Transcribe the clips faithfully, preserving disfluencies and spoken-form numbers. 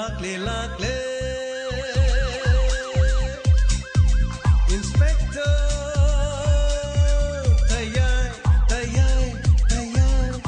ꯂꯥꯛꯂꯦ, ꯂꯥꯛꯂꯦ, Inspector ꯇꯌꯥꯏ, ꯇꯌꯥꯏ, ꯇꯌꯥꯏ꯫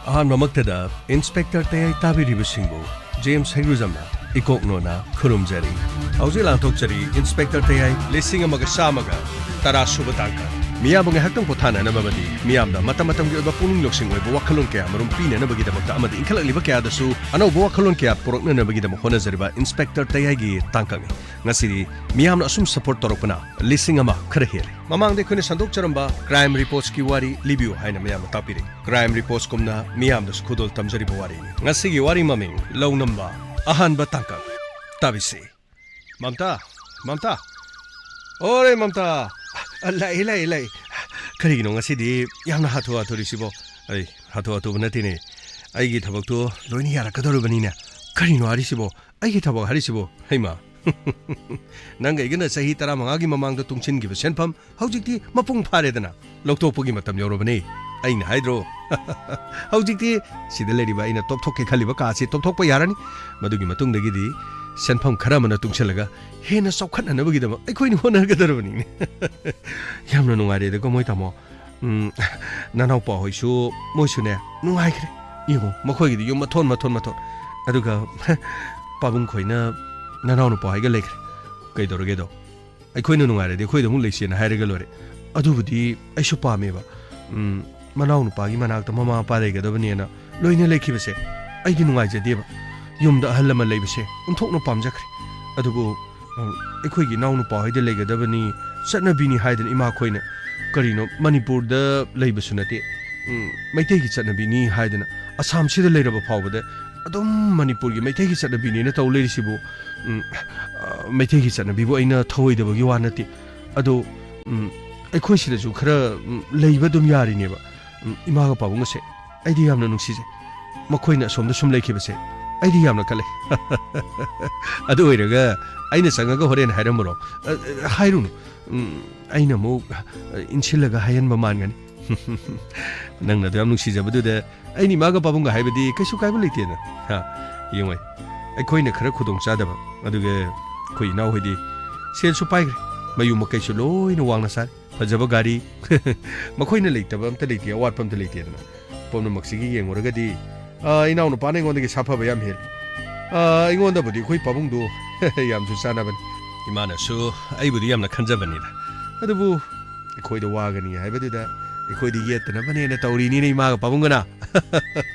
ꯑꯍꯥꯟꯕꯃꯛꯇꯗ Inspector ꯇꯌꯥꯏ ꯇꯥꯕꯤꯔꯤꯕꯁꯤꯡꯕꯨ ꯖꯦꯝꯁ ꯍꯩꯒ꯭ꯔꯨꯖꯝꯅ ꯏꯀꯣꯛ ꯅꯣꯟꯅ ꯈꯨꯔꯨꯝꯖꯔꯤ꯫ ꯍꯧꯖꯤꯛ ꯂꯥꯟꯊꯣꯛꯆꯔꯤ Inspector ꯇꯌꯥꯏ ꯂꯤꯁꯤꯡ ꯑꯃꯒ ꯆꯥꯝꯃꯒ ꯇꯔꯥ ꯁꯨꯕ ꯇꯥꯡꯀꯛ꯫ ꯃꯤꯌꯥꯝꯕꯨ ꯉꯥꯏꯍꯥꯛꯇꯪ ꯄꯣꯊꯥꯅꯅꯕ ꯑꯃꯗꯤ ꯃꯤꯌꯥꯝꯗ ꯃꯇꯝ ꯃꯇꯝꯒꯤ ꯑꯣꯏꯕ ꯄꯨꯛꯅꯤꯡ ꯂꯧꯁꯤꯡ ꯑꯣꯏꯕ ꯋꯥꯈꯜꯂꯣꯟ ꯀꯌꯥ ꯃꯔꯨꯝ ꯄꯤꯅꯅꯕꯒꯤꯗꯃꯛꯇ ꯑꯃꯗꯤ ꯏꯟꯈꯠꯂꯛꯂꯤꯕ ꯀꯌꯥꯗꯁꯨ ꯑꯅꯧꯕ ꯋꯥꯈꯜꯂꯣꯟ ꯀꯌꯥ ꯄꯨꯔꯛꯅꯅꯕꯒꯤꯗꯃꯛ ꯍꯣꯠꯅꯖꯔꯤꯕ Inspector ꯇꯌꯥꯏꯒꯤ ꯇꯥꯡꯀꯛꯅꯤ꯫ ꯉꯁꯤꯗꯤ ꯃꯤꯌꯥꯝꯅ ꯑꯁꯨꯝ support ꯇꯧꯔꯛꯄꯅ ꯂꯤꯁꯤꯡ ꯑꯃ ꯈꯔ ꯍꯦꯜꯂꯦ꯫ ꯃꯃꯥꯡꯗ ꯑꯩꯈꯣꯏꯅ ꯁꯟꯗꯣꯛꯆꯔꯝꯕ Crime Reportsꯀꯤ ꯋꯥꯔꯤ ꯂꯤꯕꯤꯌꯨ ꯍꯥꯏꯅ ꯃꯌꯥꯝꯅ ꯇꯥꯛꯄꯤꯔꯦ꯫ Crime Reportsꯀꯨꯝꯅ ꯃꯤꯌꯥꯝꯗꯁꯨ ꯈꯨꯗꯣꯜ ꯇꯝꯖꯔꯤꯕ ꯋꯥꯔꯤꯅꯤ꯫ ꯉꯁꯤꯒꯤ ꯋꯥꯔꯤ ꯃꯃꯤꯡ ꯂꯧꯅꯝꯕ ꯑꯍꯥꯟꯕ ꯇꯥꯡꯀꯛ꯫ ꯇꯥꯕꯤꯁꯤ꯫ ꯃꯝꯇꯥ! ꯃꯝꯇꯥ! ꯑꯣꯔꯦ ꯃꯝꯇꯥ! ꯑ, ꯂꯥꯛꯑꯦ, ꯂꯥꯛꯑꯦ, ꯂꯥꯛꯑꯦ꯫ ꯀꯔꯤꯒꯤꯅꯣ ꯉꯁꯤꯗꯤ ꯌꯥꯝꯅ ꯍꯥꯊꯨ ꯍꯥꯊꯨꯔꯤꯁꯤꯕꯣ? ꯑꯩ ꯍꯥꯊꯨ ꯍꯥꯊꯨꯕ ꯅꯠꯇꯦꯅꯦ꯫ ꯑꯩꯒꯤ ꯊꯕꯛꯇꯣ ꯂꯣꯏꯅ ꯌꯥꯔꯛꯀꯗꯧꯔꯕꯅꯤꯅꯦ꯫ ꯀꯔꯤꯅꯣ ꯍꯥꯏꯔꯤꯁꯤꯕꯣ? ꯑꯩꯒꯤ ꯊꯕꯛ ꯍꯥꯏꯔꯤꯁꯤꯕꯣ? ꯍꯩꯃꯥ! ꯅꯪꯒ ꯑꯩꯒꯅ ꯆꯍꯤ ꯇꯔꯥꯃꯉꯥꯒꯤ ꯃꯃꯥꯡꯗ ꯇꯨꯡꯁꯤꯟꯈꯤꯕ ꯁꯦꯟꯐꯝ ꯍꯧꯖꯤꯛꯇꯤ ꯃꯄꯨꯡ ꯐꯥꯔꯦꯗꯅ꯫ ꯂꯧꯊꯣꯛꯄꯒꯤ ꯃꯇꯝ ꯌꯧꯔꯕꯅꯦ꯫ ꯑꯩꯅ ꯍꯥꯏꯗ꯭ꯔꯣ? ꯍꯧꯖꯤꯛꯇꯤ ꯁꯤꯗ ꯂꯩꯔꯤꯕ ꯑꯩꯅ ꯇꯣꯞꯊꯣꯛꯀꯦ ꯈꯜꯂꯤꯕ ꯀꯥꯁꯤ ꯇꯣꯞꯊꯣꯛꯄ ꯌꯥꯔꯅꯤ꯫ ꯃꯗꯨꯒꯤ ꯃꯇꯨꯡꯗꯒꯤꯗꯤ ꯁꯦꯟꯐꯝ ꯈꯔ ꯑꯃꯅ ꯇꯨꯡꯁꯤꯜꯂꯒ ꯍꯦꯟꯅ ꯆꯥꯎꯈꯠꯅꯅꯕꯒꯤꯗꯃꯛ ꯑꯩꯈꯣꯏꯅ ꯍꯣꯠꯅꯒꯗꯧꯔꯕꯅꯤꯅꯦ꯫ ꯌꯥꯝꯅ ꯅꯨꯡꯉꯥꯏꯔꯦꯗꯀꯣ ꯃꯣꯏ ꯇꯥꯃꯣ꯫ ꯎꯝ, ꯅꯅꯥꯎꯄꯥ ꯍꯣꯏꯁꯨ ꯃꯣꯏꯁꯨꯅꯦ ꯅꯨꯡꯉꯥꯏꯈ꯭ꯔꯦ꯫ ꯌꯦꯡꯉꯣ, ꯃꯈꯣꯏꯒꯤꯗꯤ ꯌꯨꯝ ꯃꯊꯣꯟ, ꯃꯊꯣꯟ, ꯃꯊꯣꯟ꯫ ꯑꯗꯨꯒ ꯄꯥꯕꯨꯡ ꯈꯣꯏꯅ ꯅꯅꯥꯎ ꯅꯨꯄꯥ ꯍꯣꯏꯒ ꯂꯩꯈ꯭ꯔꯦ꯫ ꯀꯩꯗꯧꯔꯒꯦꯗꯣ? ꯑꯩꯈꯣꯏꯅ ꯅꯨꯡꯉꯥꯏꯔꯗꯤ ꯑꯩꯈꯣꯏꯗ ꯑꯃꯨꯛ ꯂꯩꯁꯦꯅ ꯍꯥꯏꯔꯒ ꯂꯣꯏꯔꯦ꯫ ꯑꯗꯨꯕꯨꯗꯤ ꯑꯩꯁꯨ ꯄꯥꯝꯃꯦꯕ꯫ ꯎꯝ, ꯃꯅꯥꯎ ꯅꯨꯄꯥꯒꯤ ꯃꯅꯥꯛꯇ ꯃꯃꯥ ꯃꯄꯥ ꯂꯩꯒꯗꯕꯅꯦꯅ ꯂꯣꯏꯅ ꯂꯩꯈꯤꯕꯁꯦ ꯑꯩꯗꯤ ꯅꯨꯡꯉꯥꯏꯖꯗꯦꯕ꯫ ꯌꯨꯝꯗ ꯑꯍꯜ ꯂꯃꯟ ꯂꯩꯕꯁꯦ ꯑꯣꯟꯊꯣꯛꯅ ꯄꯥꯝꯖꯈ꯭ꯔꯦ꯫ ꯑꯗꯨꯕꯨ, ꯎꯝ, ꯑꯩꯈꯣꯏꯒꯤ ꯏꯅꯥꯎ ꯅꯨꯄꯥ ꯍꯣꯏꯗ ꯂꯩꯒꯗꯕꯅꯤ, ꯆꯠꯅꯕꯤꯅꯤ ꯍꯥꯏꯗꯅ ꯏꯃꯥꯈꯣꯏꯅ, ꯀꯔꯤꯅꯣ, ꯃꯅꯤꯄꯨꯔꯗ ꯂꯩꯕꯁꯨ ꯅꯠꯇꯦ, ꯎꯝ, ꯃꯩꯇꯩꯒꯤ ꯆꯠꯅꯕꯤꯅꯤ ꯍꯥꯏꯗꯅ ꯑꯁꯥꯝꯁꯤꯗ ꯂꯩꯔꯕ ꯐꯥꯎꯕꯗ ꯑꯗꯨꯝ ꯃꯅꯤꯄꯨꯔꯒꯤ ꯃꯩꯇꯩꯒꯤ ꯆꯠꯅꯕꯤꯅꯦꯅ ꯇꯧ ꯂꯩꯔꯤꯁꯤꯕꯨ, ꯎꯝ, ꯑ, ꯃꯩꯇꯩꯒꯤ ꯆꯠꯅꯕꯤꯕꯨ ꯑꯩꯅ ꯊꯧꯑꯣꯏꯗꯕꯒꯤ ꯋꯥ ꯅꯠꯇꯦ꯫ ꯑꯗꯣ, ꯎꯝ, ꯑꯩꯈꯣꯏ ꯁꯤꯗꯁꯨ ꯈꯔ, ꯎꯝ, ꯂꯩꯕ ꯑꯗꯨꯝ ꯌꯥꯔꯤꯅꯦꯕ꯫ ꯎꯝ, ꯏꯃꯥꯒ ꯄꯥꯕꯨꯡꯒꯁꯦ ꯑꯩꯗꯤ ꯌꯥꯝꯅ ꯅꯨꯡꯁꯤꯖꯩ꯫ ꯃꯈꯣꯏꯅ ꯑꯁꯣꯝꯗ ꯁꯨꯝ ꯂꯩꯈꯤꯕꯁꯦ ꯑꯩꯗꯤ ꯌꯥꯝꯅ ꯀꯜꯂꯦ꯫ ꯑꯗꯨ ꯑꯣꯏꯔꯒ ꯑꯩꯅ ꯆꯪꯉꯒ ꯍꯣꯔꯦꯟ ꯍꯥꯏꯔꯝꯃꯨꯔꯣ? ꯑ, ꯑ, ꯍꯥꯏꯔꯨꯅꯨ꯫ ꯎꯝ, ꯑꯩꯅ ꯑꯃꯨꯛ, ꯑ, ꯏꯟꯁꯤꯜꯂꯒ ꯍꯥꯏꯍꯟꯕ ꯃꯥꯟꯒꯅꯤ꯫ ꯅꯪꯅ ꯑꯗꯨ ꯌꯥꯝ ꯅꯨꯡꯁꯤꯖꯕꯗꯨꯗ ꯑꯩꯅ ꯏꯃꯥꯒ ꯄꯥꯕꯨꯡꯒ ꯍꯥꯏꯕꯗꯤ ꯀꯩꯁꯨ ꯀꯥꯏꯕ ꯂꯩꯇꯦꯅ꯫ ꯍꯥ, ꯌꯦꯡꯉꯣ꯫ ꯑꯩꯈꯣꯏꯅ ꯈꯔ ꯈꯨꯗꯣꯡ ꯆꯥꯗꯕ, ꯑꯗꯨꯒ ꯑꯩꯈꯣꯏ ꯏꯅꯥꯎꯍꯣꯏꯗꯤ ꯁꯦꯜꯁꯨ ꯄꯥꯏꯈ꯭ꯔꯦ, ꯃꯌꯨꯝ ꯃꯀꯩꯁꯨ ꯂꯣꯏꯅ ꯋꯥꯡꯅ ꯁꯥꯔꯦ, ꯐꯖꯕ ꯒꯥꯔꯤ, ꯃꯈꯣꯏꯅ ꯂꯩꯇꯕ ꯑꯝꯇ ꯂꯩꯇꯦ, ꯑꯋꯥꯠꯄ ꯑꯝꯇ ꯂꯩꯇꯦꯗꯅ꯫ ꯄꯨꯝꯅꯃꯛꯁꯤꯒꯤ ꯌꯦꯡꯉꯨꯔꯒꯗꯤ, ꯑ, ꯏꯅꯥꯎꯅꯨꯄꯥꯅ ꯑꯩꯉꯣꯟꯗꯒꯤ ꯁꯥꯐꯕ ꯌꯥꯝ ꯍꯦꯜꯂꯤ꯫ ꯑ, ꯑꯩꯉꯣꯟꯗꯕꯨꯗꯤ ꯑꯩꯈꯣꯏ ꯄꯥꯕꯨꯡꯗꯨ ꯌꯥꯝꯁꯨ ꯆꯥꯟꯅꯕꯅꯤ꯫ ꯏꯃꯥꯅꯁꯨ ꯑꯩꯕꯨꯗꯤ ꯌꯥꯝꯅ ꯈꯟꯖꯕꯅꯤꯗ, ꯑꯗꯨꯕꯨ ꯑꯩꯈꯣꯏꯗ ꯋꯥꯒꯅꯤ ꯍꯥꯏꯕꯗꯨꯗ ꯑꯩꯈꯣꯏꯗꯤ ꯌꯦꯠꯇꯅꯕꯅꯦꯅ ꯇꯧꯔꯤꯅꯤꯅꯦ ꯏꯃꯥꯒ ꯄꯥꯕꯨꯡꯒꯅ꯫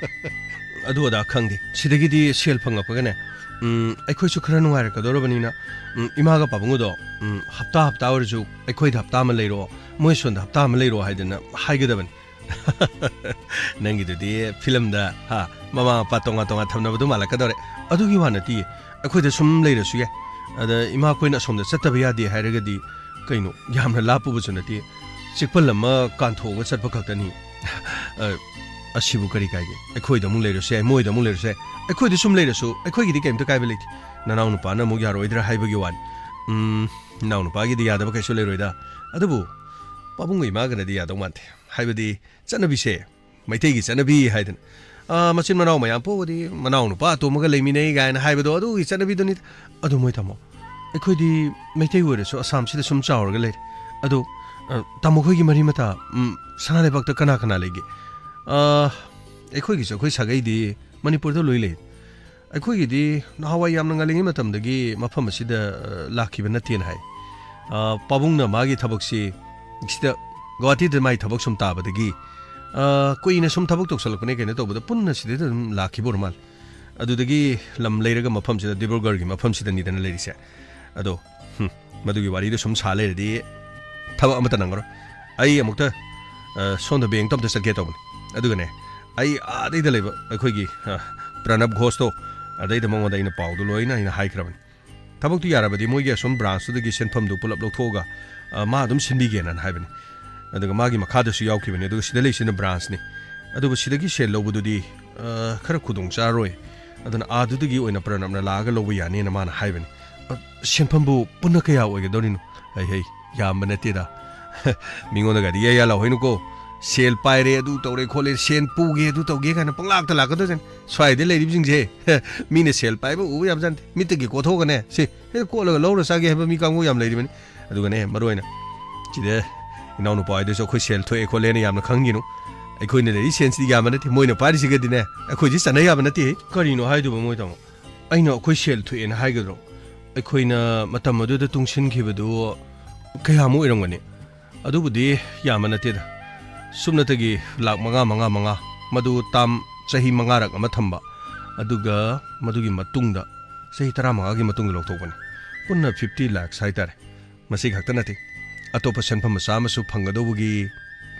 ꯑꯗꯨ ꯑꯗꯥ ꯈꯪꯗꯦ, ꯁꯤꯗꯒꯤꯗꯤ ꯁꯦꯜ ꯐꯪꯉꯛꯄꯒꯅꯦ, ꯎꯝ, ꯑꯩꯈꯣꯏꯁꯨ ꯈꯔ ꯅꯨꯡꯉꯥꯏꯔꯛꯀꯗꯧꯔꯕꯅꯤꯅ, ꯎꯝ, ꯏꯃꯥꯒ ꯄꯥꯕꯨꯡꯒꯗꯣ, ꯎꯝ, ꯍꯞꯇꯥ ꯍꯞꯇꯥ ꯑꯣꯏꯔꯁꯨ ꯑꯩꯈꯣꯏꯗ ꯍꯞꯇꯥ ꯑꯃ ꯂꯩꯔꯛꯑꯣ, ꯃꯣꯏ ꯁꯣꯟꯗ ꯍꯞꯇꯥ ꯑꯃ ꯂꯩꯔꯛꯑꯣ ꯍꯥꯏꯗꯅ ꯍꯥꯏꯒꯗꯕꯅꯤ꯫ ꯅꯪꯒꯤꯗꯨꯗꯤ ꯐꯤꯂꯝꯗ, ꯍꯥ, ꯃꯃꯥ ꯃꯄꯥ ꯇꯣꯉꯥꯟ ꯇꯣꯉꯥꯟ ꯊꯝꯅꯕꯗꯣ ꯃꯥꯜꯂꯛꯀꯗꯧꯔꯦ꯫ ꯑꯗꯨꯒꯤ ꯋꯥ ꯅꯠꯇꯦ, ꯑꯩꯈꯣꯏꯗ ꯁꯨꯝ ꯂꯩꯔꯁꯨ ꯌꯥꯏ꯫ ꯑꯗ ꯏꯃꯥꯈꯣꯏꯅ ꯑꯁꯣꯝꯗ ꯆꯠꯇꯕ ꯌꯥꯗꯦ ꯍꯥꯏꯔꯒꯗꯤ ꯀꯩꯅꯣ, ꯌꯥꯝꯅ ꯂꯥꯞꯄꯨꯕꯁꯨ ꯅꯠꯇꯦ, ꯆꯤꯛꯄꯜ ꯑꯃ ꯀꯥꯟꯊꯣꯛꯑꯒ ꯆꯠꯄ ꯈꯛꯇꯅꯤ꯫ ꯑ, ꯑꯁꯤꯕꯨ ꯀꯔꯤ ꯀꯥꯏꯒꯦ? ꯑꯩꯈꯣꯏꯗ ꯑꯃꯨꯛ ꯂꯩꯔꯁꯨ ꯌꯥꯏ, ꯃꯣꯏꯗ ꯑꯃꯨꯛ ꯂꯩꯔꯁꯨ ꯌꯥꯏ, ꯑꯩꯈꯣꯏꯗ ꯁꯨꯝ ꯂꯩꯔꯁꯨ ꯑꯩꯈꯣꯏꯒꯤꯗꯤ ꯀꯩꯝꯇ ꯀꯥꯏꯕ ꯂꯩꯇꯦ꯫ ꯅꯅꯥꯎ ꯅꯨꯄꯥꯅ ꯑꯃꯨꯛ ꯌꯥꯔꯣꯏꯗ꯭ꯔꯥ ꯍꯥꯏꯕꯒꯤ ꯋꯥꯅꯤ꯫ ꯎꯝ, ꯏꯅꯥꯎ ꯅꯨꯄꯥꯒꯤꯗꯤ ꯌꯥꯗꯕ ꯀꯩꯁꯨ ꯂꯩꯔꯣꯏꯗ꯫ ꯑꯗꯨꯕꯨ ꯄꯥꯕꯨꯡꯒ ꯏꯃꯥꯒꯅꯗꯤ ꯌꯥꯗꯧ ꯃꯥꯟꯗꯦ꯫ ꯍꯥꯏꯕꯗꯤ ꯆꯠꯅꯕꯤꯁꯦ, ꯃꯩꯇꯩꯒꯤ ꯆꯠꯅꯕꯤ ꯍꯥꯏꯗꯅ, ꯑ, ꯃꯆꯤꯟ ꯃꯅꯥꯎ ꯃꯌꯥꯝ ꯄꯣꯛꯑꯗꯤ ꯃꯅꯥꯎ ꯅꯨꯄꯥ ꯑꯇꯣꯝꯕꯒ ꯂꯩꯃꯤꯟꯅꯩ ꯀꯥꯏꯅ ꯍꯥꯏꯕꯗꯣ, ꯑꯗꯨꯒꯤ ꯆꯠꯅꯕꯤꯗꯨꯅꯤ꯫ ꯑꯗꯨ ꯃꯣꯏ ꯇꯥꯃꯣ, ꯑꯩꯈꯣꯏꯗꯤ ꯃꯩꯇꯩ ꯑꯣꯏꯔꯁꯨ ꯑꯁꯥꯝꯁꯤꯗ ꯁꯨꯝ ꯆꯥꯎꯔꯒ ꯂꯩꯔꯦ꯫ ꯑꯗꯣ, ꯑ, ꯇꯥꯃꯣ ꯈꯣꯏꯒꯤ ꯃꯔꯤ ꯃꯇꯥ, ꯎꯝ, ꯁꯅꯥ ꯂꯩꯕꯥꯛꯇ ꯀꯅꯥ ꯀꯅꯥ ꯂꯩꯒꯦ? ꯑ, ꯑꯩꯈꯣꯏꯒꯤꯁꯨ ꯑꯩꯈꯣꯏ ꯁꯥꯒꯩꯗꯤ ꯃꯅꯤꯄꯨꯔꯗ ꯂꯣꯏ ꯂꯩ꯫ ꯑꯩꯈꯣꯏꯒꯤꯗꯤ ꯅꯍꯥꯟꯋꯥꯏ ꯌꯥꯝꯅ ꯉꯜꯂꯤꯉꯩ ꯃꯇꯝꯗꯒꯤ ꯃꯐꯝ ꯑꯁꯤꯗ, ꯑ, ꯂꯥꯛꯈꯤꯕ ꯅꯠꯇꯦꯅ ꯍꯥꯏ꯫ ꯑ, ꯄꯥꯕꯨꯡꯅ ꯃꯥꯒꯤ ꯊꯕꯛꯁꯤ ꯁꯤꯗ ꯒꯨꯋꯥꯍꯥꯇꯤꯗ ꯃꯥꯒꯤ ꯊꯕꯛ ꯁꯨꯝ ꯇꯥꯕꯗꯒꯤ, ꯑ, ꯀꯨꯏꯅ ꯁꯨꯝ ꯊꯕꯛ ꯇꯧꯁꯜꯂꯛꯄꯅꯦ ꯀꯩꯅꯣ ꯇꯧꯕꯗ ꯄꯨꯟꯅ ꯁꯤꯗꯩꯗ ꯑꯗꯨꯝ ꯂꯥꯛꯈꯤꯕ ꯑꯣꯏꯔ ꯃꯥꯜꯂꯦ꯫ ꯑꯗꯨꯗꯒꯤ ꯂꯝ ꯂꯩꯔꯒ ꯃꯐꯝꯁꯤꯗ, ꯗꯤꯕ꯭ꯔꯨꯒꯔꯒꯤ ꯃꯐꯝꯁꯤꯗꯅꯤꯗꯅ ꯂꯩꯔꯤꯁꯦ꯫ ꯑꯗꯣ, ꯍꯨꯝ, ꯃꯗꯨꯒꯤ ꯋꯥꯔꯤꯗꯣ ꯁꯨꯝ ꯁꯥ ꯂꯩꯔꯗꯤ ꯊꯕꯛ ꯑꯃꯠꯇ ꯅꯪꯉꯔꯣꯏ꯫ ꯑꯩ ꯑꯃꯨꯛꯇ, ꯑ, ꯁꯣꯝꯗ ꯕꯦꯡꯛꯇ ꯑꯝꯇ ꯆꯠꯀꯦ ꯇꯧꯕꯅꯤ꯫ ꯑꯗꯨꯒꯅꯦ, ꯑꯩ ꯑꯥꯗꯩꯗ ꯂꯩꯕ ꯑꯩꯈꯣꯏꯒꯤ, ꯑ, ꯄ꯭ꯔꯅꯕ ꯘꯣꯁꯇꯣ, ꯑꯗꯩꯗ ꯃꯉꯣꯟꯗ ꯑꯩꯅ ꯄꯥꯎꯗꯣ ꯂꯣꯏꯅ ꯑꯩꯅ ꯍꯥꯏꯈ꯭ꯔꯕꯅꯤ꯫ ꯊꯕꯛꯇꯨ ꯌꯥꯔꯕꯗꯤ ꯃꯣꯏꯒꯤ ꯑꯁꯨꯝ ꯕ꯭ꯔꯥꯟꯁꯇꯨꯗꯒꯤ ꯁꯦꯟꯐꯝꯗꯨ ꯄꯨꯂꯞ ꯂꯧꯊꯣꯛꯑꯒ, ꯑ, ꯃꯥ ꯑꯗꯨꯝ ꯁꯤꯟꯕꯤꯒꯦꯅ ꯍꯥꯏꯕꯅꯤ꯫ ꯑꯗꯨꯒ ꯃꯥꯒꯤ ꯃꯈꯥꯗꯁꯨ ꯌꯥꯎꯈꯤꯕꯅꯤ, ꯑꯗꯨꯒ ꯁꯤꯗ ꯂꯩꯁꯤꯅ ꯕ꯭ꯔꯥꯟꯁꯅꯤ꯫ ꯑꯗꯨꯕꯨ ꯁꯤꯗꯒꯤ ꯁꯦꯜ ꯂꯧꯕꯗꯨꯗꯤ, ꯑ, ꯈꯔ ꯈꯨꯗꯣꯡ ꯆꯥꯔꯣꯏ꯫ ꯑꯗꯨꯅ ꯑꯥꯗꯨꯗꯒꯤ ꯑꯣꯏꯅ ꯄ꯭ꯔꯅꯕꯅ ꯂꯥꯛꯑꯒ ꯂꯧꯕ ꯌꯥꯅꯤꯅ ꯃꯥꯅ ꯍꯥꯏꯕꯅꯤ꯫ ꯑ, ꯁꯦꯟꯐꯝꯕꯨ ꯄꯨꯟꯅ ꯀꯌꯥ ꯑꯣꯏꯒꯗꯧꯔꯤꯅꯣ? ꯍꯩ ꯍꯩ, ꯌꯥꯝꯕ ꯅꯠꯇꯦꯗ꯫ ꯃꯤꯉꯣꯟꯗꯒꯗꯤ ꯏꯌꯥ ꯏꯌꯥ ꯂꯥꯎꯍꯩꯅꯨꯀꯣ꯫ ꯁꯦꯜ ꯄꯥꯏꯔꯦ, ꯑꯗꯨ ꯇꯧꯔꯦ ꯈꯣꯠꯂꯦ, ꯁꯦꯜ ꯄꯨꯒꯦ, ꯑꯗꯨ ꯇꯧꯒꯦ ꯀꯥꯏꯅ ꯄꯪꯂꯥꯛꯇ ꯂꯥꯛꯀꯗꯣꯏꯖꯥꯠꯅꯤ꯫ ꯁ꯭ꯋꯥꯏꯗ ꯂꯩꯔꯤꯕꯁꯤꯡꯁꯦ ꯃꯤꯅ ꯁꯦꯜ ꯄꯥꯏꯕ ꯎꯕ ꯌꯥꯕꯖꯥꯠ ꯅꯠꯇꯦ꯫ ꯃꯤꯠꯇꯒꯤ ꯀꯣꯊꯣꯛꯑꯒꯅꯦ, ꯁꯤ ꯍꯦꯛ ꯀꯣꯠꯂꯒ ꯂꯧꯔ ꯆꯥꯒꯦ ꯍꯥꯏꯕ ꯃꯤ ꯀꯥꯡꯕꯨ ꯌꯥꯝ ꯂꯩꯔꯤꯕꯅꯤ꯫ ꯑꯗꯨꯒꯅꯦ, ꯃꯔꯨ ꯑꯣꯏꯅ ꯁꯤꯗ ꯏꯅꯥꯎꯅꯨꯄꯥ ꯍꯣꯏꯗꯁꯨ ꯑꯩꯈꯣꯏ ꯁꯦꯜ ꯊꯣꯛꯑꯦ ꯈꯣꯠꯂꯦꯅ ꯌꯥꯝꯅ ꯈꯪꯍꯟꯒꯤꯅꯨ꯫ ꯑꯩꯈꯣꯏꯅ ꯂꯩꯔꯤ ꯁꯦꯟꯁꯤꯗꯤ ꯌꯥꯝꯕ ꯅꯠꯇꯦ, ꯃꯣꯏꯅ ꯄꯥꯏꯔꯤꯁꯤꯒꯗꯤꯅꯦ ꯑꯩꯈꯣꯏꯁꯤ ꯆꯠꯅ ꯌꯥꯕ ꯅꯠꯇꯦ꯫ ꯀꯔꯤꯅꯣ ꯍꯥꯏꯗꯨꯕ ꯃꯣꯏ ꯇꯥꯃꯣ? ꯑꯩꯅ ꯑꯩꯈꯣꯏ ꯁꯦꯜ ꯊꯣꯛꯑꯦꯅ ꯍꯥꯏꯒꯗ꯭ꯔꯣ? ꯑꯩꯈꯣꯏꯅ ꯃꯇꯝ ꯑꯗꯨꯗ ꯇꯨꯡꯁꯤꯟꯈꯤꯕꯗꯨ ꯀꯌꯥꯃꯨꯛ ꯑꯣꯏꯔꯝꯒꯅꯤ? ꯑꯗꯨꯕꯨꯗꯤ ꯌꯥꯝꯕ ꯅꯠꯇꯦꯗ꯫ ꯁꯨꯞꯅꯇꯒꯤ ꯂꯥꯛ ꯃꯉꯥ, ꯃꯉꯥ, ꯃꯉꯥ, ꯃꯗꯨ ꯇꯥꯝ ꯆꯍꯤ ꯃꯉꯥꯔꯛ ꯑꯃ ꯊꯝꯕ, ꯑꯗꯨꯒ ꯃꯗꯨꯒꯤ ꯃꯇꯨꯡꯗ, ꯆꯍꯤ ꯇꯔꯥꯃꯉꯥꯒꯤ ꯃꯇꯨꯡꯗ ꯂꯧꯊꯣꯛꯄꯅꯤ꯫ ꯄꯨꯟꯅ fifty lakhs ꯍꯥꯏꯇꯥꯔꯦ꯫ ꯃꯁꯤ ꯈꯛꯇ ꯅꯠꯇꯦ, ꯑꯇꯣꯞꯄ ꯁꯦꯟꯐꯝ ꯃꯆꯥ ꯑꯃꯁꯨ ꯐꯪꯒꯗꯧꯕꯒꯤ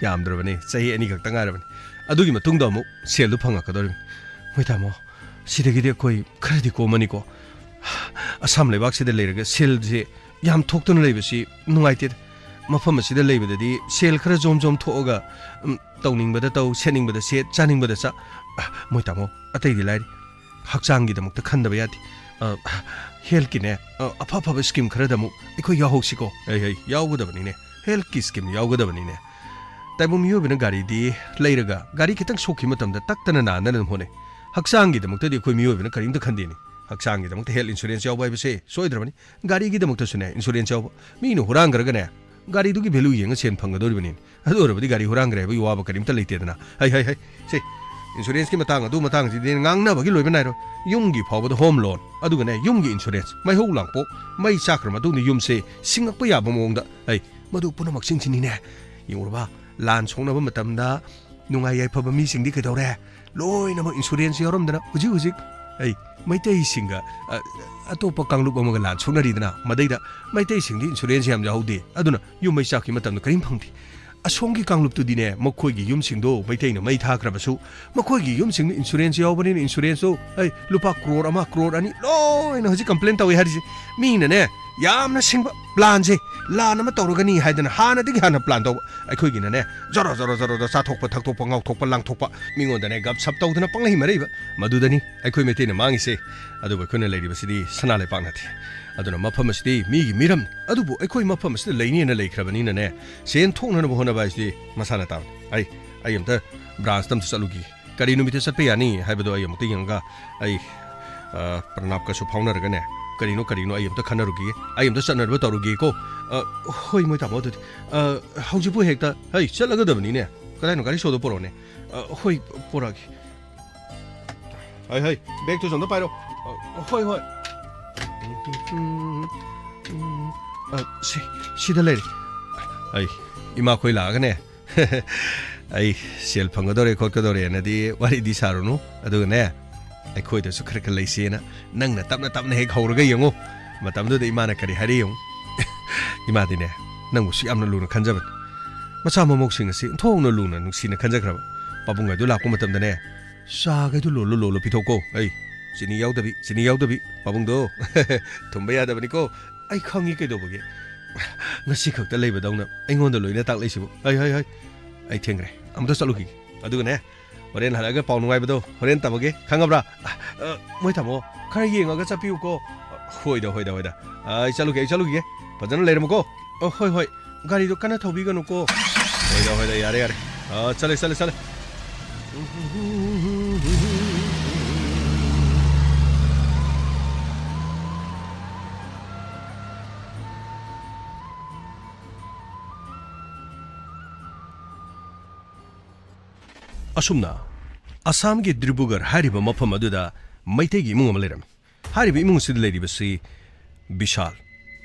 ꯌꯥꯝꯗ꯭ꯔꯕꯅꯤ, ꯆꯍꯤ ꯑꯅꯤ ꯈꯛꯇ ꯉꯥꯏꯔꯕꯅꯤ꯫ ꯑꯗꯨꯒꯤ ꯃꯇꯨꯡꯗ ꯑꯃꯨꯛ ꯁꯦꯜꯗꯨ ꯐꯪꯉꯛꯀꯗꯧꯔꯤꯕꯅꯤ꯫ ꯃꯣꯏ ꯇꯥꯃꯣ, ꯁꯤꯗꯒꯤꯗꯤ ꯑꯩꯈꯣꯏ ꯈꯔꯗꯤ ꯀꯣꯝꯃꯅꯤꯀꯣ꯫ ꯑꯁꯥꯝ ꯂꯩꯕꯥꯛꯁꯤꯗ ꯂꯩꯔꯒ ꯁꯦꯜꯁꯦ ꯌꯥꯝ ꯊꯣꯛꯇꯨꯅ ꯂꯩꯕꯁꯤ ꯅꯨꯡꯉꯥꯏꯇꯦꯗ꯫ ꯃꯐꯝ ꯑꯁꯤꯗ ꯂꯩꯕꯗꯗꯤ ꯁꯦꯜ ꯈꯔ ꯖꯣꯝ ꯖꯣꯝ ꯊꯣꯛꯑꯒ, ꯎꯝ, ꯇꯧꯅꯤꯡꯕꯗ ꯇꯧ, ꯁꯦꯠꯅꯤꯡꯕꯗ ꯁꯦꯠ, ꯆꯥꯅꯤꯡꯕꯗ ꯆꯥ꯫ ꯑ, ꯃꯣꯏ ꯇꯥꯃꯣ, ꯑꯇꯩꯗꯤ ꯂꯥꯏꯔꯤ, ꯍꯛꯆꯥꯡꯒꯤꯗꯃꯛꯇ ꯈꯟꯗꯕ ꯌꯥꯗꯦ꯫ ꯑ, healthꯀꯤꯅꯦ, ꯑ, ꯑꯐ ꯑꯐꯕ scheme ꯈꯔꯗ ꯑꯃꯨꯛ ꯑꯩꯈꯣꯏ ꯌꯥꯎꯍꯧꯁꯤꯀꯣ꯫ ꯍꯩ, ꯍꯩ, ꯌꯥꯎꯒꯗꯕꯅꯤꯅꯦ, healthꯀꯤ scheme ꯌꯥꯎꯒꯗꯕꯅꯤꯅꯦ꯫ ꯇꯥꯏꯕꯪ ꯃꯤꯑꯣꯏꯕꯅ ꯒꯥꯔꯤꯗꯤ ꯂꯩꯔꯒ, ꯒꯥꯔꯤ ꯈꯤꯇꯪ ꯁꯣꯛꯈꯤꯕ ꯃꯇꯝꯗ ꯇꯛꯇꯅ ꯅꯥꯅꯅꯕ ꯍꯣꯠꯅꯩ꯫ ꯍꯛꯆꯥꯡꯒꯤꯗꯃꯛꯇꯗꯤ ꯑꯩꯈꯣꯏ ꯃꯤꯑꯣꯏꯕꯅ ꯀꯔꯤꯝꯇ ꯈꯟꯗꯦꯅꯦ꯫ ꯍꯛꯆꯥꯡꯒꯤꯗꯃꯛꯇ health insurance ꯌꯥꯎꯕ ꯍꯥꯏꯕꯁꯦ ꯁꯣꯏꯗ꯭ꯔꯕꯅꯤ꯫ ꯒꯥꯔꯤꯒꯤꯗꯃꯛꯇꯁꯨꯅꯦ insurance ꯌꯥꯎꯕ꯫ ꯃꯤꯅ ꯍꯨꯔꯥꯟꯈ꯭ꯔꯒꯅꯦ, ꯒꯥꯔꯤꯗꯨꯒꯤ value ꯌꯦꯡꯉ ꯁꯦꯟ ꯐꯪꯒꯗꯧꯔꯤꯕꯅꯤ꯫ ꯑꯗꯨ ꯑꯣꯏꯔꯕꯗꯤ ꯒꯥꯔꯤ ꯍꯨꯔꯥꯟꯈ꯭ꯔꯦ ꯍꯥꯏꯕꯒꯤ ꯋꯥꯕ ꯀꯔꯤꯝꯇ ꯂꯩꯇꯦꯗꯅ꯫ ꯍꯩ, ꯍꯩ, ꯍꯩ, ꯁꯦ, insuranceꯀꯤ ꯃꯇꯥꯡ ꯑꯗꯨ ꯃꯇꯥꯡꯁꯤꯗꯤ ꯉꯥꯡꯅꯕꯒꯤ ꯂꯣꯏꯕ ꯅꯥꯏꯔꯣꯏ꯫ ꯌꯨꯝꯒꯤ ꯐꯥꯎꯕꯗ home loan, ꯑꯗꯨꯒꯅꯦ, ꯌꯨꯝꯒꯤ insurance, ꯃꯩꯍꯧ ꯂꯥꯡꯄꯣꯛ, ꯃꯩ ꯆꯥꯛꯈ꯭ꯔ ꯃꯇꯨꯡꯗ ꯌꯨꯝꯁꯦ ꯁꯤꯡꯉꯛꯄ ꯌꯥꯕ ꯃꯑꯣꯡꯗ, ꯑꯩ, ꯃꯗꯨ ꯄꯨꯝꯅꯃꯛꯁꯤꯡꯁꯤꯅꯤꯅꯦ꯫ ꯌꯦꯡꯉꯨꯔꯕ, ꯂꯥꯟ ꯁꯣꯛꯅꯕ ꯃꯇꯝꯗ ꯅꯨꯡꯉꯥꯏ ꯌꯥꯏꯐꯕ ꯃꯤꯁꯤꯡꯗꯤ ꯀꯩꯗꯧꯔꯦ? ꯂꯣꯏꯅꯃꯛ insurance ꯌꯥꯎꯔꯝꯗꯅ ꯍꯧꯖꯤꯛ ꯍꯧꯖꯤꯛ, ꯑꯩ, ꯃꯩꯇꯩꯁꯤꯡꯒ, ꯑ, ꯑꯇꯣꯞꯄ ꯀꯥꯡꯂꯨꯞ ꯑꯃꯒ ꯂꯥꯟ ꯁꯣꯛꯅꯔꯤꯗꯅ, ꯃꯗꯩꯗ ꯃꯩꯇꯩꯁꯤꯡꯗꯤ insurance ꯌꯥꯝ ꯌꯥꯎꯍꯧꯗꯦ꯫ ꯑꯗꯨꯅ ꯌꯨꯝ ꯃꯩ ꯆꯥꯛꯈꯤꯕ ꯃꯇꯝꯗ ꯀꯔꯤꯝ ꯐꯪꯗꯦ꯫ ꯑꯁꯣꯝꯒꯤ ꯀꯥꯡꯂꯨꯞꯇꯨꯗꯤꯅꯦ, ꯃꯈꯣꯏꯒꯤ ꯌꯨꯝꯁꯤꯡꯗꯣ ꯃꯩꯇꯩꯅ ꯃꯩ ꯊꯥꯈ꯭ꯔꯕꯁꯨ, ꯃꯈꯣꯏꯒꯤ ꯌꯨꯝꯁꯤꯡꯗ insurance ꯌꯥꯎꯕꯅꯤꯅ insuranceꯇꯣ, ꯑꯩ, ꯂꯨꯄꯥ ꯀ꯭ꯔꯣꯔ ꯑꯃ, ꯀ꯭ꯔꯣꯔ ꯑꯅꯤ ꯂꯣꯏꯅ ꯍꯧꯖꯤꯛ complain ꯇꯧꯏ ꯍꯥꯏꯔꯤꯁꯦ꯫ ꯃꯤꯅꯅꯦ, ꯌꯥꯝꯅ ꯁꯤꯡꯕ planꯁꯦ, ꯂꯥꯟ ꯑꯃ ꯇꯧꯔꯒꯅꯤ ꯍꯥꯏꯗꯅ ꯍꯥꯟꯅꯗꯒꯤ ꯍꯥꯟꯅ ꯄ꯭ꯂꯥꯟ ꯇꯧꯕ꯫ ꯑꯩꯈꯣꯏꯒꯤꯅꯅꯦ, ꯖꯔꯣ ꯖꯔꯣ ꯖꯔꯣ ꯖꯔꯣ ꯆꯥꯊꯣꯛꯄ, ꯊꯛꯇꯣꯛꯄ, ꯉꯥꯎꯊꯣꯛꯄ, ꯂꯥꯡꯊꯣꯛꯄ, ꯃꯤꯉꯣꯟꯗꯅꯦ ꯒꯞ ꯁꯞ ꯇꯧꯗꯅ ꯄꯪꯂꯩ ꯃꯔꯩꯕ꯫ ꯃꯗꯨꯗꯅꯤ ꯑꯩꯈꯣꯏ ꯃꯩꯇꯩꯅ ꯃꯥꯡꯉꯤꯁꯦ꯫ ꯑꯗꯨꯕꯨ ꯑꯩꯈꯣꯏꯅ ꯂꯩꯔꯤꯕꯁꯤꯗꯤ ꯁꯅꯥ ꯂꯩꯄꯥꯛ ꯅꯠꯇꯦ꯫ ꯑꯗꯨꯅ ꯃꯐꯝ ꯑꯁꯤꯗꯤ ꯃꯤꯒꯤ ꯃꯤꯔꯝꯅꯤ꯫ ꯑꯗꯨꯕꯨ ꯑꯩꯈꯣꯏ ꯃꯐꯝ ꯑꯁꯤꯗ ꯂꯩꯅꯦꯅ ꯂꯩꯈ꯭ꯔꯕꯅꯤꯅꯅꯦ, ꯁꯦꯟ ꯊꯣꯛꯅꯅꯕ ꯍꯣꯠꯅꯕ ꯍꯥꯏꯁꯤꯗꯤ ꯃꯁꯥꯅ ꯇꯥꯕꯅꯤ꯫ ꯑꯩ, ꯑꯩ ꯑꯝꯇ ꯕ꯭ꯔꯥꯟꯁꯇ ꯑꯝꯇ ꯆꯠꯂꯨꯈꯤꯒꯦ꯫ ꯀꯔꯤ ꯅꯨꯃꯤꯠꯇ ꯆꯠꯄ ꯌꯥꯅꯤ ꯍꯥꯏꯕꯗꯣ ꯑꯩ ꯑꯃꯨꯛꯇ ꯌꯦꯡꯉꯒ ꯑꯩ, ꯑ, ꯄ꯭ꯔꯅꯥꯞꯀꯁꯨ ꯐꯥꯎꯅꯔꯒꯅꯦ, ꯀꯔꯤꯅꯣ ꯀꯔꯤꯅꯣ ꯑꯩ ꯑꯃꯨꯛꯇ ꯈꯟꯅꯔꯨꯈꯤꯒꯦ꯫ ꯑꯩ ꯑꯃꯨꯛꯇ ꯆꯠꯅꯅꯕ ꯇꯧꯔꯨꯒꯦꯀꯣ꯫ ꯑ, ꯍꯣꯏ, ꯃꯣꯏ ꯇꯥꯃꯣ, ꯑꯗꯨꯗꯤ, ꯑ, ꯍꯧꯖꯤꯛꯄꯨ ꯍꯦꯛꯇ, ꯍꯩ, ꯆꯠꯂꯒꯗꯕꯅꯤꯅꯦ꯫ ꯀꯗꯥꯏꯅꯣ? ꯒꯥꯔꯤ ꯁꯣꯗꯣ ꯄꯨꯔꯛꯑꯣꯅꯦ꯫ ꯑ, ꯍꯣꯏ, ꯄꯨꯔꯛꯑꯒꯦ꯫ ꯍꯩ, ꯍꯩ, ꯕꯦꯒꯇꯨꯁꯨ ꯑꯝꯇ ꯄꯥꯏꯔꯣ꯫ ꯑ, ꯍꯣꯏ, ꯍꯣꯏ꯫ ꯎꯝ, ꯎꯝ, ꯎꯝ, ꯑ, ꯁꯤ, ꯁꯤꯗ ꯂꯩꯔꯦ꯫ ꯑꯩ, ꯏꯃꯥꯈꯣꯏ ꯂꯥꯛꯑꯒꯅꯦ, ꯑꯩ ꯁꯦꯜ ꯐꯪꯒꯗꯧꯔꯦ ꯈꯣꯠꯀꯗꯧꯔꯦꯅꯗꯤ ꯋꯥꯔꯤꯗꯤ ꯁꯥꯔꯨꯅꯨ꯫ ꯑꯗꯨꯒꯅꯦ, ꯑꯩꯈꯣꯏꯗꯁꯨ ꯈꯔ ꯈꯔ ꯂꯩꯁꯦꯅ ꯅꯪꯅ ꯇꯞꯅ ꯇꯞꯅ ꯍꯦꯛ ꯍꯧꯔꯒ ꯌꯦꯡꯉꯨ꯫ ꯃꯇꯝꯗꯨꯗ ꯏꯃꯥꯅ ꯀꯔꯤ ꯍꯥꯏꯔꯤ ꯌꯦꯡꯉꯨ꯫ ꯏꯃꯥꯗꯤꯅꯦ, ꯅꯪꯕꯨꯁꯨ ꯌꯥꯝꯅ ꯂꯨꯅ ꯈꯟꯖꯕꯅꯤ꯫ ꯃꯆꯥ ꯃꯃꯧꯁꯤꯡ ꯑꯁꯤ ꯑꯣꯟꯊꯣꯛꯅ ꯂꯨꯅ ꯅꯨꯡꯁꯤꯅ ꯈꯟꯖꯈ꯭ꯔꯕ꯫ ꯄꯥꯕꯨꯡ ꯍꯥꯏꯗꯨ ꯂꯥꯛꯄ ꯃꯇꯝꯗꯅꯦ, ꯆꯥꯒꯩꯗꯨ ꯂꯣꯜꯂꯨ ꯂꯣꯜꯂꯨ ꯄꯤꯊꯣꯛꯀꯣ꯫ ꯑꯩ, ꯆꯤꯅꯤ ꯌꯥꯎꯗꯕꯤ, ꯆꯤꯅꯤ ꯌꯥꯎꯗꯕꯤ, ꯄꯥꯕꯨꯡꯗꯣ꯫ ꯊꯨꯝꯕ ꯌꯥꯗꯕꯅꯤꯀꯣ꯫ ꯑꯩ ꯈꯪꯉꯤ ꯀꯩꯗꯧꯕꯒꯤ꯫ ꯉꯁꯤ ꯈꯛꯇ ꯂꯩꯕꯗꯧꯅ ꯑꯩꯉꯣꯟꯗ ꯂꯣꯏꯅ ꯇꯥꯛꯂꯛꯏꯁꯤꯕꯨ꯫ ꯍꯩ, ꯍꯩ, ꯍꯩ꯫ ꯑꯩ ꯊꯦꯡꯈ꯭ꯔꯦ꯫ ꯑꯃꯨꯛꯇ ꯆꯠꯂꯨꯈꯤꯒꯦ꯫ ꯑꯗꯨꯒꯅꯦ, ꯍꯣꯔꯦꯟ ꯍꯜꯂꯛꯑꯒ ꯄꯥꯎ ꯅꯨꯡꯉꯥꯏꯕꯗꯣ ꯍꯣꯔꯦꯟ ꯇꯝꯃꯒꯦ꯫ ꯈꯪꯉꯕ꯭ꯔꯥ? ꯑ, ꯑ, ꯃꯣꯏ ꯇꯥꯃꯣ, ꯈꯔ ꯌꯦꯡꯉꯒ ꯆꯠꯄꯤꯌꯨꯀꯣ꯫ ꯍꯣꯏꯗ, ꯍꯣꯏꯗ, ꯍꯣꯏꯗ꯫ ꯑ, ꯑꯩ ꯆꯠꯂꯨꯒꯦ, ꯑꯩ ꯆꯠꯂꯨꯈꯤꯒꯦ꯫ ꯐꯖꯅ ꯂꯩꯔꯝꯃꯨꯀꯣ꯫ ꯑ, ꯍꯣꯏ, ꯍꯣꯏ꯫ ꯒꯥꯔꯤꯗꯣ ꯀꯟꯅ ꯊꯧꯕꯤꯒꯅꯨꯀꯣ꯫ ꯍꯣꯏꯗ, ꯍꯣꯏꯗ, ꯌꯥꯔꯦ, ꯌꯥꯔꯦ꯫ ꯑ, ꯆꯠꯂꯦ, ꯆꯠꯂꯦ, ꯆꯠꯂꯦ꯫ ꯑꯁꯨꯝꯅ ꯑꯁꯥꯝꯒꯤ ꯗꯤꯕ꯭ꯔꯨꯒꯔ ꯍꯥꯏꯔꯤꯕ ꯃꯐꯝ ꯑꯗꯨꯗ ꯃꯩꯇꯩꯒꯤ ꯏꯃꯨꯡ ꯑꯃ ꯂꯩꯔꯝꯃꯤ꯫ ꯍꯥꯏꯔꯤꯕ ꯏꯃꯨꯡ ꯑꯁꯤꯗ ꯂꯩꯔꯤꯕꯁꯤ ꯕꯤꯁꯥꯜ,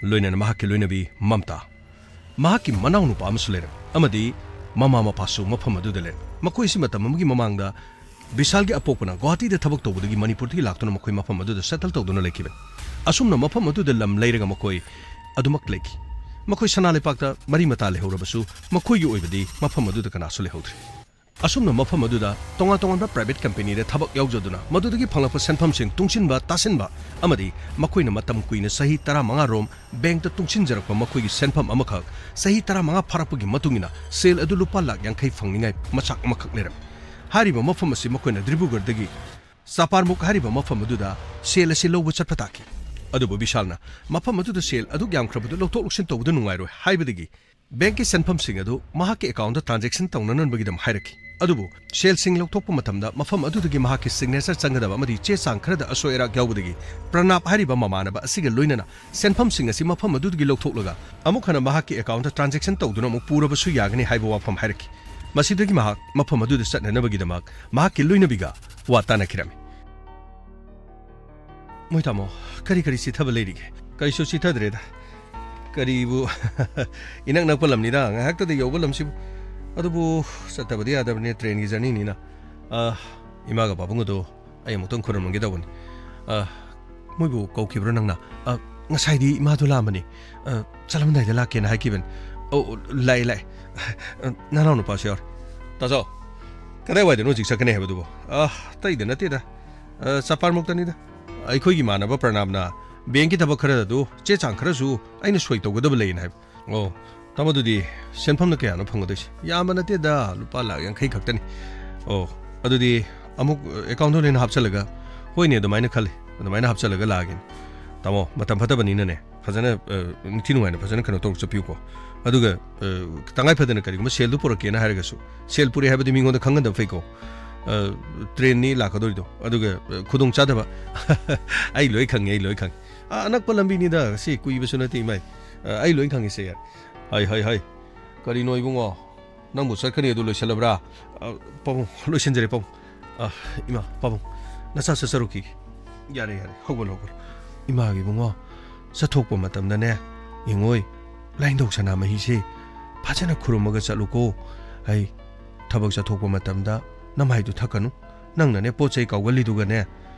ꯂꯣꯏꯅꯅ ꯃꯍꯥꯛꯀꯤ ꯂꯣꯏꯅꯕꯤ ꯃꯝꯇꯥ, ꯃꯍꯥꯛꯀꯤ ꯃꯅꯥꯎꯅꯨꯄꯥ ꯑꯃꯁꯨ ꯂꯩꯔꯝꯃꯤ ꯑꯃꯗꯤ ꯃꯃꯥ ꯃꯄꯥꯁꯨ ꯃꯐꯝ ꯑꯗꯨꯗ ꯂꯩꯔꯝꯃꯤ꯫ ꯃꯈꯣꯏꯁꯤ ꯃꯇꯝ ꯑꯃꯒꯤ ꯃꯃꯥꯡꯗ ꯕꯤꯁꯥꯜꯒꯤ ꯑꯄꯣꯛꯄꯅ ꯒꯨꯋꯥꯍꯥꯇꯤꯗ ꯊꯕꯛ ꯇꯧꯕꯗꯒꯤ ꯃꯅꯤꯄꯨꯔꯗꯒꯤ ꯂꯥꯛꯇꯨꯅ ꯃꯈꯣꯏ ꯃꯐꯝ ꯑꯗꯨꯗ ꯁꯦꯇꯜ ꯇꯧꯗꯨꯅ ꯂꯩꯈꯤꯕꯅꯤ꯫ ꯑꯁꯨꯝꯅ ꯃꯐꯝ ꯑꯗꯨꯗ ꯂꯝ ꯂꯩꯔꯒ ꯃꯈꯣꯏ ꯑꯗꯨꯃꯛ ꯂꯩꯈꯤ꯫ ꯃꯈꯣꯏ ꯁꯅꯥ ꯂꯩꯄꯥꯛꯇ ꯃꯔꯤ ꯃꯇꯥ ꯂꯩꯍꯧꯔꯕꯁꯨ ꯃꯈꯣꯏꯒꯤ ꯑꯣꯏꯕꯗꯤ ꯃꯐꯝ ꯑꯗꯨꯗ ꯀꯅꯥꯁꯨ ꯂꯩꯍꯧꯗ꯭ꯔꯦ꯫ ꯑꯁꯨꯝꯅ ꯃꯐꯝ ꯑꯗꯨꯗ ꯇꯣꯉꯥꯟ ꯇꯣꯉꯥꯟꯕ private companyꯗ ꯊꯕꯛ ꯌꯥꯎꯖꯗꯨꯅ ꯃꯗꯨꯗꯒꯤ ꯐꯪꯂꯛꯄ ꯁꯦꯟꯐꯝꯁꯤꯡ ꯇꯨꯡꯁꯤꯟꯕ ꯇꯥꯁꯤꯟꯕ ꯑꯃꯗꯤ ꯃꯈꯣꯏꯅ ꯃꯇꯝ ꯀꯨꯏꯅ ꯆꯍꯤ ꯇꯔꯥꯃꯉꯥ ꯔꯣꯝ bankꯇ ꯇꯨꯡꯁꯤꯟꯖꯔꯛꯄ ꯃꯈꯣꯏꯒꯤ ꯁꯦꯟꯐꯝ ꯑꯃꯈꯛ ꯆꯍꯤ ꯇꯔꯥꯃꯉꯥ ꯐꯥꯔꯛꯄꯒꯤ ꯃꯇꯨꯡ ꯏꯟꯅ ꯁꯦꯜ ꯑꯗꯨ ꯂꯨꯄꯥ ꯂꯥꯈ ꯌꯥꯡꯈꯩ ꯐꯪꯅꯤꯡꯉꯥꯏ ꯃꯆꯥꯛ ꯑꯃꯈꯛ ꯂꯩꯔꯝꯃꯤ꯫ ꯍꯥꯏꯔꯤꯕ ꯃꯐꯝ ꯑꯁꯤ ꯃꯈꯣꯏꯅ ꯗꯤꯕ꯭ꯔꯨꯒꯔꯗꯒꯤ ꯆꯥꯄꯥꯔꯃꯨꯛ ꯍꯥꯏꯔꯤꯕ ꯃꯐꯝ ꯑꯗꯨꯗ ꯁꯦꯜ ꯑꯁꯤ ꯂꯧꯕ ꯆꯠꯄ ꯇꯥꯈꯤ꯫ ꯑꯗꯨꯕꯨ ꯕꯤꯁꯥꯜꯅ ꯃꯐꯝ ꯑꯗꯨꯗ ꯁꯦꯜ ꯑꯗꯨꯛ ꯌꯥꯝꯈ꯭ꯔꯕꯗꯨ ꯂꯧꯊꯣꯛ ꯂꯧꯁꯤꯟ ꯇꯧꯕꯗ ꯅꯨꯡꯉꯥꯏꯔꯣꯏ ꯍꯥꯏꯕꯗꯒꯤ bankꯀꯤ ꯁꯦꯟꯐꯝꯁꯤꯡ ꯑꯗꯨ ꯃꯍꯥꯛꯀꯤ accountꯇ transaction ꯇꯧꯅꯅꯕꯒꯤꯗꯃꯛ ꯍꯥꯏꯔꯛꯈꯤ꯫ ꯑꯗꯨꯕꯨ ꯁꯦꯜꯁꯤꯡ ꯂꯧꯊꯣꯛꯄ ꯃꯇꯝꯗ ꯃꯐꯝ ꯑꯗꯨꯗꯒꯤ ꯃꯍꯥꯛꯀꯤ signature ꯆꯪꯒꯗꯕ ꯑꯃꯗꯤ ꯆꯦ ꯆꯥꯡ ꯈꯔꯗ ꯑꯁꯣꯏ ꯑꯔꯥꯛ ꯌꯥꯎꯕꯗꯒꯤ ꯄ꯭ꯔꯅꯥꯞ ꯍꯥꯏꯔꯤꯕ ꯃꯃꯥꯟꯅꯕ ꯑꯁꯤꯒ ꯂꯣꯏꯅꯅ ꯁꯦꯟꯐꯝꯁꯤꯡ ꯑꯁꯤ ꯃꯐꯝ ꯑꯗꯨꯗꯒꯤ ꯂꯧꯊꯣꯛꯂꯒ ꯑꯃꯨꯛ ꯍꯟꯅ ꯃꯍꯥꯛꯀꯤ accountꯇ transaction ꯇꯧꯗꯨꯅ ꯑꯃꯨꯛ ꯄꯨꯔꯕꯁꯨ ꯌꯥꯒꯅꯤ ꯍꯥꯏꯕ ꯋꯥꯐꯝ ꯍꯥꯏꯔꯛꯈꯤ꯫ ꯃꯁꯤꯗꯒꯤ ꯃꯍꯥꯛ ꯃꯐꯝ ꯑꯗꯨꯗ ꯆꯠꯅꯅꯕꯒꯤꯗꯃꯛ ꯃꯍꯥꯛꯀꯤ ꯂꯣꯏꯅꯕꯤꯒ ꯋꯥ ꯇꯥꯅꯈꯤꯔꯝꯃꯤ꯫ ꯃꯣꯏ ꯇꯥꯃꯣ, ꯀꯔꯤ ꯀꯔꯤ ꯆꯤꯊꯕ ꯂꯩꯔꯤꯒꯦ? ꯀꯔꯤꯁꯨ ꯆꯤꯊꯗ꯭ꯔꯦꯗ꯫ ꯀꯔꯤꯕꯨ ꯏꯅꯛ ꯅꯛꯄ ꯂꯝꯅꯤꯗ, ꯉꯥꯏꯍꯥꯛꯇꯗ ꯌꯧꯕ ꯂꯝꯁꯤꯕꯨ꯫ ꯑꯗꯨꯕꯨ ꯆꯠꯇꯕꯗꯤ ꯌꯥꯗꯕꯅꯦ, trainꯒꯤ journeyꯅꯤꯅ꯫ ꯑ, ꯏꯃꯥꯒ ꯄꯥꯕꯨꯡꯒꯗꯣ ꯑꯩ ꯑꯃꯨꯛꯇꯪ ꯈꯨꯔꯨꯝꯃꯒꯦ ꯇꯧꯕꯅꯤ꯫ ꯑ, ꯃꯣꯏꯕꯨ ꯀꯧꯈꯤꯕ꯭ꯔꯣ ꯅꯪꯅ? ꯑ, ꯉꯁꯥꯏꯗꯤ ꯏꯃꯥꯗꯣ ꯂꯥꯛꯑꯝꯕꯅꯤ꯫ ꯑ, ꯆꯠꯂꯝꯗꯥꯏꯗ ꯂꯥꯛꯀꯦꯅ ꯍꯥꯏꯈꯤꯕꯅꯤ꯫ ꯑꯣ, ꯑꯣ, ꯂꯥꯛꯑꯦ, ꯂꯥꯛꯑꯦ꯫ ꯑ, ꯅꯅꯥꯎ ꯅꯨꯄꯥꯁꯨ ꯌꯥꯎꯔꯦ꯫ ꯇꯥꯖꯧ, ꯀꯗꯥꯏꯋꯥꯏꯗꯅꯣ ꯍꯧꯖꯤꯛ ꯆꯠꯀꯅꯤ ꯍꯥꯏꯕꯗꯨꯕꯣ? ꯑ, ꯑꯇꯩꯗ ꯅꯠꯇꯦꯗ꯫ ꯑ, ꯆꯥꯄꯥꯔꯃꯨꯛꯇꯅꯤꯗ꯫ ꯑꯩꯈꯣꯏꯒꯤ ꯏꯃꯥꯟꯅꯕ ꯄ꯭ꯔꯅꯥꯞꯅ bankꯀꯤ ꯊꯕꯛ ꯈꯔ ꯑꯗꯨ ꯆꯦ ꯆꯥꯡ ꯈꯔꯁꯨ ꯑꯩꯅ ꯁꯣꯏ ꯇꯧꯒꯗꯕ ꯂꯩꯌꯦꯅ ꯍꯥꯏꯕ꯫ ꯑꯣ, ꯇꯥꯃꯣ, ꯑꯗꯨꯗꯤ ꯁꯦꯟꯐꯝꯅ ꯀꯌꯥꯅꯣ ꯐꯪꯒꯗꯣꯏꯁꯦ? ꯌꯥꯝꯕ ꯅꯠꯇꯦꯗ, ꯂꯨꯄꯥ ꯂꯥꯈ ꯌꯥꯡꯈꯩ ꯈꯛꯇꯅꯤ꯫ ꯑꯣ, ꯑꯗꯨꯗꯤ ꯑꯃꯨꯛ, ꯑ, accountꯇ ꯂꯣꯏꯅ ꯍꯥꯞꯆꯜꯂꯒ, ꯍꯣꯏꯅꯦ, ꯑꯗꯨꯃꯥꯏꯅ ꯈꯜꯂꯤ, ꯑꯗꯨꯃꯥꯏꯅ ꯍꯥꯞꯆꯜꯂꯒ ꯂꯥꯛꯑꯒꯦꯅꯦ꯫ ꯇꯥꯃꯣ, ꯃꯇꯝ ꯐꯠꯇꯕꯅꯤꯅꯅꯦ, ꯐꯖꯅ, ꯑ, ꯅꯤꯡꯊꯤ ꯅꯨꯡꯉꯥꯏꯅ ꯐꯖꯅ ꯀꯩꯅꯣ ꯇꯧꯔꯒ ꯆꯠꯄꯤꯌꯨꯀꯣ꯫ ꯑꯗꯨꯒ, ꯑ, ꯇꯉꯥꯏ ꯐꯗꯅ ꯀꯔꯤꯒꯨꯝꯕ ꯁꯦꯜꯗꯨ ꯄꯨꯔꯛꯀꯦꯅ ꯍꯥꯏꯔꯒꯁꯨ, ꯁꯦꯜ ꯄꯨꯔꯛꯑꯦ ꯍꯥꯏꯕꯗꯤ ꯃꯤꯉꯣꯟꯗ ꯈꯪꯍꯟꯗꯕ ꯐꯩꯀꯣ꯫ ꯑ, trainꯅꯤ ꯂꯥꯛꯀꯗꯧꯔꯤꯗꯣ, ꯑꯗꯨꯒ, ꯑ, ꯈꯨꯗꯣꯡ ꯆꯥꯗꯕ, ꯑꯩ ꯂꯣꯏ ꯈꯪꯉꯦ, ꯑꯩ ꯂꯣꯏ ꯈꯪꯉꯦ꯫ ꯑ, ꯑꯅꯛꯄ ꯂꯝꯕꯤꯅꯤꯗ, ꯁꯤ ꯀꯨꯏꯕꯁꯨ ꯅꯠꯇꯦ, ꯏꯃꯥꯏ꯫ ꯑ, ꯑꯩ ꯂꯣꯏ ꯈꯪꯉꯤꯁꯦ, ꯌꯥꯔꯦ꯫ ꯍꯥꯏ, ꯍꯥꯏ, ꯍꯥꯏ꯫ ꯀꯔꯤꯅꯣ ꯏꯕꯨꯡꯉꯣ? ꯅꯪꯕꯨ ꯆꯠꯀꯅꯤ ꯑꯗꯨ ꯂꯣꯏꯁꯤꯜꯂꯕ꯭ꯔꯥ? ꯑ, ꯄꯥꯕꯨꯡ, ꯂꯣꯏꯁꯤꯟꯖꯔꯦ, ꯄꯥꯕꯨꯡ꯫ ꯑ, ꯏꯃꯥ, ꯄꯥꯕꯨꯡ, ꯅꯆꯥ ꯆꯠꯆꯔꯨꯈꯤꯒꯦ꯫ ꯌꯥꯔꯦ, ꯌꯥꯔꯦ, ꯍꯧꯒꯠꯂꯣ, ꯍꯧꯒꯠꯂꯣ꯫ ꯏꯃꯥꯒꯤ ꯏꯕꯨꯡꯉꯣ, ꯆꯠꯊꯣꯛꯄ ꯃꯇꯝꯗꯅꯦ, ꯌꯦꯡꯉꯣꯏ, ꯂꯥꯏꯅꯤꯡꯊꯧ ꯁꯅꯥꯃꯍꯤꯁꯦ ꯐꯖꯅ ꯈꯨꯔꯨꯝꯃꯒ ꯆꯠꯂꯨꯀꯣ꯫ ꯑꯩ ꯊꯕꯛ ꯆꯠꯊꯣꯛꯄ ꯃꯇꯝꯗ ꯅꯃꯥꯏꯗꯨ ꯊꯛꯀꯅꯨ꯫ ꯅꯪꯅꯅꯦ ꯄꯣꯠ ꯆꯩ ꯀꯥꯎꯒꯜꯂꯤꯗꯨꯒꯅꯦ,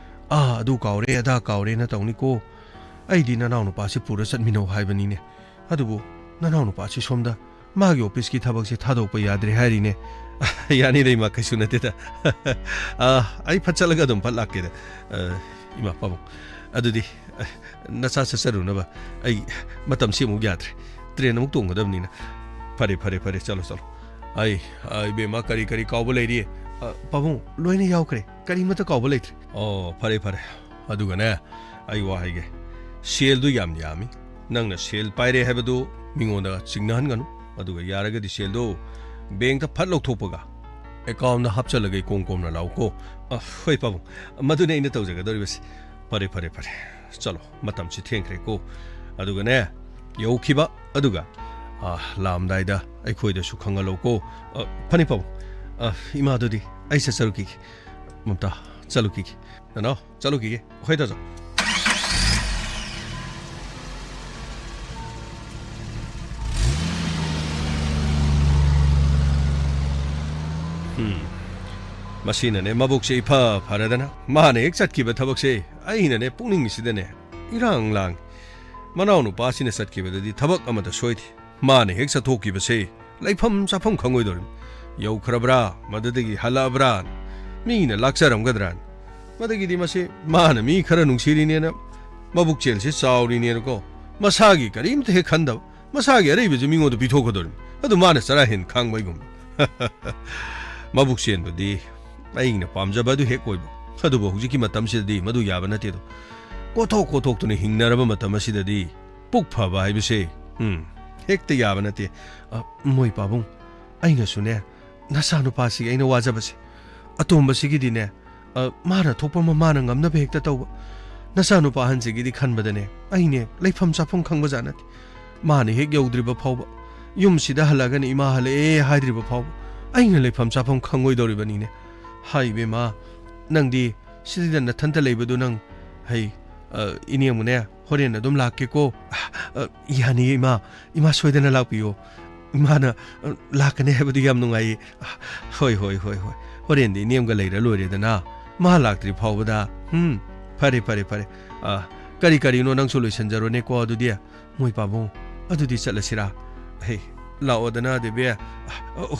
ꯑꯥ, ꯑꯗꯨ ꯀꯥꯎꯔꯦ, ꯑꯗꯥ ꯀꯥꯎꯔꯦꯅ ꯇꯧꯅꯤꯀꯣ꯫ ꯑꯩꯗꯤ ꯅꯅꯥꯎ ꯅꯨꯄꯥꯁꯤ ꯄꯨꯔ ꯆꯠꯃꯤꯟꯅꯧ ꯍꯥꯏꯕꯅꯤꯅꯦ꯫ ꯑꯗꯨꯕꯨ ꯅꯅꯥꯎ ꯅꯨꯄꯥꯁꯤ ꯁꯣꯝꯗ ꯃꯥꯒꯤ ꯑꯣꯐꯤꯁꯀꯤ ꯊꯕꯛꯁꯦ ꯊꯥꯗꯣꯛꯄ ꯌꯥꯗ꯭ꯔꯦ ꯍꯥꯏꯔꯤꯅꯦ꯫ ꯌꯥꯅꯤꯗ ꯏꯃꯥ, ꯀꯩꯁꯨ ꯅꯠꯇꯦꯗ꯫ ꯑ, ꯑꯩ ꯐꯠ ꯆꯠꯂꯒ ꯑꯗꯨꯝ ꯐꯠ ꯂꯥꯛꯀꯦꯗ꯫ ꯑ, ꯏꯃꯥ, ꯄꯥꯕꯨꯡ, ꯑꯗꯨꯗꯤ, ꯑ, ꯅꯆꯥ ꯆꯠꯆꯔꯨꯅꯕ꯫ ꯑꯩ ꯃꯇꯝꯁꯤ ꯑꯃꯨꯛ ꯌꯥꯗ꯭ꯔꯦ꯫ ꯇ꯭ꯔꯦꯟ ꯑꯃꯨꯛ ꯇꯣꯡꯒꯗꯕꯅꯤꯅ꯫ ꯐꯔꯦ, ꯐꯔꯦ, ꯐꯔꯦ, ꯆꯠꯂꯣ, ꯆꯠꯂꯣ꯫ ꯑꯩ, ꯑ, ꯏꯕꯦꯝꯃ, ꯀꯔꯤ ꯀꯔꯤ ꯀꯥꯎꯕ ꯂꯩꯔꯤ? ꯑ, ꯄꯥꯕꯨꯡ, ꯂꯣꯏꯅ ꯌꯥꯎꯈ꯭ꯔꯦ꯫ ꯀꯔꯤꯃꯠꯇ ꯀꯥꯎꯕ ꯂꯩꯇ꯭ꯔꯦ꯫ ꯑꯣ, ꯐꯔꯦ, ꯐꯔꯦ꯫ ꯑꯗꯨꯒꯅꯦ, ꯑꯩ ꯋꯥ ꯍꯥꯏꯒꯦ꯫ ꯁꯦꯜꯗꯨ ꯌꯥꯝ ꯌꯥꯝꯃꯤ꯫ ꯅꯪꯅ ꯁꯦꯜ ꯄꯥꯏꯔꯦ ꯍꯥꯏꯕꯗꯨ ꯃꯤꯉꯣꯟꯗ ꯆꯤꯡꯅꯍꯟꯒꯅꯨ꯫ ꯑꯗꯨꯒ ꯌꯥꯔꯒꯗꯤ ꯁꯦꯜꯗꯣ ꯕꯦꯡꯛꯇ ꯐꯠ ꯂꯧꯊꯣꯛꯄꯒ ꯑꯦꯀꯥꯎꯟꯗ ꯍꯥꯞꯆꯜꯂꯒ ꯏꯀꯣꯝ ꯀꯣꯝꯅ ꯂꯥꯛꯎꯀꯣ꯫ ꯑ, ꯍꯣꯏ ꯄꯥꯕꯨꯡ, ꯃꯗꯨꯅꯤ ꯑꯩꯅ ꯇꯧꯖꯒꯗꯧꯔꯤꯕꯁꯦ꯫ ꯐꯔꯦ, ꯐꯔꯦ, ꯐꯔꯦ꯫ ꯆꯠꯂꯣ, ꯃꯇꯝꯁꯤ ꯊꯦꯡꯈ꯭ꯔꯦꯀꯣ꯫ ꯑꯗꯨꯒꯅꯦ, ꯌꯧꯈꯤꯕ ꯑꯗꯨꯒ, ꯑ, ꯂꯥꯛꯑꯝꯗꯥꯏꯗ ꯑꯩꯈꯣꯏꯗꯁꯨ ꯈꯪꯍꯜꯂꯧꯀꯣ꯫ ꯑ, ꯐꯅꯤ ꯄꯥꯕꯨꯡ꯫ ꯑ, ꯏꯃꯥꯗꯨꯗꯤ ꯑꯩ ꯆꯠꯆꯔꯨꯈꯤꯒꯦ꯫ ꯃꯝꯇꯥ, ꯆꯠꯂꯨꯈꯤꯒꯦ꯫ ꯅꯅꯥꯎ, ꯆꯠꯂꯨꯈꯤꯒꯦ꯫ ꯍꯣꯏ, ꯇꯥꯖꯧ꯫ ꯎꯝ꯫ ꯃꯁꯤꯅꯅꯦ ꯃꯕꯨꯛꯁꯦ ꯏꯐ ꯐꯔꯗꯅ꯫ ꯃꯥꯅ ꯍꯦꯛ ꯆꯠꯈꯤꯕ ꯊꯕꯛꯁꯦ ꯑꯩꯅꯅꯦ ꯄꯨꯛꯅꯤꯡꯁꯤꯗꯅꯦ ꯏꯔꯥꯡ ꯂꯥꯡ꯫ ꯃꯅꯥꯎ ꯅꯨꯄꯥꯁꯤꯅ ꯆꯠꯈꯤꯕꯗꯗꯤ ꯊꯕꯛ ꯑꯃꯠꯇ ꯁꯣꯏꯗꯦ꯫ ꯃꯥꯅ ꯍꯦꯛ ꯆꯠꯊꯣꯛꯈꯤꯕꯁꯦ ꯂꯩꯐꯝ ꯆꯥꯐꯝ ꯈꯪꯉꯣꯏꯗꯧꯔꯤꯕꯅꯤ꯫ ꯌꯧꯈ꯭ꯔꯕ꯭ꯔꯥ? ꯃꯗꯨꯗꯒꯤ ꯍꯜꯂꯛꯑꯕ꯭ꯔꯥ? ꯃꯤꯅ ꯂꯥꯛꯆꯔꯝꯒꯗ꯭ꯔꯥ? ꯃꯗꯒꯤꯗꯤ ꯃꯁꯤ ꯃꯥꯅ ꯃꯤ ꯈꯔ ꯅꯨꯡꯁꯤꯔꯤꯅꯦꯅ ꯃꯕꯨꯛ ꯆꯦꯜꯁꯤ ꯆꯥꯎꯔꯤꯅꯦꯅꯀꯣ, ꯃꯁꯥꯒꯤ ꯀꯔꯤꯝꯇ ꯍꯦꯛ ꯈꯟꯗꯕ, ꯃꯁꯥꯒꯤ ꯑꯔꯩꯕꯁꯤ ꯃꯤꯉꯣꯟꯗ ꯄꯤꯊꯣꯛꯀꯗꯧꯔꯤꯕꯅꯤ꯫ ꯑꯗꯨ ꯃꯥꯅ ꯆꯔꯥ ꯍꯦꯟ ꯈꯥꯡꯕ ꯑꯩꯒꯨꯝꯕ꯫ ꯃꯕꯨꯛ ꯆꯦꯟꯕꯗꯤ ꯑꯩꯅ ꯄꯥꯝꯖꯕ ꯑꯗꯨ ꯍꯦꯛ ꯑꯣꯏꯕ꯫ ꯑꯗꯨꯕꯨ ꯍꯧꯖꯤꯛꯀꯤ ꯃꯇꯝꯁꯤꯗꯗꯤ ꯃꯗꯨ ꯌꯥꯕ ꯅꯠꯇꯦꯗꯣ꯫ ꯀꯣꯠꯊꯣꯛ ꯀꯣꯠꯊꯣꯛꯇꯨꯅ ꯍꯤꯡꯅꯔꯕ ꯃꯇꯝ ꯑꯁꯤꯗꯗꯤ ꯄꯨꯛ ꯐꯕ ꯍꯥꯏꯕꯁꯦ, ꯎꯝ, ꯍꯦꯛꯇ ꯌꯥꯕ ꯅꯠꯇꯦ꯫ ꯑ, ꯃꯣꯏ ꯄꯥꯕꯨꯡ, ꯑꯩꯅꯁꯨꯅꯦ, ꯅꯆꯥꯅꯨꯄꯥꯁꯤꯒꯤ ꯑꯩꯅ ꯋꯥꯖꯕꯁꯦ, ꯑꯇꯣꯝꯕꯁꯤꯒꯤꯗꯤꯅꯦ, ꯑ, ꯃꯥꯅ ꯊꯣꯛꯄ ꯑꯃ ꯃꯥꯅ ꯉꯝꯅꯕ ꯍꯦꯛꯇ ꯇꯧꯕ꯫ ꯅꯆꯥꯅꯨꯄꯥ ꯑꯍꯟꯁꯤꯒꯤꯗꯤ ꯈꯟꯕꯗꯅꯦ, ꯑꯩꯅꯦ ꯂꯩꯐꯝ ꯆꯥꯐꯝ ꯈꯪꯕꯖꯥꯠ ꯅꯠꯇꯦ꯫ ꯃꯥꯅ ꯍꯦꯛ ꯌꯧꯗ꯭ꯔꯤꯕ ꯐꯥꯎꯕ, ꯌꯨꯝꯁꯤꯗ ꯍꯜꯂꯛꯑꯒꯅ ꯏꯃꯥ ꯍꯜꯂꯛꯑꯦ ꯍꯥꯏꯗ꯭ꯔꯤꯕ ꯐꯥꯎꯕ, ꯑꯩꯅ ꯂꯩꯐꯝ ꯆꯥꯐꯝ ꯈꯪꯉꯣꯏꯗꯧꯔꯤꯕꯅꯤꯅꯦ꯫ ꯍꯥꯏ ꯏꯕꯦꯝꯃ, ꯅꯪꯗꯤ ꯁꯤꯗ ꯅꯊꯟꯇ ꯂꯩꯕꯗꯨ ꯅꯪ, ꯍꯩ, ꯑ, ꯏꯅꯦꯝꯃꯅꯦ, ꯍꯣꯔꯦꯟ ꯑꯗꯨꯝ ꯂꯥꯛꯀꯦꯀꯣ꯫ ꯑ, ꯌꯥꯅꯤꯌꯦ ꯏꯃꯥ, ꯏꯃꯥ ꯁꯣꯏꯗꯅ ꯂꯥꯛꯄꯤꯌꯣ꯫ ꯏꯃꯥꯅ, ꯑ, ꯂꯥꯛꯀꯅꯤ ꯍꯥꯏꯕꯗꯨ ꯌꯥꯝ ꯅꯨꯡꯉꯥꯏꯌꯦ꯫ ꯍꯣꯏ, ꯍꯣꯏ, ꯍꯣꯏ, ꯍꯣꯏ꯫ ꯍꯣꯔꯦꯟꯗꯤ ꯏꯅꯦꯝꯒ ꯂꯩꯔ ꯂꯣꯏꯔꯦꯗꯅ꯫ ꯃꯥ ꯂꯥꯛꯇ꯭ꯔꯤ ꯐꯥꯎꯕꯗ꯫ ꯎꯝ, ꯐꯔꯦ, ꯐꯔꯦ, ꯐꯔꯦ꯫ ꯑ, ꯀꯔꯤ ꯀꯔꯤꯅꯣ ꯅꯪꯁꯨ ꯂꯣꯏꯁꯟꯖꯔꯣꯅꯦꯀꯣ ꯑꯗꯨꯗꯤ꯫ ꯃꯣꯏ ꯄꯥꯕꯨꯡ, ꯑꯗꯨꯗꯤ ꯆꯠꯂꯁꯤꯔꯥ? ꯍꯦ, ꯂꯥꯛꯑꯣꯗꯅ, ꯗꯦꯕꯤ꯫ ꯑ,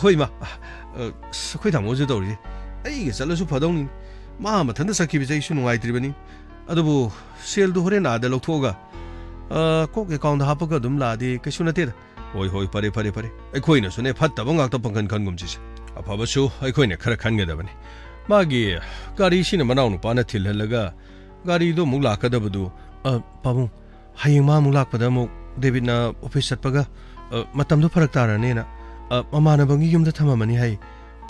ꯍꯣꯏ, ꯏꯃꯥ꯫ ꯑ, ꯑꯁ, ꯑꯩꯈꯣꯏ ꯇꯥꯃꯣꯁꯨ ꯇꯧꯔꯤꯁꯦ꯫ ꯑꯩꯒ ꯆꯠꯂꯁꯨ ꯐꯗꯧꯅꯤ꯫ ꯃꯥ ꯃꯊꯟꯇ ꯆꯠꯈꯤꯕꯁꯦ ꯑꯩꯁꯨ ꯅꯨꯡꯉꯥꯏꯇ꯭ꯔꯤꯕꯅꯤ꯫ ꯑꯗꯨꯕꯨ ꯁꯦꯜꯗꯨ ꯍꯣꯔꯦꯟ ꯑꯥꯗ ꯂꯧꯊꯣꯛꯑꯒ, ꯑ, ꯀꯣꯛ ꯑꯦꯀꯥꯎꯟꯗ ꯍꯥꯞꯄꯒ ꯑꯗꯨꯝ ꯂꯥꯛꯑꯗꯤ ꯀꯩꯁꯨ ꯅꯠꯇꯦꯗ꯫ ꯍꯣꯏ, ꯍꯣꯏ, ꯐꯔꯦ, ꯐꯔꯦ, ꯐꯔꯦ꯫ ꯑꯩꯈꯣꯏꯅꯁꯨꯅꯦ ꯐꯠꯇꯕ ꯉꯥꯛꯇ ꯄꯪꯈꯟ ꯈꯟꯒꯨꯝꯁꯤꯁꯦ꯫ ꯑꯐꯕꯁꯨ ꯑꯩꯈꯣꯏꯅ ꯈꯔ ꯈꯟꯒꯗꯕꯅꯤ꯫ ꯃꯥꯒꯤ ꯒꯥꯔꯤꯁꯤꯅ ꯃꯅꯥꯎꯅꯨꯄꯥꯅ ꯊꯤꯜꯍꯜꯂꯒ ꯒꯥꯔꯤꯗꯣ ꯑꯃꯨꯛ ꯂꯥꯛꯀꯗꯕꯗꯨ, ꯑ, ꯄꯥꯕꯨꯡ, ꯍꯌꯦꯡ ꯃꯥ ꯑꯃꯨꯛ ꯂꯥꯛꯄꯗ ꯑꯃꯨꯛ ꯗꯦꯕꯤꯠꯅ ꯑꯣꯐꯤꯁ ꯆꯠꯄꯒ, ꯑ, ꯃꯇꯝꯗꯣ ꯐꯔꯛ ꯇꯥꯔꯅꯦꯅ, ꯑ, ꯃꯃꯥꯟꯅꯕꯒꯤ ꯌꯨꯝꯗ ꯊꯝꯃꯝꯃꯅꯤ ꯍꯥꯏ꯫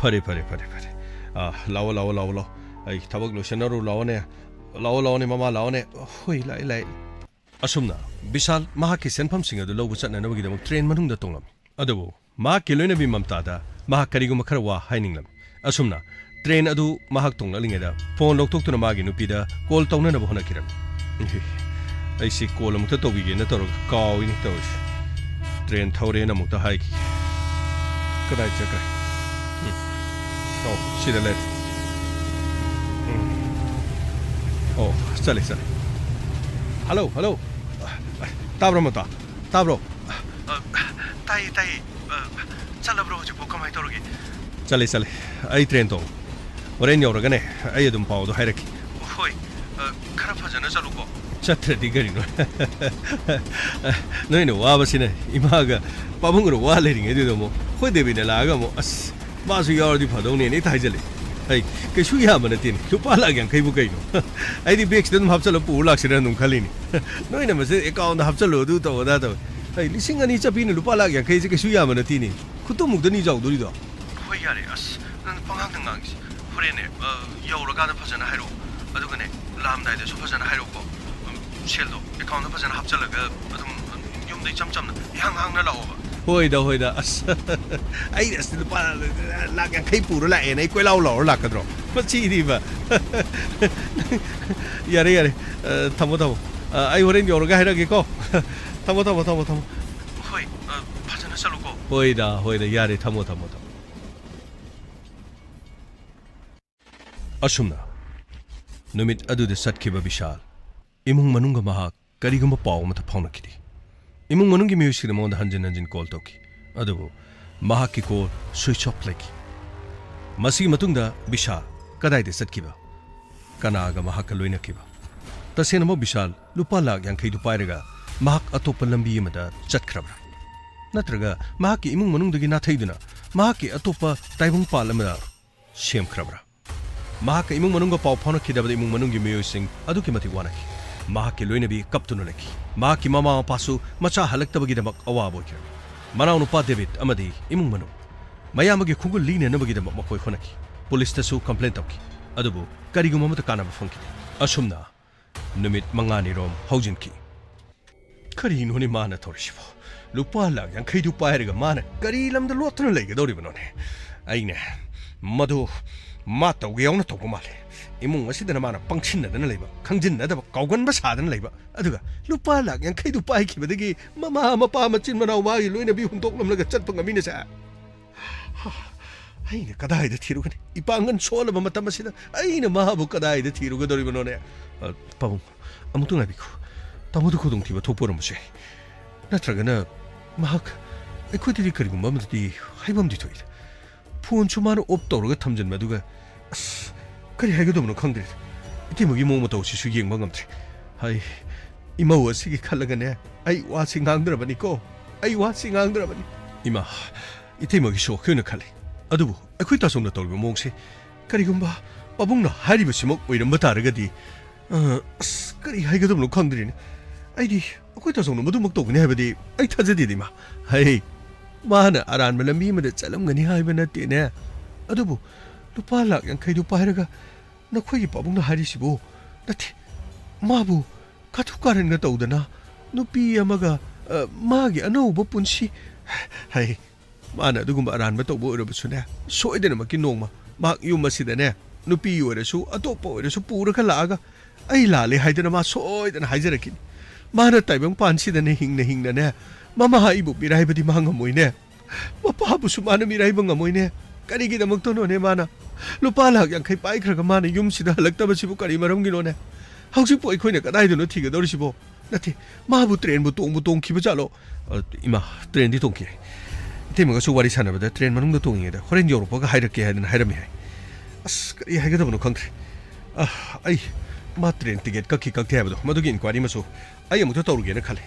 ꯐꯔꯦ, ꯐꯔꯦ, ꯐꯔꯦ, ꯐꯔꯦ꯫ ꯑ, ꯂꯥꯛꯑꯣ, ꯂꯥꯛꯑꯣ, ꯂꯥꯛꯑꯣ, ꯂꯥꯛꯑꯣ꯫ ꯑꯩ ꯊꯕꯛ ꯂꯣꯏꯁꯟꯅꯔꯨ ꯂꯥꯛꯑꯣꯅꯦ꯫ ꯂꯥꯛꯑꯣ, ꯂꯥꯛꯑꯣꯅꯦ, ꯃꯃꯥ, ꯂꯥꯛꯑꯣꯅꯦ꯫ ꯍꯣꯏ, ꯂꯥꯛꯑꯦ, ꯂꯥꯛꯑꯦ꯫ ꯑꯁꯨꯝꯅ ꯕꯤꯁꯥꯜ ꯃꯍꯥꯛꯀꯤ ꯁꯦꯟꯐꯝꯁꯤꯡ ꯑꯗꯨ ꯂꯧꯕ ꯆꯠꯅꯅꯕꯒꯤꯗꯃꯛ ꯇ꯭ꯔꯦꯟ ꯃꯅꯨꯡꯗ ꯇꯣꯡꯂꯝꯃꯤ꯫ ꯑꯗꯨꯕꯨ ꯃꯍꯥꯛꯀꯤ ꯂꯣꯏꯅꯕꯤ ꯃꯝꯇꯥꯗ ꯃꯍꯥꯛ ꯀꯔꯤꯒꯨꯝꯕ ꯈꯔ ꯋꯥ ꯍꯥꯏꯅꯤꯡꯂꯝꯃꯤ꯫ ꯑꯁꯨꯝꯅ ꯇ꯭ꯔꯦꯟ ꯑꯗꯨ ꯃꯍꯥꯛ ꯇꯣꯡꯂꯛꯂꯤꯉꯩꯗ ꯐꯣꯟ ꯂꯧꯊꯣꯛꯇꯨꯅ ꯃꯥꯒꯤ ꯅꯨꯄꯤꯗ ꯀꯣꯜ ꯇꯧꯅꯅꯕ ꯍꯣꯠꯅꯈꯤꯔꯝꯃꯤ꯫ ꯑꯩꯁꯤ ꯀꯣꯜ ꯑꯃꯨꯛꯇ ꯇꯧꯕꯤꯒꯦꯅ ꯇꯧꯔꯒ ꯀꯥꯎꯏꯅꯦ ꯇꯧꯔꯤꯁꯦ꯫ ꯇ꯭ꯔꯦꯟ ꯊꯧꯔꯦꯅ ꯑꯃꯨꯛꯇ ꯍꯥꯏꯈꯤꯒꯦ꯫ ꯀꯗꯥꯏ ꯆꯠꯈ꯭ꯔꯦ? ꯎꯝ꯫ ꯑꯣ, ꯁꯤꯗ ꯂꯩꯔꯦ꯫ ꯎꯝ꯫ ꯑꯣ, ꯆꯠꯂꯦ, ꯆꯠꯂꯦ꯫ Hello, hello. ꯇꯥꯕ꯭ꯔꯣ, ꯃꯇꯥ? ꯇꯥꯕ꯭ꯔꯣ? ꯑ, ꯇꯥꯏꯌꯦ, ꯇꯥꯏꯌꯦ꯫ ꯑ, ꯆꯠꯂꯕ꯭ꯔꯣ ꯍꯧꯖꯤꯛꯄꯨ? ꯀꯃꯥꯏ ꯇꯧꯔꯒꯦ? ꯆꯠꯂꯦ, ꯆꯠꯂꯦ꯫ ꯑꯩ ꯇ꯭ꯔꯦꯟ ꯇꯣꯡ꯫ ꯍꯣꯔꯦꯟ ꯌꯧꯔꯒꯅꯦ, ꯑꯩ ꯑꯗꯨꯝ ꯄꯥꯎꯗꯣ ꯍꯥꯏꯔꯛꯀꯦ꯫ ꯍꯣꯏ, ꯑ, ꯈꯔ ꯐꯖꯅ ꯆꯠꯂꯨꯀꯣ꯫ ꯆꯠꯇ꯭ꯔꯗꯤ ꯀꯔꯤꯅꯣ? ꯅꯣꯏꯅ ꯋꯥꯕꯁꯤꯅ ꯏꯃꯥꯒ ꯄꯥꯕꯨꯡꯒ ꯋꯥ ꯂꯩꯔꯤꯉꯩꯗꯨꯗ ꯑꯃꯨꯛ ꯑꯩꯈꯣꯏ ꯗꯦꯕꯤꯅ ꯂꯥꯛꯑꯒ ꯑꯃꯨꯛ, ꯑꯁ, ꯃꯥꯁꯨ ꯌꯥꯎꯔꯗꯤ ꯐꯗꯧꯅꯦꯅ ꯍꯦꯛꯇ ꯍꯥꯏꯖꯜꯂꯦ꯫ ꯑꯩ ꯀꯩꯁꯨ ꯌꯥꯝꯕ ꯅꯠꯇꯦꯅꯦ, ꯂꯨꯄꯥ ꯂꯥꯛ ꯌꯥꯡꯈꯩꯕꯨ ꯀꯩꯅꯣ? ꯑꯩꯗꯤ ꯕꯦꯒꯁꯤꯗ ꯑꯗꯨꯝ ꯍꯥꯞꯆꯜꯂ ꯄꯨꯔ ꯂꯥꯛꯁꯤꯔ ꯑꯗꯨꯝ ꯈꯜꯂꯤꯅꯦ꯫ ꯅꯣꯏꯅ ꯃꯁꯤ ꯑꯦꯀꯥꯎꯟꯗ ꯍꯥꯞꯆꯜꯂꯣ, ꯑꯗꯨ ꯇꯧ, ꯑꯗꯥ ꯇꯧ꯫ ꯑꯩ ꯂꯤꯁꯤꯡ ꯑꯅꯤ ꯆꯠꯄꯤꯅ ꯂꯨꯄꯥ ꯂꯥꯛ ꯌꯥꯡꯈꯩꯁꯦ ꯀꯩꯁꯨ ꯌꯥꯝꯕ ꯅꯠꯇꯦꯅꯦ꯫ ꯈꯨꯇꯨꯝꯃꯨꯛꯇꯅꯤ ꯆꯥꯎꯗꯣꯔꯤꯗꯣ꯫ ꯍꯣꯏ, ꯌꯥꯔꯦ꯫ ꯑꯁ, ꯅꯪ ꯄꯉꯥꯡꯗ ꯉꯥꯡꯉꯤꯁꯦ꯫ ꯍꯣꯔꯦꯟꯅꯦ, ꯑ, ꯌꯧꯔꯀꯥꯟꯗ ꯐꯖꯅ ꯍꯥꯏꯔꯛꯑꯣ꯫ ꯑꯗꯨꯒꯅꯦ, ꯂꯥꯛꯑꯝꯗꯥꯏꯗꯁꯨ ꯐꯖꯅ ꯍꯥꯏꯔꯛꯑꯣꯀꯣ꯫ ꯎꯝ, ꯁꯦꯜꯗꯣ ꯑꯦꯀꯥꯎꯟꯗ ꯐꯖꯅ ꯍꯥꯞꯆꯜꯂꯒ ꯑꯗꯨꯝ ꯌꯨꯝꯗ ꯏꯆꯝ ꯆꯝꯅ ꯏꯍꯥꯡ ꯍꯥꯡꯅ ꯂꯥꯛꯑꯣꯕ꯫ ꯍꯣꯏꯗ, ꯍꯣꯏꯗ꯫ ꯑꯁ, ꯑꯩ ꯑꯁ ꯂꯨꯄꯥ ꯂꯥꯛ ꯌꯥꯡꯈꯩ ꯄꯨꯔ ꯂꯥꯛꯑꯦꯅ ꯑꯩ ꯀꯣꯏꯂꯥꯎ ꯂꯥꯎꯔ ꯂꯥꯛꯀꯗ꯭ꯔꯣ? ꯃꯁꯤꯗꯤꯕ꯫ ꯌꯥꯔꯦ, ꯌꯥꯔꯦ꯫ ꯑ, ꯊꯝꯃꯣ, ꯊꯝꯃꯣ꯫ ꯑ, ꯑꯩ ꯍꯣꯔꯦꯟ ꯌꯧꯔꯒ ꯍꯥꯏꯔꯛꯑꯒꯦꯀꯣ꯫ ꯊꯝꯃꯣ, ꯊꯝꯃꯣ, ꯊꯝꯃꯣ, ꯊꯝꯃꯣ꯫ ꯍꯣꯏ, ꯑ, ꯐꯖꯅ ꯆꯠꯂꯨꯀꯣ꯫ ꯍꯣꯏꯗ, ꯍꯣꯏꯗ꯫ ꯌꯥꯔꯦ, ꯊꯝꯃꯣ, ꯊꯝꯃꯣ, ꯊꯝꯃꯣ꯫ ꯑꯁꯨꯝꯅ ꯅꯨꯃꯤꯠ ꯑꯗꯨꯗ ꯆꯠꯈꯤꯕ ꯕꯤꯁꯥꯜ ꯏꯃꯨꯡ ꯃꯅꯨꯡꯒ ꯃꯍꯥꯛ ꯀꯔꯤꯒꯨꯝꯕ ꯄꯥꯎ ꯑꯃꯠꯇ ꯐꯥꯎꯅꯈꯤꯗꯦ꯫ ꯏꯃꯨꯡ ꯃꯅꯨꯡꯒꯤ ꯃꯤꯑꯣꯏꯁꯤꯡꯅ ꯃꯉꯣꯟꯗ ꯍꯟꯖꯤꯟ ꯍꯟꯖꯤꯟ ꯀꯣꯜ ꯇꯧꯈꯤ꯫ ꯑꯗꯨꯕꯨ ꯃꯍꯥꯛꯀꯤ call switch off ꯂꯩꯈꯤ꯫ ꯃꯁꯤꯒꯤ ꯃꯇꯨꯡꯗ ꯕꯤꯁꯥꯜ ꯀꯗꯥꯏꯗ ꯆꯠꯈꯤꯕ? ꯀꯅꯥꯒ ꯃꯍꯥꯛꯀ ꯂꯣꯏꯅꯈꯤꯕ? ꯇꯁꯦꯡꯅꯃꯛ ꯕꯤꯁꯥꯜ ꯂꯨꯄꯥ ꯂꯥꯈ ꯌꯥꯡꯈꯩꯗꯨ ꯄꯥꯏꯔꯒ ꯃꯍꯥꯛ ꯑꯇꯣꯞꯄ ꯂꯝꯕꯤ ꯑꯃꯗ ꯆꯠꯈ꯭ꯔꯕ꯭ꯔꯥ? ꯅꯠꯇ꯭ꯔꯒ ꯃꯍꯥꯛꯀꯤ ꯏꯃꯨꯡ ꯃꯅꯨꯡꯗꯒꯤ ꯅꯥꯊꯩꯗꯨꯅ ꯃꯍꯥꯛꯀꯤ ꯑꯇꯣꯞꯄ ꯇꯥꯏꯕꯪꯄꯥꯟ ꯑꯃꯗ ꯁꯦꯝꯈ꯭ꯔꯕ꯭ꯔꯥ? ꯃꯍꯥꯛꯀ ꯏꯃꯨꯡ ꯃꯅꯨꯡꯒ ꯄꯥꯎ ꯐꯥꯎꯅꯈꯤꯗꯕꯗ ꯏꯃꯨꯡ ꯃꯅꯨꯡꯒꯤ ꯃꯤꯑꯣꯏꯁꯤꯡ ꯑꯗꯨꯛꯀꯤ ꯃꯇꯤꯛ ꯋꯥꯅꯈꯤ꯫ ꯃꯍꯥꯛꯀꯤ ꯂꯣꯏꯅꯕꯤ ꯀꯞꯇꯨꯅ ꯂꯩꯈꯤ꯫ ꯃꯍꯥꯛꯀꯤ ꯃꯃꯥ ꯃꯄꯥꯁꯨ ꯃꯆꯥ ꯍꯜꯂꯛꯇꯕꯒꯤꯗꯃꯛ ꯑꯋꯥꯕ ꯑꯣꯏꯈ꯭ꯔꯦ꯫ ꯃꯅꯥꯎꯅꯨꯄꯥ ꯗꯦꯕꯤꯠ ꯑꯃꯗꯤ ꯏꯃꯨꯡ ꯃꯅꯨꯡ ꯃꯌꯥꯝꯕꯒꯤ ꯈꯣꯡꯒꯨꯜ ꯂꯤꯅꯅꯕꯒꯤꯗꯃꯛ ꯃꯈꯣꯏ ꯍꯣꯠꯅꯈꯤ꯫ ꯄꯨꯂꯤꯁꯇꯁꯨ complain ꯇꯧꯈꯤ꯫ ꯑꯗꯨꯕꯨ ꯀꯔꯤꯒꯨꯝꯕ ꯑꯃꯠꯇ ꯀꯥꯟꯅꯕ ꯐꯪꯈꯤꯗꯦ꯫ ꯑꯁꯨꯝꯅ ꯅꯨꯃꯤꯠ ꯃꯉꯥꯅꯤꯔꯣꯝ ꯍꯧꯖꯤꯟꯈꯤ꯫ ꯀꯔꯤꯅꯣꯅꯦ ꯃꯥꯅ ꯇꯧꯔꯤꯁꯤꯕꯣ? ꯂꯨꯄꯥ ꯂꯥꯈ ꯌꯥꯡꯈꯩꯗꯨ ꯄꯥꯏꯔꯒ ꯃꯥꯅ ꯀꯔꯤ ꯂꯝꯗ ꯂꯣꯠꯇꯨꯅ ꯂꯩꯒꯗꯧꯔꯤꯕꯅꯣꯅꯦ? ꯑꯩꯅꯦ, ꯃꯗꯨ ꯃꯥ ꯇꯧꯒꯦ ꯌꯥꯎꯅ ꯇꯧꯕ ꯃꯥꯜꯂꯦ꯫ ꯏꯃꯨꯡ ꯑꯁꯤꯗꯅ ꯃꯥꯅ ꯄꯪꯁꯤꯟꯅꯗꯅ ꯂꯩꯕ, ꯈꯪꯖꯤꯟꯅꯗꯕ, ꯀꯥꯎꯒꯟꯕ ꯁꯥꯗꯅ ꯂꯩꯕ, ꯑꯗꯨꯒ ꯂꯨꯄꯥ ꯂꯥꯈ ꯌꯥꯡꯈꯩꯗꯨ ꯄꯥꯏꯈꯤꯕꯗꯒꯤ ꯃꯃꯥ ꯃꯄꯥ ꯃꯆꯤꯟ ꯃꯅꯥꯎ ꯃꯥꯒꯤ ꯂꯣꯏꯅꯕꯤ ꯍꯨꯟꯗꯣꯛꯂꯝꯂꯒ ꯆꯠꯄ ꯉꯝꯃꯤꯅꯦꯁꯦ꯫ ꯑꯩꯅ ꯀꯗꯥꯏꯗ ꯊꯤꯔꯨꯒꯅꯤ? ꯏꯄꯥꯡꯒꯜ ꯁꯣꯜꯂꯕ ꯃꯇꯝ ꯑꯁꯤꯗ ꯑꯩꯅ ꯃꯍꯥꯛꯄꯨ ꯀꯗꯥꯏꯗ ꯊꯤꯔꯨꯒꯗꯧꯔꯤꯕꯅꯣꯅꯦ? ꯑ, ꯄꯥꯕꯨꯡ, ꯑꯃꯨꯛꯇ ꯉꯥꯏꯕꯤꯈꯣ꯫ ꯇꯥꯃꯣꯗ ꯈꯨꯗꯣꯡꯊꯤꯕ ꯊꯣꯛꯄ ꯑꯣꯏꯔꯝꯕꯁꯨ ꯌꯥꯏ꯫ ꯅꯠꯇ꯭ꯔꯒꯅ ꯃꯍꯥꯛ ꯑꯩꯈꯣꯏꯗꯗꯤ ꯀꯔꯤꯒꯨꯝꯕ ꯑꯃꯗꯗꯤ ꯍꯥꯏꯐꯝꯗꯤ ꯊꯣꯛꯏ꯫ ꯐꯣꯟꯁꯨ ꯃꯥꯅ off ꯇꯧꯔꯒ ꯊꯝꯖꯤꯟꯕ, ꯑꯗꯨꯒ ꯑꯁ, ꯀꯔꯤ ꯍꯥꯏꯒꯗꯕꯅꯣ ꯈꯪꯗ꯭ꯔꯦ꯫ ꯏꯇꯩꯃꯒꯤ ꯃꯑꯣꯡ ꯃꯇꯧꯁꯤꯁꯨ ꯌꯦꯡꯕ ꯉꯝꯗ꯭ꯔꯦ꯫ ꯍꯥꯏ, ꯏꯃꯧ ꯑꯁꯤꯒꯤ ꯈꯜꯂꯒꯅꯦ, ꯑꯩ ꯋꯥꯁꯤ ꯉꯥꯡꯗ꯭ꯔꯕꯅꯤꯀꯣ꯫ ꯑꯩ ꯋꯥꯁꯤ ꯉꯥꯡꯗ꯭ꯔꯕꯅꯤ꯫ ꯏꯃꯥ, ꯏꯇꯩꯃꯒꯤꯁꯨ ꯑꯩꯈꯣꯏꯅ ꯈꯜꯂꯤ꯫ ꯑꯗꯨꯕꯨ ꯑꯩꯈꯣꯏ ꯇꯥꯆꯧꯅ ꯇꯧꯔꯤꯕ ꯃꯑꯣꯡꯁꯦ, ꯀꯔꯤꯒꯨꯝꯕ ꯄꯥꯕꯨꯡꯅ ꯍꯥꯏꯔꯤꯕꯁꯤꯃꯛ ꯑꯣꯏꯔꯝꯕ ꯇꯥꯔꯒꯗꯤ, ꯑ, ꯑꯁ, ꯀꯔꯤ ꯍꯥꯏꯒꯗꯕꯅꯣ ꯈꯪꯗ꯭ꯔꯦꯅꯦ꯫ ꯑꯩꯗꯤ ꯑꯩꯈꯣꯏ ꯇꯥꯆꯧꯅ ꯃꯗꯨꯃꯛ ꯇꯧꯒꯅꯤ ꯍꯥꯏꯕꯗꯤ ꯑꯩ ꯊꯥꯖꯗꯦꯗ, ꯏꯃꯥ꯫ ꯍꯩ, ꯃꯥꯅ ꯑꯔꯥꯟꯕ ꯂꯝꯕꯤ ꯑꯃꯗ ꯆꯠꯂꯝꯒꯅꯤ ꯍꯥꯏꯕ ꯅꯠꯇꯦꯅꯦ꯫ ꯑꯗꯨꯕꯨ ꯂꯨꯄꯥ ꯂꯥꯈ ꯌꯥꯡꯈꯩꯗꯨ ꯄꯥꯏꯔꯒ ꯅꯈꯣꯏꯒꯤ ꯄꯥꯕꯨꯡꯅ ꯍꯥꯏꯔꯤꯁꯤꯕꯨ? ꯅꯠꯇꯦ, ꯃꯥꯕꯨ ꯀꯥꯇꯨ ꯀꯥꯔꯟꯒ ꯇꯧꯗꯅ ꯅꯨꯄꯤ ꯑꯃꯒ, ꯑ, ꯃꯥꯒꯤ ꯑꯅꯧꯕ ꯄꯨꯟꯁꯤ, ꯍꯩ, ꯃꯥꯅ ꯑꯗꯨꯒꯨꯝꯕ ꯑꯔꯥꯟꯕ ꯇꯧꯕ ꯑꯣꯏꯔꯕꯁꯨꯅꯦ, ꯁꯣꯏꯗꯅꯃꯛꯀꯤ ꯅꯣꯡꯃ ꯃꯍꯥꯛ ꯌꯨꯝ ꯑꯁꯤꯗꯅꯦ, ꯅꯨꯄꯤ ꯑꯣꯏꯔꯁꯨ ꯑꯇꯣꯞꯄ ꯑꯣꯏꯔꯁꯨ ꯄꯨꯔꯒ ꯂꯥꯛꯑꯒ ꯑꯩ ꯂꯥꯜꯂꯦ ꯍꯥꯏꯗꯅ ꯃꯥ ꯁꯣꯏꯗꯅ ꯍꯥꯏꯖꯔꯛꯈꯤꯅꯤ꯫ ꯃꯥꯅ ꯇꯥꯏꯕꯪ ꯄꯥꯟꯁꯤꯗꯅꯦ ꯍꯤꯡꯅ ꯍꯤꯡꯅꯅꯦ, ꯃꯃꯥ ꯑꯩꯕꯨ ꯃꯤꯔꯥꯏꯕꯗꯤ ꯃꯥ ꯉꯝꯃꯣꯏꯅꯦ꯫ ꯃꯄꯥꯕꯨꯁꯨ ꯃꯥꯅ ꯃꯤꯔꯥꯏꯕ ꯉꯝꯃꯣꯏꯅꯦ꯫ ꯀꯔꯤꯒꯤꯗꯃꯛꯇꯅꯣꯅꯦ ꯃꯥꯅ ꯂꯨꯄꯥ ꯂꯥꯈ ꯌꯥꯡꯈꯩ ꯄꯥꯏꯈ꯭ꯔꯒ ꯃꯥꯅ ꯌꯨꯝꯁꯤꯗ ꯍꯜꯂꯛꯇꯕꯁꯤꯕꯨ ꯀꯔꯤ ꯃꯔꯝꯒꯤꯅꯣꯅꯦ? ꯍꯧꯖꯤꯛꯄꯨ ꯑꯩꯈꯣꯏꯅ ꯀꯗꯥꯏꯗꯅꯣ ꯊꯤꯒꯗꯧꯔꯤꯁꯤꯕꯣ? ꯅꯠꯇꯦ, ꯃꯥꯕꯨ ꯇ꯭ꯔꯦꯟꯕꯨ ꯇꯣꯡꯕꯨ ꯇꯣꯡꯈꯤꯕ ꯖꯥꯠꯂꯣ? ꯑ, ꯏꯃꯥ, ꯇ꯭ꯔꯦꯟꯗꯤ ꯇꯣꯡꯈꯤꯔꯦ꯫ ꯏꯇꯩꯃꯒꯁꯨ ꯋꯥꯔꯤ ꯁꯥꯟꯅꯕꯗ ꯇ꯭ꯔꯦꯟ ꯃꯅꯨꯡꯗ ꯇꯣꯡꯉꯤꯉꯩꯗ ꯍꯣꯔꯦꯟ ꯌꯧꯔꯛꯄꯒ ꯍꯥꯏꯔꯛꯀꯦ ꯍꯥꯏꯗꯅ ꯍꯥꯏꯔꯝꯃꯤ ꯍꯥꯏ꯫ ꯑꯁ, ꯀꯔꯤ ꯍꯥꯏꯒꯗꯕꯅꯣ ꯈꯪꯗ꯭ꯔꯦ꯫ ꯑ, ꯑꯩ ꯃꯥ ꯇ꯭ꯔꯦꯟ ꯇꯤꯀꯦꯠ ꯀꯛꯈꯤ ꯀꯛꯇꯦ ꯍꯥꯏꯕꯗꯣ, ꯃꯗꯨꯒꯤ ꯏꯟꯀ꯭ꯋꯥꯏꯔꯤ ꯑꯃꯁꯨ ꯑꯩ ꯑꯃꯨꯛꯇ ꯇꯧꯔꯨꯒꯦꯅ ꯈꯜꯂꯦ꯫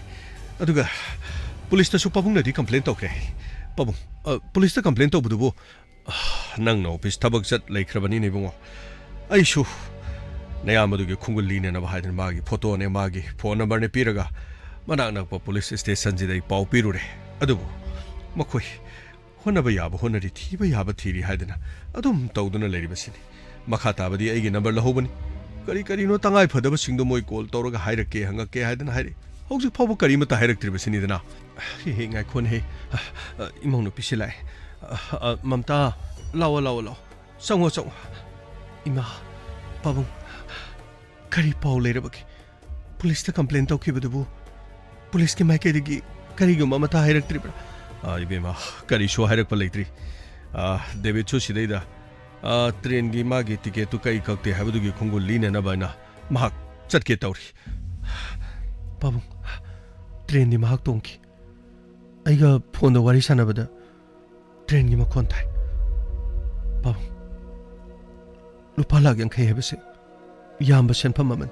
ꯑꯗꯨꯒ ꯄꯨꯂꯤꯁꯇꯁꯨ ꯄꯥꯕꯨꯡꯅꯗꯤ ꯀꯝꯄ꯭ꯂꯦꯟ ꯇꯧꯈ꯭ꯔꯦ꯫ ꯄꯥꯕꯨꯡ, ꯑ, ꯄꯨꯂꯤꯁꯇ ꯀꯝꯄ꯭ꯂꯦꯟ ꯇꯧꯕꯗꯨꯕꯨ, ꯑ, ꯅꯪꯅ ꯑꯣꯐꯤꯁ ꯊꯕꯛ ꯆꯠ ꯂꯩꯈ꯭ꯔꯕꯅꯤꯅꯦ ꯏꯕꯨꯡꯉꯣ꯫ ꯑꯩꯁꯨ ꯅꯌꯥꯝꯕꯗꯨꯒꯤ ꯈꯣꯡꯒꯨꯜ ꯂꯤꯅꯅꯕ ꯍꯥꯏꯗꯅ ꯃꯥꯒꯤ ꯐꯣꯇꯣꯅꯦ, ꯃꯥꯒꯤ ꯐꯣꯟ ꯅꯝꯕꯔꯅꯦ ꯄꯤꯔꯒ ꯃꯅꯥꯛ ꯅꯛꯄ ꯄꯨꯂꯤꯁ ꯁ꯭ꯇꯦꯁꯟꯁꯤꯗ ꯑꯩ ꯄꯥꯎ ꯄꯤꯔꯨꯔꯦ꯫ ꯑꯗꯨꯕꯨ ꯃꯈꯣꯏ ꯍꯣꯠꯅꯕ ꯌꯥꯕ ꯍꯣꯠꯅꯔꯤ, ꯊꯤꯕ ꯌꯥꯕ ꯊꯤꯔꯤ ꯍꯥꯏꯗꯅ ꯑꯗꯨꯝ ꯇꯧꯗꯨꯅ ꯂꯩꯔꯤꯕꯁꯤꯅꯤ꯫ ꯃꯈꯥ ꯇꯥꯕꯗꯤ ꯑꯩꯒꯤ ꯅꯝꯕꯔ ꯂꯧꯍꯧꯕꯅꯤ꯫ ꯀꯔꯤ ꯀꯔꯤꯅꯣ ꯇꯉꯥꯏ ꯐꯗꯕꯁꯤꯡꯗꯣ ꯃꯣꯏ ꯀꯣꯜ ꯇꯧꯔꯒ ꯍꯥꯏꯔꯛꯀꯦ, ꯍꯪꯉꯛꯀꯦ ꯍꯥꯏꯗꯅ ꯍꯥꯏꯔꯛꯏ꯫ ꯍꯧꯖꯤꯛ ꯐꯥꯎꯕ ꯀꯔꯤꯃꯇ ꯍꯥꯏꯔꯛꯇ꯭ꯔꯤꯕꯁꯤꯅꯤꯗꯅ꯫ ꯍꯦ, ꯍꯦ, ꯉꯥꯏꯈꯣꯅꯦꯍꯦ꯫ ꯑ, ꯑ, ꯏꯃꯧ ꯅꯨꯄꯤꯁꯤ ꯂꯥꯛꯑꯦ꯫ ꯑ, ꯑ, ꯃꯝꯇꯥ, ꯂꯥꯛꯑꯣ, ꯂꯥꯛꯑꯣ, ꯂꯥꯛꯑꯣ꯫ ꯆꯪꯉꯣ, ꯆꯪꯉꯣ꯫ ꯏꯃꯥ, ꯄꯥꯕꯨꯡ, ꯀꯔꯤ ꯄꯥꯎ ꯂꯩꯔꯕꯒꯦ? ꯄꯨꯂꯤꯁꯇ ꯀꯝꯄ꯭ꯂꯦꯟ ꯇꯧꯈꯤꯕꯗꯨꯕꯨ ꯄꯨꯂꯤꯁꯀꯤ ꯃꯥꯏꯀꯩꯗꯒꯤ ꯀꯔꯤꯒꯨꯝꯕ ꯑꯃꯠꯇ ꯍꯥꯏꯔꯛꯇ꯭ꯔꯤꯕ꯭ꯔꯥ? ꯑ, ꯏꯕꯦꯝꯃ, ꯀꯔꯤꯁꯨ ꯍꯥꯏꯔꯛꯄ ꯂꯩꯇ꯭ꯔꯤ꯫ ꯑ, ꯗꯦꯕꯤꯠꯁꯨ ꯁꯤꯗꯩꯗ, ꯑ, ꯇ꯭ꯔꯦꯟꯒꯤ ꯃꯥꯒꯤ ꯇꯤꯀꯦꯠꯇꯨ ꯀꯛꯏ ꯀꯛꯇꯦ ꯍꯥꯏꯕꯗꯨꯒꯤ ꯈꯣꯡꯒꯨꯜ ꯂꯤꯅꯅꯕ ꯍꯥꯏꯅ ꯃꯍꯥꯛ ꯆꯠꯀꯦ ꯇꯧꯔꯤ꯫ ꯄꯥꯕꯨꯡ, ꯇ꯭ꯔꯦꯟꯗꯤ ꯃꯍꯥꯛ ꯇꯣꯡꯈꯤ꯫ ꯑꯩꯒ ꯐꯣꯟꯗ ꯋꯥꯔꯤ ꯁꯥꯟꯅꯕꯗ ꯇ꯭ꯔꯦꯟꯒꯤ ꯃꯈꯣꯟ ꯇꯥꯏ꯫ ꯄꯥꯕꯨꯡ, ꯂꯨꯄꯥ ꯂꯥꯈ ꯌꯥꯡꯈꯩ ꯍꯥꯏꯕꯁꯦ ꯌꯥꯝꯕ ꯁꯦꯟꯐꯝ ꯑꯃꯅꯤ꯫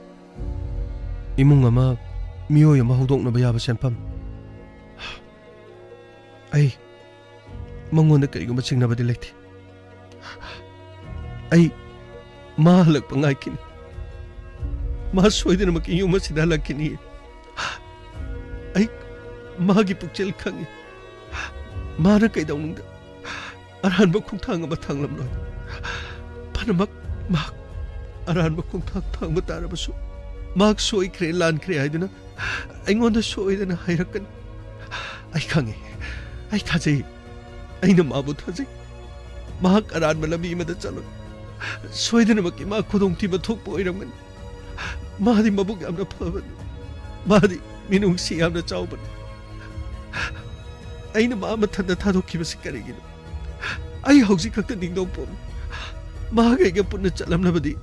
ꯏꯃꯨꯡ ꯑꯃ, ꯃꯤꯑꯣꯏ ꯑꯃ ꯍꯧꯗꯣꯛꯅꯕ ꯌꯥꯕ ꯁꯦꯟꯐꯝ꯫ ꯑꯩ ꯃꯉꯣꯟꯗ ꯀꯔꯤꯒꯨꯝꯕ ꯆꯤꯡꯅꯕꯗꯤ ꯂꯩꯇꯦ꯫ ꯑꯩ ꯃꯥ ꯍꯜꯂꯛꯄ ꯉꯥꯏꯈꯤꯅꯤ꯫ ꯃꯥ ꯁꯣꯏꯗꯅꯃꯛꯀꯤ ꯌꯨꯝ ꯑꯁꯤꯗ ꯍꯜꯂꯛꯈꯤꯅꯤ꯫ ꯑꯩ ꯃꯥꯒꯤ ꯄꯨꯛꯆꯦꯜ ꯈꯪꯉꯤ꯫ ꯃꯥꯅ ꯀꯩꯗꯧꯅꯨꯡꯗ ꯑꯔꯥꯟꯕ ꯈꯣꯡꯊꯥꯡ ꯑꯃ ꯊꯥꯡꯂꯝꯂꯣꯏ꯫ ꯐꯅꯃꯛ ꯃꯍꯥꯛ ꯑꯔꯥꯟꯕ ꯈꯣꯡꯊꯥꯡ ꯊꯥꯡꯕ ꯇꯥꯔꯕꯁꯨ, ꯃꯍꯥꯛ ꯁꯣꯏꯈ꯭ꯔꯦ, ꯂꯥꯟꯈ꯭ꯔꯦ ꯍꯥꯏꯗꯨꯅ ꯑꯩꯉꯣꯟꯗ ꯁꯣꯏꯗꯅ ꯍꯥꯏꯔꯛꯀꯅꯤ꯫ ꯑꯩ ꯈꯪꯉꯤ, ꯑꯩ ꯊꯥꯖꯩ, ꯑꯩꯅ ꯃꯥꯕꯨ ꯊꯥꯖꯩ꯫ ꯃꯍꯥꯛ ꯑꯔꯥꯟꯕ ꯂꯝꯕꯤ ꯑꯃꯗ ꯆꯠꯂꯣꯏ꯫ ꯁꯣꯏꯗꯅꯃꯛꯀꯤ ꯃꯥ ꯈꯨꯗꯣꯡꯊꯤꯕ ꯊꯣꯛꯄ ꯑꯣꯏꯔꯝꯒꯅꯤ꯫ ꯃꯥꯗꯤ ꯃꯕꯨꯛ ꯌꯥꯝꯅ ꯐꯕꯅꯤ꯫ ꯃꯥꯗꯤ ꯃꯤꯅꯨꯡꯁꯤ ꯌꯥꯝꯅ ꯆꯥꯎꯕꯅꯤ꯫ ꯑꯩꯅ ꯃꯥ ꯃꯊꯟꯇ ꯊꯥꯗꯣꯛꯈꯤꯕꯁꯤ ꯀꯔꯤꯒꯤꯅꯣ? ꯑꯩ ꯍꯧꯖꯤꯛ ꯈꯛꯇ ꯅꯤꯡꯗꯧ ꯄꯣꯛꯏ꯫ ꯃꯍꯥꯛ ꯑꯩꯒ ꯄꯨꯟꯅ ꯆꯠꯂꯝꯂꯕꯗꯤ,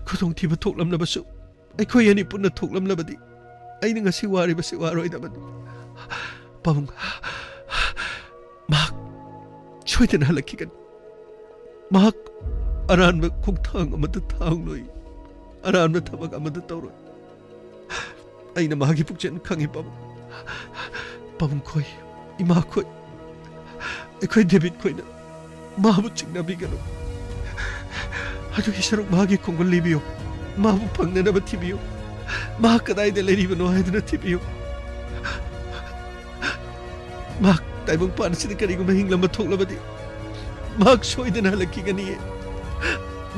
ꯈꯨꯗꯣꯡꯊꯤꯕ ꯊꯣꯛꯂꯝꯂꯕꯁꯨ, ꯑꯩꯈꯣꯏ ꯑꯅꯤ ꯄꯨꯟꯅ ꯊꯣꯛꯂꯝꯂꯕꯗꯤ, ꯑꯩꯅ ꯉꯁꯤ ꯋꯥꯔꯤꯕꯁꯤ ꯋꯥꯔꯣꯏꯗꯕꯅꯤ꯫ ꯄꯥꯕꯨꯡ, ꯃꯍꯥꯛ ꯁꯣꯏꯗꯅ ꯍꯜꯂꯛꯈꯤꯒꯅꯤ꯫ ꯃꯍꯥꯛ ꯑꯔꯥꯟꯕ ꯈꯣꯡꯊꯥꯡ ꯑꯃꯠꯇ ꯊꯥꯡꯂꯣꯏ, ꯑꯔꯥꯟꯕ ꯊꯕꯛ ꯑꯃꯠꯇ ꯇꯧꯔꯣꯏ꯫ ꯑꯩꯅ ꯃꯍꯥꯛꯀꯤ ꯄꯨꯛꯆꯦꯜ ꯈꯪꯏ, ꯄꯥꯕꯨꯡ꯫ ꯄꯥꯕꯨꯡ ꯈꯣꯏ, ꯏꯃꯥ ꯈꯣꯏ, ꯑꯩꯈꯣꯏ ꯗꯦꯕꯤꯠ ꯈꯣꯏꯅ ꯃꯥꯕꯨ ꯆꯤꯡꯅꯕꯤꯒꯅꯨ꯫ ꯑꯗꯨꯒꯤ ꯁꯔꯨꯛ ꯃꯍꯥꯛꯀꯤ ꯈꯣꯡꯒꯨꯜ ꯂꯤꯕꯤꯌꯨ, ꯃꯥꯕꯨ ꯐꯪꯅꯅꯕ ꯊꯤꯕꯤꯌꯨ, ꯃꯍꯥꯛ ꯀꯗꯥꯏꯗ ꯂꯩꯔꯤꯕꯅꯣ ꯍꯥꯏꯗꯨꯅ ꯊꯤꯕꯤꯌꯨ꯫ ꯃꯍꯥꯛ ꯇꯥꯏꯕꯪꯄꯥꯟ ꯑꯁꯤꯗ ꯀꯔꯤꯒꯨꯝꯕ ꯍꯤꯡꯂꯝꯕ ꯊꯣꯛꯂꯕꯗꯤ, ꯃꯍꯥꯛ ꯁꯣꯏꯗꯅ ꯍꯜꯂꯛꯈꯤꯒꯅꯤꯌꯦ꯫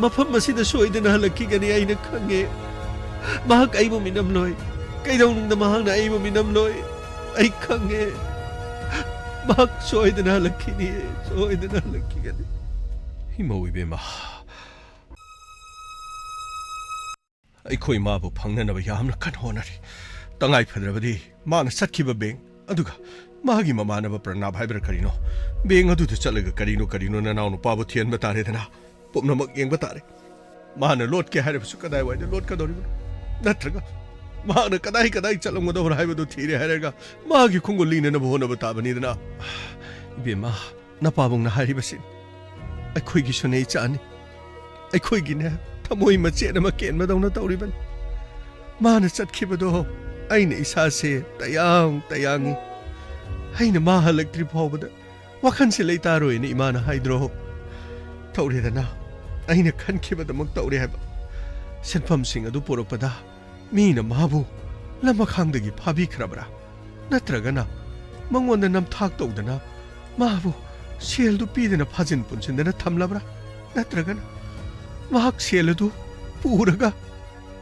ꯃꯐꯝ ꯑꯁꯤꯗ ꯁꯣꯏꯗꯅ ꯍꯜꯂꯛꯈꯤꯒꯅꯤ, ꯑꯩꯅ ꯈꯪꯉꯦ꯫ ꯃꯍꯥꯛ ꯑꯩꯕꯨ ꯃꯤꯅꯝꯂꯣꯏ, ꯀꯩꯗꯧꯅꯨꯡꯗ ꯃꯍꯥꯛꯅ ꯑꯩꯕꯨ ꯃꯤꯅꯝꯂꯣꯏ, ꯑꯩ ꯈꯪꯉꯦ꯫ ꯃꯍꯥꯛ ꯁꯣꯏꯗꯅ ꯍꯜꯂꯛꯈꯤꯅꯤꯌꯦ, ꯁꯣꯏꯗꯅ ꯍꯜꯂꯛꯈꯤꯒꯅꯤ꯫ ꯏꯃꯧ ꯏꯕꯦꯝꯃ, ꯑꯩꯈꯣꯏ ꯃꯥꯕꯨ ꯐꯪꯅꯅꯕ ꯌꯥꯝꯅ ꯀꯟꯅ ꯍꯣꯠꯅꯔꯤ꯫ ꯇꯉꯥꯏ ꯐꯗ꯭ꯔꯕꯗꯤ ꯃꯥꯅ ꯆꯠꯈꯤꯕ ꯕꯦꯡ, ꯑꯗꯨꯒ ꯃꯥꯒꯤ ꯃꯃꯥꯟꯅꯕ ꯄ꯭ꯔꯅꯥꯕ ꯍꯥꯏꯕ꯭ꯔꯥ ꯀꯔꯤꯅꯣ, ꯕꯦꯡ ꯑꯗꯨꯗ ꯆꯠꯂꯒ ꯀꯔꯤꯅꯣ ꯀꯔꯤꯅꯣ ꯅꯅꯥꯎ ꯅꯨꯄꯥꯕꯨ ꯊꯤꯍꯟꯕ ꯇꯥꯔꯦꯗꯅ꯫ ꯄꯨꯝꯅꯃꯛ ꯌꯦꯡꯕ ꯇꯥꯔꯦ꯫ ꯃꯥꯅ ꯂꯣꯠꯀꯦ ꯍꯥꯏꯔꯕꯁꯨ ꯀꯗꯥꯏꯋꯥꯏꯗ ꯂꯣꯠꯀꯗꯧꯔꯤꯕꯅꯣ? ꯅꯠꯇ꯭ꯔꯒ ꯃꯍꯥꯛꯅ ꯀꯗꯥꯏ ꯀꯗꯥꯏ ꯆꯠꯂꯝꯒꯗꯧꯕ꯭ꯔꯥ ꯍꯥꯏꯕꯗꯨ ꯊꯤꯔꯦ ꯍꯥꯏꯔꯒ ꯃꯥꯒꯤ ꯈꯣꯡꯒꯨꯜ ꯂꯤꯅꯅꯕ ꯍꯣꯠꯅꯕ ꯇꯥꯕꯅꯤꯗꯅ꯫ ꯏꯕꯦꯝꯃ, ꯅꯄꯥꯕꯨꯡꯅ ꯍꯥꯏꯔꯤꯕꯁꯤ ꯑꯩꯈꯣꯏꯒꯤꯁꯨꯅꯦ, ꯏꯆꯥꯅꯤ꯫ ꯑꯩꯈꯣꯏꯒꯤꯅꯦ, ꯊꯃꯣꯏ ꯃꯆꯦꯠ ꯑꯃ ꯀꯦꯟꯕꯗꯧꯅ ꯇꯧꯔꯤꯕꯅꯤ꯫ ꯃꯥꯅ ꯆꯠꯈꯤꯕꯗꯣ ꯑꯩꯅ ꯏꯁꯥꯁꯦ ꯇꯌꯥꯡ ꯇꯌꯥꯡꯉꯤ꯫ ꯑꯩꯅ ꯃꯥ ꯍꯜꯂꯛꯇ꯭ꯔꯤ ꯐꯥꯎꯕꯗ ꯋꯥꯈꯜꯁꯦ ꯂꯩꯇꯥꯔꯣꯏꯅ ꯏꯃꯥꯅ ꯍꯥꯏꯗ꯭ꯔꯣ? ꯇꯧꯔꯦꯗꯅ, ꯑꯩꯅ ꯈꯟꯈꯤꯕꯗꯃꯛ ꯇꯧꯔꯦ ꯍꯥꯏꯕ꯫ ꯁꯦꯟꯐꯝꯁꯤꯡ ꯑꯗꯨ ꯄꯨꯔꯛꯄꯗ ꯃꯤꯅ ꯃꯥꯕꯨ ꯂꯝꯃꯈꯥꯡꯗꯒꯤ ꯐꯥꯕꯤꯈ꯭ꯔꯕ꯭ꯔꯥ? ꯅꯠꯇ꯭ꯔꯒꯅ ꯃꯉꯣꯟꯗ ꯅꯝꯊꯥꯛ ꯇꯧꯗꯅ ꯃꯥꯕꯨ ꯁꯦꯜꯗꯨ ꯄꯤꯗꯅ ꯐꯥꯖꯤꯟ ꯄꯨꯟꯁꯤꯟꯗꯅ ꯊꯝꯂꯕ꯭ꯔꯥ? ꯅꯠꯇ꯭ꯔꯒꯅ ꯃꯍꯥꯛ ꯁꯦꯜ ꯑꯗꯨ ꯄꯨꯔꯒ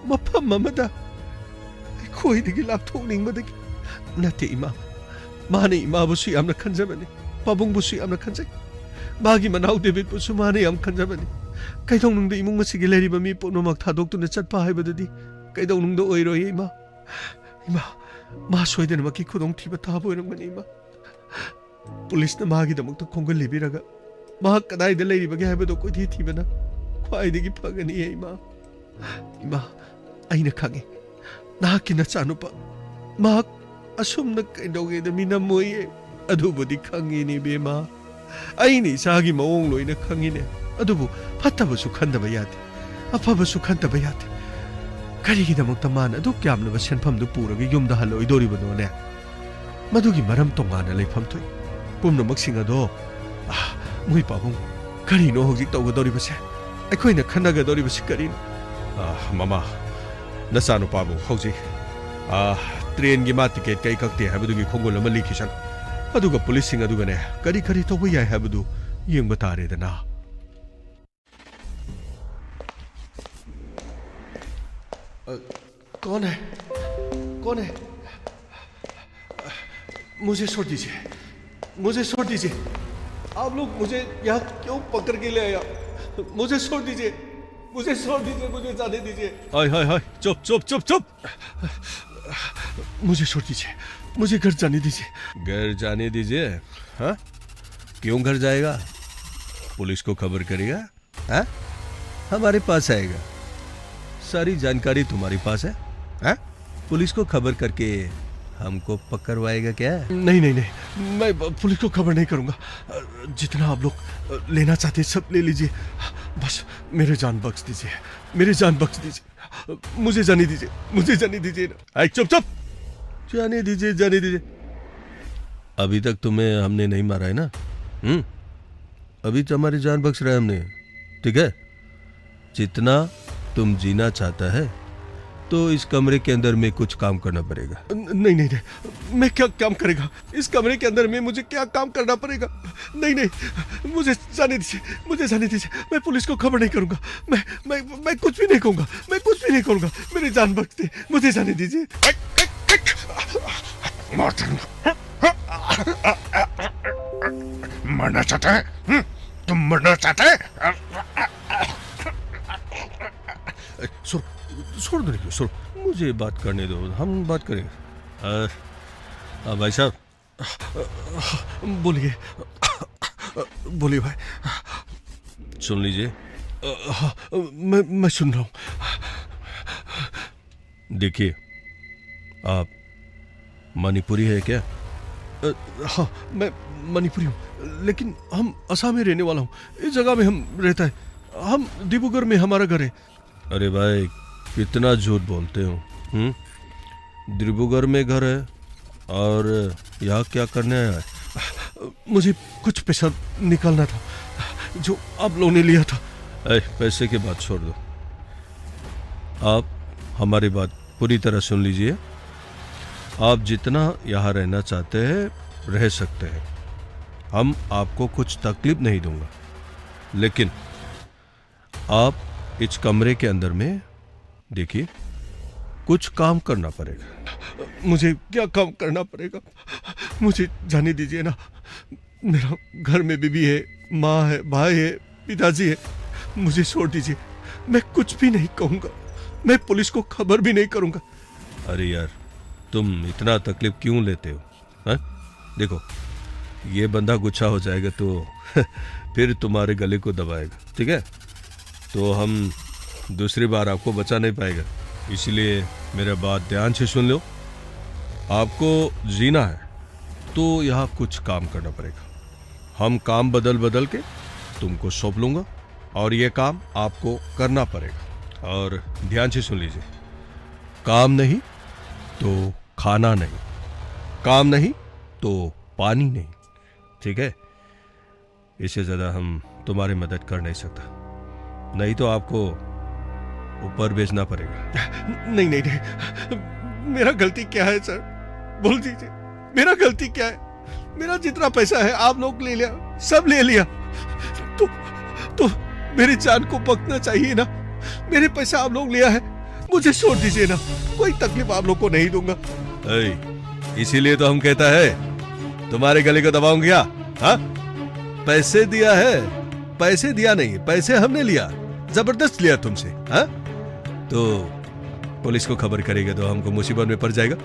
ꯃꯐꯝ ꯑꯃꯗ ꯑꯩꯈꯣꯏꯗꯒꯤ ꯂꯥꯞꯊꯣꯛꯅꯤꯡꯕꯗꯒꯤ? ꯅꯠꯇꯦ, ꯏꯃꯥ꯫ ꯃꯥꯅ ꯏꯃꯥꯕꯨꯁꯨ ꯌꯥꯝꯅ ꯈꯟꯖꯕꯅꯤ, ꯄꯥꯕꯨꯡꯕꯨꯁꯨ ꯌꯥꯝꯅ ꯈꯟꯖꯩ꯫ ꯃꯥꯒꯤ ꯃꯅꯥꯎ ꯗꯦꯕꯤꯠꯄꯨꯁꯨ ꯃꯥꯅ ꯌꯥꯝ ꯈꯟꯖꯕꯅꯤ꯫ ꯀꯩꯗꯧꯅꯨꯡꯗ ꯏꯃꯨꯡ ꯑꯁꯤꯒꯤ ꯂꯩꯔꯤꯕ ꯃꯤ ꯄꯨꯝꯅꯃꯛ ꯊꯥꯗꯣꯛꯇꯨꯅ ꯆꯠꯄ ꯍꯥꯏꯕꯗꯨꯗꯤ ꯀꯩꯗꯧꯅꯨꯡꯗ ꯑꯣꯏꯔꯣꯏꯌꯦ, ꯏꯃꯥ꯫ ꯏꯃꯥ, ꯃꯥ ꯁꯣꯏꯗꯅꯃꯛꯀꯤ ꯈꯨꯗꯣꯡꯊꯤꯕ ꯇꯥꯕ ꯑꯣꯏꯔꯝꯒꯅꯤ, ꯏꯃꯥ꯫ ꯄꯨꯂꯤꯁꯅ ꯃꯥꯒꯤꯗꯃꯛꯇ ꯈꯣꯡꯒꯜ ꯂꯤꯕꯤꯔꯒ ꯃꯍꯥꯛ ꯀꯗꯥꯏꯗ ꯂꯩꯔꯤꯕꯒꯦ ꯍꯥꯏꯕꯗꯨ ꯀꯣꯏꯊꯤ ꯊꯤꯕꯅ ꯈ꯭ꯋꯥꯏꯗꯒꯤ ꯐꯒꯅꯤꯌꯦ, ꯏꯃꯥ꯫ ꯏꯃꯥ, ꯑꯩꯅ ꯈꯪꯉꯤ, ꯅꯍꯥꯛꯀꯤ ꯅꯆꯥꯅꯨꯄꯥ ꯃꯍꯥꯛ ꯑꯁꯨꯝꯅ ꯀꯩꯗꯧꯒꯦꯗ ꯃꯤꯅꯝꯃꯣꯏꯌꯦ꯫ ꯑꯗꯨꯕꯨꯗꯤ ꯈꯪꯉꯤꯅꯦ, ꯏꯕꯦꯝꯃ꯫ ꯑꯩꯅ ꯏꯆꯥꯒꯤ ꯃꯑꯣꯡ ꯂꯣꯏꯅ ꯈꯪꯉꯤꯅꯦ꯫ ꯑꯗꯨꯕꯨ ꯐꯠꯇꯕꯁꯨ ꯈꯟꯗꯕ ꯌꯥꯗꯦ, ꯑꯐꯕꯁꯨ ꯈꯟꯗꯕ ꯌꯥꯗꯦ꯫ ꯀꯔꯤꯒꯤꯗꯃꯛꯇ ꯃꯥꯅ ꯑꯗꯨꯛ ꯌꯥꯝꯂꯕ ꯁꯦꯟꯐꯝꯗꯨ ꯄꯨꯔꯒ ꯌꯨꯝꯗ ꯍꯜꯂꯛꯑꯣꯏꯗꯣꯔꯤꯕꯅꯣꯅꯦ? ꯃꯗꯨꯒꯤ ꯃꯔꯝ ꯇꯣꯉꯥꯟꯅ ꯂꯩꯐꯝ ꯊꯣꯛꯏ꯫ ꯄꯨꯝꯅꯃꯛꯁꯤꯡ ꯑꯗꯣ, ꯑꯥ, ꯃꯣꯏ ꯄꯥꯕꯨꯡ, ꯀꯔꯤꯅꯣ ꯍꯧꯖꯤꯛ ꯇꯧꯒꯗꯧꯔꯤꯕꯁꯦ? ꯑꯩꯈꯣꯏꯅ ꯈꯟꯅꯒꯗꯧꯔꯤꯕꯁꯤ ꯀꯔꯤꯅꯣ? ꯑꯥ, ꯃꯃꯥ, ꯅꯆꯥꯅꯨꯄꯥꯕꯨ ꯍꯧꯖꯤꯛ, ꯑꯥ, ꯇ꯭ꯔꯦꯟꯒꯤ ꯃꯥ ꯇꯤꯀꯦꯠ ꯀꯛꯏ ꯀꯛꯇꯦ ꯍꯥꯏꯕꯗꯨꯒꯤ ꯈꯣꯡꯒꯨꯜ ꯑꯃ ꯂꯤꯈꯤꯁꯅꯨ꯫ ꯑꯗꯨꯒ ꯄꯨꯂꯤꯁꯁꯤꯡ ꯑꯗꯨꯒꯅꯦ, ꯀꯔꯤ ꯀꯔꯤ ꯇꯧꯕ ꯌꯥꯏ ꯍꯥꯏꯕꯗꯨ ꯌꯦꯡꯕ ꯇꯥꯔꯦꯗꯅ꯫ अ, कौन है? कौन है? मुझे छोड़ दीजिए, मुझे छोड़ दीजिए। आप लोग मुझे यहाँ क्यों पकड़ के ले आया? मुझे छोड़ दीजिए, मुझे छोड़ दीजिए, मुझे जाने दीजिए। हाय, हाय, हाय, चुप, चुप, चुप, चुप। मुझे छोड़ दीजिए, मुझे घर जाने दीजिए। घर जाने दीजिए? हाँ? क्यों घर जाएगा? पुलिस को खबर करेगा? हाँ? हमारे पास आएगा। सारी जानकारी तुम्हारे पास है? हाँ? पुलिस को खबर करके हमको पकड़वाएगा क्या? नहीं, नहीं, नहीं, मैं ब-, पुलिस को खबर नहीं करूंगा। अ, जितना आप लोग, अ, लेना चाहते हैं, सब ले लीजिए। बस मेरे जान बख्श दीजिए, मेरे जान बख्श दीजिए। मुझे जाने दीजिए, मुझे जाने दीजिए ना। ए, चुप, चुप! जाने दीजिए, जाने दीजिए। अभी तक तुम्हें हमने नहीं मारा है ना? हम्म? अभी तो हमारी जान बख्श रहा है हमने, ठीक है? जितना तुम जीना चाहता है, तो इस कमरे के अंदर में कुछ काम करना पड़ेगा। न-, नहीं, नहीं, नहीं, मैं क्या काम करेगा? इस कमरे के अंदर में मुझे क्या काम करना पड़ेगा? नहीं, नहीं, मुझे जाने दीजिए, मुझे जाने दीजिए। मैं पुलिस को खबर नहीं करूंगा। मैं, मैं, मैं कुछ भी नहीं कहूंगा। मैं कुछ भी नहीं कहूंगा। मेरी जान बख्श दे, मुझे जाने दीजिए। मार दूंगा। मरना चाहता है? हम्म? तुम मरना चाहता है? ए, सुनो, छोड़ दो, छोड़ो, मुझे बात करने दो, हम बात करेंगे। अ, अ, भाई साहब। बोलिए, बोलिए भाई। सुन लीजिए। अ, हाँ, मैं, मैं सुन रहा हूँ। देखिए, आप मणिपुरी है क्या? अ, हाँ, मैं मणिपुरी हूँ, लेकिन हम असम में रहने वाला हूँ। इस जगह में हम रहता है। हम डिब्रूगढ़ में हमारा घर है। अरे भाई, कितना झूठ बोलते हो। हम्म? डिब्रूगढ़ में घर है और यहाँ क्या करने आया है? मुझे कुछ पैसा निकालना था जो आप लोगों ने लिया था। ए, पैसे की बात छोड़ दो। आप हमारी बात पूरी तरह सुन लीजिए। आप जितना यहाँ रहना चाहते हैं, रह सकते हैं। हम आपको कुछ तकलीफ नहीं दूंगा, लेकिन आप इस कमरे के अंदर में, देखिए, कुछ काम करना पड़ेगा। मुझे क्या काम करना पड़ेगा? मुझे जाने दीजिए ना। मेरा घर में बीबी है, माँ है, भाई है, पिताजी है। मुझे छोड़ दीजिए। मैं कुछ भी नहीं कहूँगा। मैं पुलिस को खबर भी नहीं करूँगा। अरे यार, तुम इतना तकलीफ क्यों लेते हो? हैं? देखो, ये बंदा गुस्सा हो जाएगा तो फिर तुम्हारे गले को दबाएगा, ठीक है? तो हम दूसरी बार आपको बचा नहीं पाएगा, इसलिए मेरा बात ध्यान से सुन लो। आपको जीना है तो यहाँ कुछ काम करना पड़ेगा। हम काम बदल बदल के तुमको सौंप लूँगा और ये काम आपको करना पड़ेगा। और ध्यान से सुन लीजिए, काम नहीं तो खाना नहीं, काम नहीं तो पानी नहीं, ठीक है? इससे ज़्यादा हम तुम्हारी मदद कर नहीं सकता, नहीं तो आपको ऊपर भेजना पड़ेगा। नहीं, नहीं, नहीं। मेरा गलती क्या है सर? बोल दीजिए, मेरा गलती क्या है? मेरा जितना पैसा है आप लोग ले लिया, सब ले लिया। तो, तो मेरी जान को बख्शना चाहिए ना। मेरे पैसा आप लोग लिया है, मुझे छोड़ दीजिए ना। कोई तकलीफ आप लोग को नहीं दूंगा। ए, इसीलिए तो हम कहता है, तुम्हारे गले को दबाऊंगा क्या? हाँ? पैसे दिया है, पैसे दिया नहीं, पैसे हमने लिया, जबरदस्त लिया तुमसे, हाँ? तो पुलिस को खबर करेगा तो हमको मुसीबत में पड़ जाएगा,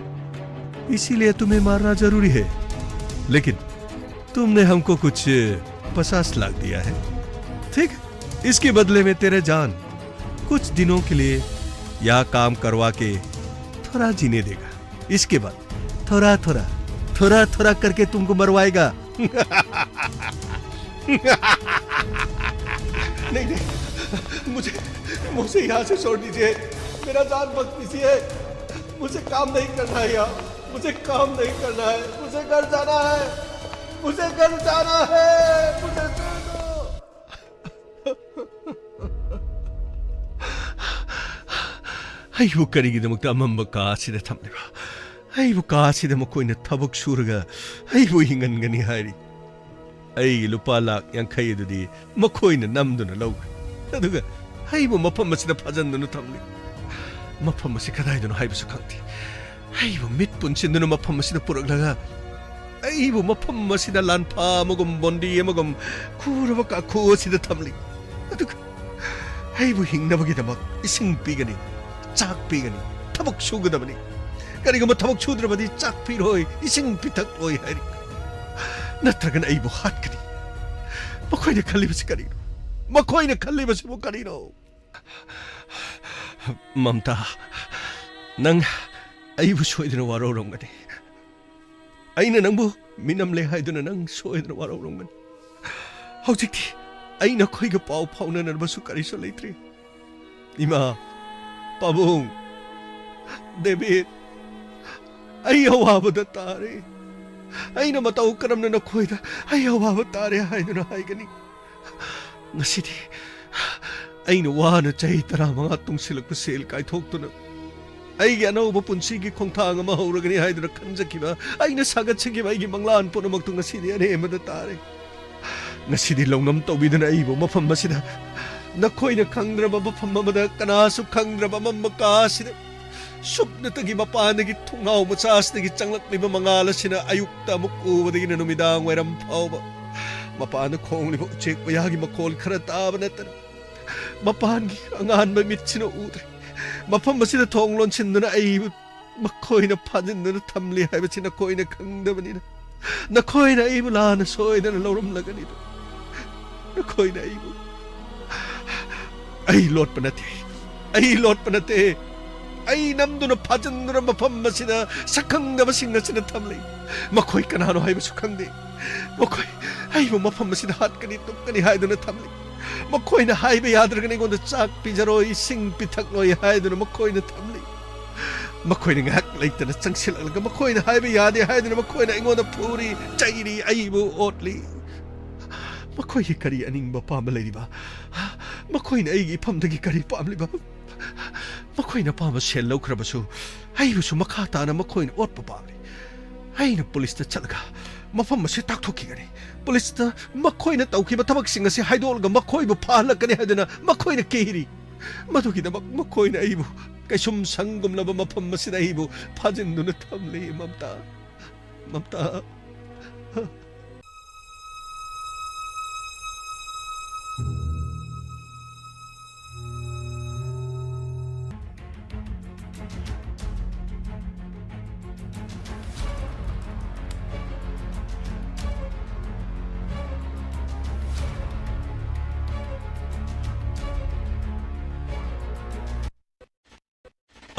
इसीलिए तुम्हें मारना जरूरी है। लेकिन तुमने हमको कुछ पचास लाख दिया है, ठीक? इसके बदले में तेरे जान कुछ दिनों के लिए यहाँ काम करवा के थोड़ा जीने देगा। इसके बाद थोड़ा थोड़ा, थोड़ा थोड़ा करके तुमको मरवाएगा। नहीं, नहीं, मुझे, मुझे यहाँ से छोड़ दीजिए। मेरा जान मत लीजिए। मुझे काम नहीं करना है यहाँ। मुझे काम नहीं करना है। मुझे घर जाना है। मुझे घर जाना है। मुझे छोड़ दो। ꯑꯩꯕꯨ ꯀꯔꯤꯒꯤꯗꯃꯛꯇ ꯑꯃꯝꯕ ꯀꯥ ꯑꯁꯤꯗ ꯊꯝꯂꯤꯕ? ꯑꯩꯕꯨ ꯀꯥ ꯑꯁꯤꯗ ꯃꯈꯣꯏꯅ ꯊꯕꯛ ꯁꯨꯔꯒ ꯑꯩꯕꯨ ꯍꯤꯡꯍꯟꯒꯅꯤ ꯍꯥꯏꯔꯤ꯫ ꯑꯩꯒꯤ ꯂꯨꯄꯥ ꯂꯥꯈ ꯌꯥꯡꯈꯩ ꯑꯗꯨꯗꯤ ꯃꯈꯣꯏꯅ ꯅꯝꯗꯨꯅ ꯂꯧꯈ꯭ꯔꯦ꯫ ꯑꯗꯨꯒ ꯑꯩꯕꯨ ꯃꯐꯝ ꯑꯁꯤꯗ ꯐꯥꯖꯟꯗꯨꯅ ꯊꯝꯂꯤ꯫ ꯃꯐꯝ ꯑꯁꯤ ꯀꯗꯥꯏꯗꯅꯣ ꯍꯥꯏꯕꯁꯨ ꯈꯪꯗꯦ꯫ ꯑꯩꯕꯨ ꯃꯤꯠ ꯄꯨꯟꯁꯤꯟꯗꯨꯅ ꯃꯐꯝ ꯑꯁꯤꯗ ꯄꯨꯔꯛꯂꯒ ꯑꯩꯕꯨ ꯃꯐꯝ ꯑꯁꯤꯗ ꯂꯥꯟꯐꯥ ꯑꯃꯒꯨꯝ, ꯕꯣꯟꯗꯤ ꯑꯃꯒꯨꯝ, ꯈꯨꯔꯕ ꯀꯥꯈꯨ ꯑꯁꯤꯗ ꯊꯝꯂꯤ꯫ ꯑꯗꯨꯒ ꯑꯩꯕꯨ ꯍꯤꯡꯅꯕꯒꯤꯗꯃꯛ ꯏꯁꯤꯡ ꯄꯤꯒꯅꯤ, ꯆꯥꯛ ꯄꯤꯒꯅꯤ, ꯊꯕꯛ ꯁꯨꯒꯗꯕꯅꯤ꯫ ꯀꯔꯤꯒꯨꯝꯕ ꯊꯕꯛ ꯁꯨꯗ꯭ꯔꯕꯗꯤ ꯆꯥꯛ ꯄꯤꯔꯣꯏ, ꯏꯁꯤꯡ ꯄꯤꯊꯛꯂꯣꯏ ꯍꯥꯏꯔꯤ꯫ ꯅꯠꯇ꯭ꯔꯒꯅ ꯑꯩꯕꯨ ꯍꯥꯠꯀꯅꯤ꯫ ꯃꯈꯣꯏꯅ ꯈꯜꯂꯤꯕꯁꯤ ꯀꯔꯤꯅꯣ? ꯃꯈꯣꯏꯅ ꯈꯜꯂꯤꯕꯁꯤꯕꯨ ꯀꯔꯤꯅꯣ? ꯃꯝꯇꯥ, ꯅꯪ ꯑꯩꯕꯨ ꯁꯣꯏꯗꯅ ꯋꯥꯔꯧꯔꯝꯒꯅꯤ꯫ ꯑꯩꯅ ꯅꯪꯕꯨ ꯃꯤꯅꯝꯂꯦ ꯍꯥꯏꯗꯨꯅ ꯅꯪ ꯁꯣꯏꯗꯅ ꯋꯥꯔꯧꯔꯝꯒꯅꯤ꯫ ꯍꯧꯖꯤꯛꯇꯤ ꯑꯩ ꯅꯈꯣꯏꯒ ꯄꯥꯎ ꯐꯥꯎꯅꯅꯕꯁꯨ ꯀꯔꯤꯁꯨ ꯂꯩꯇ꯭ꯔꯦ꯫ ꯏꯃꯥ, ꯄꯥꯕꯨꯡ, ꯗꯦꯕꯤꯠ, ꯑꯩ ꯑꯋꯥꯕꯗ ꯇꯥꯔꯦ꯫ ꯑꯩꯅ ꯃꯇꯧ ꯀꯔꯝꯅ ꯅꯈꯣꯏꯗ "ꯑꯩ ꯑꯋꯥꯕ ꯇꯥꯔꯦ" ꯍꯥꯏꯗꯨꯅ ꯍꯥꯏꯒꯅꯤ? ꯉꯁꯤꯗꯤ ꯑꯩꯅ ꯋꯥꯅ ꯆꯍꯤ ꯇꯔꯥꯃꯉꯥ ꯇꯨꯡꯁꯤꯜꯂꯛꯄ ꯁꯦꯜ ꯀꯥꯏꯊꯣꯛꯇꯨꯅ ꯑꯩꯒꯤ ꯑꯅꯧꯕ ꯄꯨꯟꯁꯤꯒꯤ ꯈꯣꯡꯊꯥꯡ ꯑꯃ ꯍꯧꯔꯒꯅꯤ ꯍꯥꯏꯗꯨꯅ ꯈꯟꯖꯈꯤꯕ, ꯑꯩꯅ ꯁꯥꯒꯠꯆꯈꯤꯕ ꯑꯩꯒꯤ ꯃꯪꯂꯥꯟ ꯄꯨꯝꯅꯃꯛꯇꯨ ꯉꯁꯤꯗꯤ ꯑꯔꯦꯝꯕꯗ ꯇꯥꯔꯦ꯫ ꯉꯁꯤꯗꯤ ꯂꯧꯅꯝ ꯇꯧꯕꯤꯗꯨꯅ ꯑꯩꯕꯨ ꯃꯐꯝ ꯑꯁꯤꯗ, ꯅꯈꯣꯏꯅ ꯈꯪꯗ꯭ꯔꯕ ꯃꯐꯝ ꯑꯃꯗ, ꯀꯅꯥꯁꯨ ꯈꯪꯗ꯭ꯔꯕ ꯑꯃꯝꯕ ꯀꯥ ꯑꯁꯤꯗ, ꯁꯨꯞꯅꯇꯒꯤ ꯃꯄꯥꯟꯗꯒꯤ ꯊꯣꯡꯅꯥꯎ ꯃꯆꯥ ꯑꯁꯤꯗꯒꯤ ꯆꯪꯂꯛꯂꯤꯕ ꯃꯉꯥꯜ ꯑꯁꯤꯅ ꯑꯌꯨꯛꯇ ꯑꯃꯨꯛ ꯎꯕꯗꯒꯤꯅ ꯅꯨꯃꯤꯗꯥꯡ ꯋꯥꯏꯔꯝ ꯐꯥꯎꯕ ꯃꯄꯥꯟꯗ ꯈꯣꯡꯂꯤꯕ ꯎꯆꯦꯛ ꯋꯥꯌꯥꯒꯤ ꯃꯈꯣꯜ ꯈꯔ ꯇꯥꯕ ꯅꯠꯇꯅ ꯃꯄꯥꯟꯒꯤ ꯑꯉꯥꯟꯕ ꯃꯤꯠꯁꯤꯅ ꯎꯗ꯭ꯔꯦ꯫ ꯃꯐꯝ ꯑꯁꯤꯗ ꯊꯣꯡ ꯂꯣꯟꯁꯤꯟꯗꯨꯅ ꯑꯩꯕꯨ ꯃꯈꯣꯏꯅ ꯐꯥꯖꯤꯟꯗꯨꯅ ꯊꯝꯂꯤ ꯍꯥꯏꯕꯁꯤ ꯅꯈꯣꯏꯅ ꯈꯪꯗꯕꯅꯤꯅ, ꯅꯈꯣꯏꯅ ꯑꯩꯕꯨ ꯂꯥꯟꯅ ꯁꯣꯏꯗꯅ ꯂꯧꯔꯝꯂꯒꯅꯤꯗꯣ꯫ ꯅꯈꯣꯏꯅ ꯑꯩꯕꯨ, ꯑꯩ ꯂꯣꯠꯄ ꯅꯠꯇꯦ, ꯑꯩ ꯂꯣꯠꯄ ꯅꯠꯇꯦ꯫ ꯑꯩ ꯅꯝꯗꯨꯅ ꯐꯥꯖꯤꯟꯗꯨꯅ ꯃꯐꯝ ꯑꯁꯤꯗ ꯁꯛꯈꯪꯗꯕꯁꯤꯡ ꯑꯁꯤꯅ ꯊꯝꯂꯤ꯫ ꯃꯈꯣꯏ ꯀꯅꯥꯅꯣ ꯍꯥꯏꯕꯁꯨ ꯈꯪꯗꯦ꯫ ꯃꯈꯣꯏ ꯑꯩꯕꯨ ꯃꯐꯝ ꯑꯁꯤꯗ ꯍꯥꯠꯀꯅꯤ, ꯇꯨꯞꯀꯅꯤ ꯍꯥꯏꯗꯨꯅ ꯊꯝꯂꯤ꯫ ꯃꯈꯣꯏꯅ ꯍꯥꯏꯕ ꯌꯥꯗ꯭ꯔꯒꯅ ꯑꯩꯉꯣꯟꯗ ꯆꯥꯛ ꯄꯤꯖꯔꯣꯏ, ꯏꯁꯤꯡ ꯄꯤꯊꯛꯂꯣꯏ ꯍꯥꯏꯗꯨꯅ ꯃꯈꯣꯏꯅ ꯊꯝꯂꯤ꯫ ꯃꯈꯣꯏꯅ ꯉꯥꯏꯍꯥꯛ ꯂꯩꯇꯅ ꯆꯪꯁꯤꯜꯂꯛꯂꯒ ꯃꯈꯣꯏꯅ ꯍꯥꯏꯕ ꯌꯥꯗꯦ ꯍꯥꯏꯗꯨꯅ ꯃꯈꯣꯏꯅ ꯑꯩꯉꯣꯟꯗ ꯐꯨꯔꯤ, ꯆꯩꯔꯤ, ꯑꯩꯕꯨ ꯑꯣꯠꯂꯤ꯫ ꯃꯈꯣꯏꯒꯤ ꯀꯔꯤ ꯑꯅꯤꯡꯕ ꯑꯄꯥꯝꯕ ꯂꯩꯔꯤꯕ? ꯃꯈꯣꯏꯅ ꯑꯩꯒꯤ ꯏꯐꯝꯗꯒꯤ ꯀꯔꯤ ꯄꯥꯝꯂꯤꯕ? ꯃꯈꯣꯏꯅ ꯑꯄꯥꯝꯕ ꯁꯦꯜ ꯂꯧꯈ꯭ꯔꯕꯁꯨ, ꯑꯩꯕꯨꯁꯨ ꯃꯈꯥ ꯇꯥꯅ ꯃꯈꯣꯏꯅ ꯑꯣꯠꯄ ꯄꯥꯝꯂꯤ꯫ ꯑꯩꯅ ꯄꯨꯂꯤꯁꯇ ꯆꯠꯂꯒ ꯃꯐꯝ ꯑꯁꯤ ꯇꯥꯛꯊꯣꯛꯈꯤꯒꯅꯤ꯫ ꯄꯨꯂꯤꯁꯇ ꯃꯈꯣꯏꯅ ꯇꯧꯈꯤꯕ ꯊꯕꯛꯁꯤꯡ ꯑꯁꯤ ꯍꯥꯏꯗꯣꯛꯂꯒ ꯃꯈꯣꯏꯕꯨ ꯐꯥꯍꯜꯂꯛꯀꯅꯤ ꯍꯥꯏꯗꯨꯅ ꯃꯈꯣꯏꯅ ꯀꯤꯔꯤ꯫ ꯃꯗꯨꯒꯤꯗꯃꯛ ꯃꯈꯣꯏꯅ ꯑꯩꯕꯨ ꯀꯩꯁꯨꯝ ꯁꯪꯒꯨꯝꯂꯕ ꯃꯐꯝ ꯑꯁꯤꯗ ꯑꯩꯕꯨ ꯐꯥꯖꯤꯟꯗꯨꯅ ꯊꯝꯂꯤ, ꯃꯝꯇꯥ꯫ ꯃꯝꯇꯥ꯫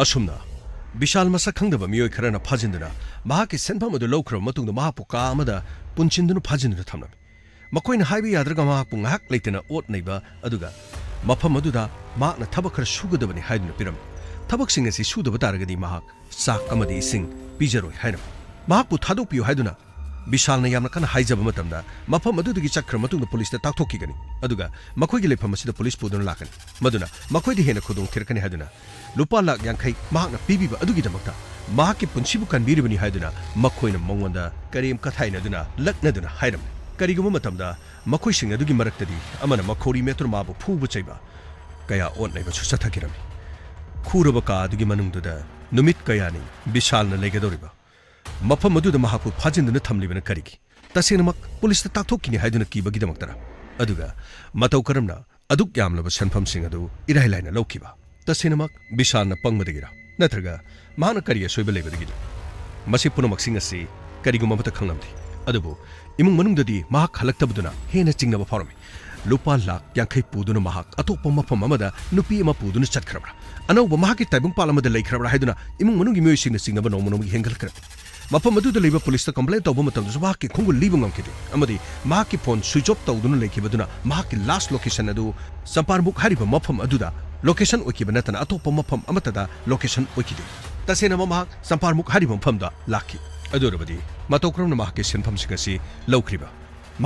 ꯑꯁꯨꯝꯅ, ꯕꯤꯁꯥꯜ ꯃꯁꯛ ꯈꯪꯗꯕ ꯃꯤꯑꯣꯏ ꯈꯔꯅ ꯐꯥꯖꯤꯟꯗꯨꯅ ꯃꯍꯥꯛꯀꯤ ꯁꯦꯟꯐꯝ ꯑꯗꯨ ꯂꯧꯈ꯭ꯔꯕ ꯃꯇꯨꯡꯗ ꯃꯍꯥꯛꯄꯨ ꯀꯥ ꯑꯃꯗ ꯄꯨꯟꯁꯤꯟꯗꯨꯅ ꯐꯥꯖꯤꯟꯗꯨꯅ ꯊꯝꯂꯝꯃꯤ꯫ ꯃꯈꯣꯏꯅ ꯍꯥꯏꯕ ꯌꯥꯗ꯭ꯔꯒ ꯃꯍꯥꯛꯄꯨ ꯉꯥꯏꯍꯥꯛ ꯂꯩꯇꯅ ꯑꯣꯠ ꯅꯩꯕ, ꯑꯗꯨꯒ ꯃꯐꯝ ꯑꯗꯨꯗ ꯃꯍꯥꯛꯅ ꯊꯕꯛ ꯈꯔ ꯁꯨꯒꯗꯕꯅꯤ ꯍꯥꯏꯗꯨꯅ ꯄꯤꯔꯝꯃꯤ꯫ ꯊꯕꯛꯁꯤꯡ ꯑꯁꯤ ꯁꯨꯗꯕ ꯇꯥꯔꯒꯗꯤ ꯃꯍꯥꯛ ꯆꯥꯛ ꯑꯃꯗꯤ ꯏꯁꯤꯡ ꯄꯤꯖꯔꯣꯏ ꯍꯥꯏꯔꯝꯃꯤ꯫ ꯃꯍꯥꯛꯄꯨ ꯊꯥꯗꯣꯛꯄꯤꯌꯨ ꯍꯥꯏꯗꯨꯅ ꯕꯤꯁꯥꯜꯅ ꯌꯥꯝꯅ ꯀꯟꯅ ꯍꯥꯏꯖꯕ ꯃꯇꯝꯗ, ꯃꯐꯝ ꯑꯗꯨꯗꯒꯤ ꯆꯠꯈ꯭ꯔ ꯃꯇꯨꯡꯗ ꯄꯨꯂꯤꯁꯇ ꯇꯥꯛꯊꯣꯛꯈꯤꯒꯅꯤ, ꯑꯗꯨꯒ ꯃꯈꯣꯏꯒꯤ ꯂꯩꯐꯝ ꯑꯁꯤꯗ ꯄꯨꯂꯤꯁ ꯄꯨꯗꯨꯅ ꯂꯥꯛꯀꯅꯤ, ꯃꯗꯨꯅ ꯃꯈꯣꯏꯗ ꯍꯦꯟꯅ ꯈꯨꯗꯣꯡ ꯊꯤꯔꯛꯀꯅꯤ ꯍꯥꯏꯗꯨꯅ ꯂꯨꯄꯥ ꯂꯥꯈ ꯌꯥꯡꯈꯩ ꯃꯍꯥꯛꯅ ꯄꯤꯕꯤꯕ ꯑꯗꯨꯒꯤꯗꯃꯛꯇ ꯃꯍꯥꯛꯀꯤ ꯄꯨꯟꯁꯤꯕꯨ ꯀꯟꯕꯤꯔꯤꯕꯅꯤ ꯍꯥꯏꯗꯨꯅ ꯃꯈꯣꯏꯅ ꯃꯉꯣꯟꯗ ꯀꯔꯦꯝ ꯀꯊꯥꯏꯅꯗꯨꯅ ꯂꯛꯅꯗꯨꯅ ꯍꯥꯏꯔꯝꯃꯤ꯫ ꯀꯔꯤꯒꯨꯝꯕ ꯃꯇꯝꯗ ꯃꯈꯣꯏꯁꯤꯡ ꯑꯗꯨꯒꯤ ꯃꯔꯛꯇꯗꯤ ꯑꯃꯅ ꯃꯈꯧꯔꯤ ꯃꯦꯠꯇꯨꯅ ꯃꯥꯕꯨ ꯐꯨꯕ ꯆꯩꯕ ꯀꯌꯥ ꯑꯣꯠꯅꯩꯕꯁꯨ ꯆꯠꯊꯈꯤꯔꯝꯃꯤ꯫ ꯈꯨꯔꯕ ꯀꯥ ꯑꯗꯨꯒꯤ ꯃꯅꯨꯡꯗꯨꯗ ꯅꯨꯃꯤꯠ ꯀꯌꯥꯅꯤ ꯕꯤꯁꯥꯜꯅ ꯂꯩꯒꯗꯧꯔꯤꯕ? ꯃꯐꯝ ꯑꯗꯨꯗ ꯃꯍꯥꯛꯄꯨ ꯐꯥꯖꯤꯟꯗꯨꯅ ꯊꯝꯂꯤꯕꯅ ꯀꯔꯤꯒꯤ? ꯇꯁꯦꯡꯅꯃꯛ ꯄꯨꯂꯤꯁꯇ ꯇꯥꯛꯊꯣꯛꯈꯤꯅꯤ ꯍꯥꯏꯗꯨꯅ ꯀꯤꯕꯒꯤꯗꯃꯛꯇꯔ? ꯑꯗꯨꯒ ꯃꯇꯧ ꯀꯔꯝꯅ ꯑꯗꯨꯛ ꯌꯥꯝꯂꯕ ꯁꯦꯟꯐꯝꯁꯤꯡ ꯑꯗꯨ ꯏꯔꯥꯏ ꯂꯥꯏꯅ ꯂꯧꯈꯤꯕ? ꯇꯁꯦꯡꯅꯃꯛ ꯕꯤꯁꯥꯜꯅ ꯄꯪꯕꯗꯒꯤꯔ? ꯅꯠꯇ꯭ꯔꯒ ꯃꯍꯥꯛꯅ ꯀꯔꯤ ꯑꯁꯣꯏꯕ ꯂꯩꯕꯗꯒꯤꯅꯣ? ꯃꯁꯤ ꯄꯨꯝꯅꯃꯛꯁꯤꯡ ꯑꯁꯤ ꯀꯔꯤꯒꯨꯝꯕ ꯑꯃꯠꯇ ꯈꯪꯂꯝꯗꯦ꯫ ꯑꯗꯨꯕꯨ ꯏꯃꯨꯡ ꯃꯅꯨꯡꯗꯗꯤ ꯃꯍꯥꯛ ꯍꯜꯂꯛꯇꯕꯗꯨꯅ ꯍꯦꯟꯅ ꯆꯤꯡꯅꯕ ꯐꯥꯎꯔꯝꯃꯤ꯫ ꯂꯨꯄꯥ ꯂꯥꯈ ꯌꯥꯡꯈꯩ ꯄꯨꯗꯨꯅ ꯃꯍꯥꯛ ꯑꯇꯣꯞꯄ ꯃꯐꯝ ꯑꯃꯗ ꯅꯨꯄꯤ ꯑꯃ ꯄꯨꯗꯨꯅ ꯆꯠꯈ꯭ꯔꯕ꯭ꯔꯥ? ꯑꯅꯧꯕ ꯃꯍꯥꯛꯀꯤ ꯇꯥꯏꯕꯪꯄꯥꯜ ꯑꯃꯗ ꯂꯩꯈ꯭ꯔꯕ꯭ꯔꯥ ꯍꯥꯏꯗꯨꯅ ꯏꯃꯨꯡ ꯃꯅꯨꯡꯒꯤ ꯃꯤꯑꯣꯏꯁꯤꯡꯅ ꯆꯤꯡꯅꯕ ꯅꯣꯡꯃ ꯅꯣꯡꯃꯒꯤ ꯍꯦꯟꯒꯠꯂꯛꯈ꯭ꯔꯦ꯫ ꯃꯐꯝ ꯑꯗꯨꯗ ꯂꯩꯕ ꯄꯨꯂꯤꯁꯇ ꯀꯝꯄ꯭ꯂꯦꯟ ꯇꯧꯕ ꯃꯇꯝꯗꯁꯨ ꯃꯍꯥꯛꯀꯤ ꯈꯣꯡꯒꯨꯜ ꯂꯤꯕ ꯉꯝꯈꯤꯗꯦ ꯑꯃꯗꯤ ꯃꯍꯥꯛꯀꯤ ꯐꯣꯟ ꯁ꯭ꯋꯤꯆ ꯑꯣꯐ ꯇꯧꯗꯨꯅ ꯂꯩꯈꯤꯕꯗꯨꯅ ꯃꯍꯥꯛꯀꯤ ꯂꯥꯁ ꯂꯣꯀꯦꯁꯟ ꯑꯗꯨ ꯆꯝꯄꯥꯔꯃꯨꯛ ꯍꯥꯏꯔꯤꯕ ꯃꯐꯝ ꯑꯗꯨꯗ ꯂꯣꯀꯦꯁꯟ ꯑꯣꯏꯈꯤꯕ ꯅꯠꯇꯅ ꯑꯇꯣꯞꯄ ꯃꯐꯝ ꯑꯃꯠꯇꯗ ꯂꯣꯀꯦꯁꯟ ꯑꯣꯏꯈꯤꯗꯦ꯫ ꯇꯁꯦꯡꯅ ꯃꯍꯥꯛ ꯆꯝꯄꯥꯔꯃꯨꯛ ꯍꯥꯏꯔꯤꯕ ꯃꯐꯝꯗ ꯂꯥꯛꯈꯤ꯫ ꯑꯗꯨ ꯑꯣꯏꯔꯕꯗꯤ ꯃꯇꯧ ꯀꯔꯝꯅ ꯃꯍꯥꯛꯀꯤ ꯁꯦꯟꯐꯝꯁꯤꯡ ꯑꯁꯤ ꯂꯧꯈ꯭ꯔꯤꯕ?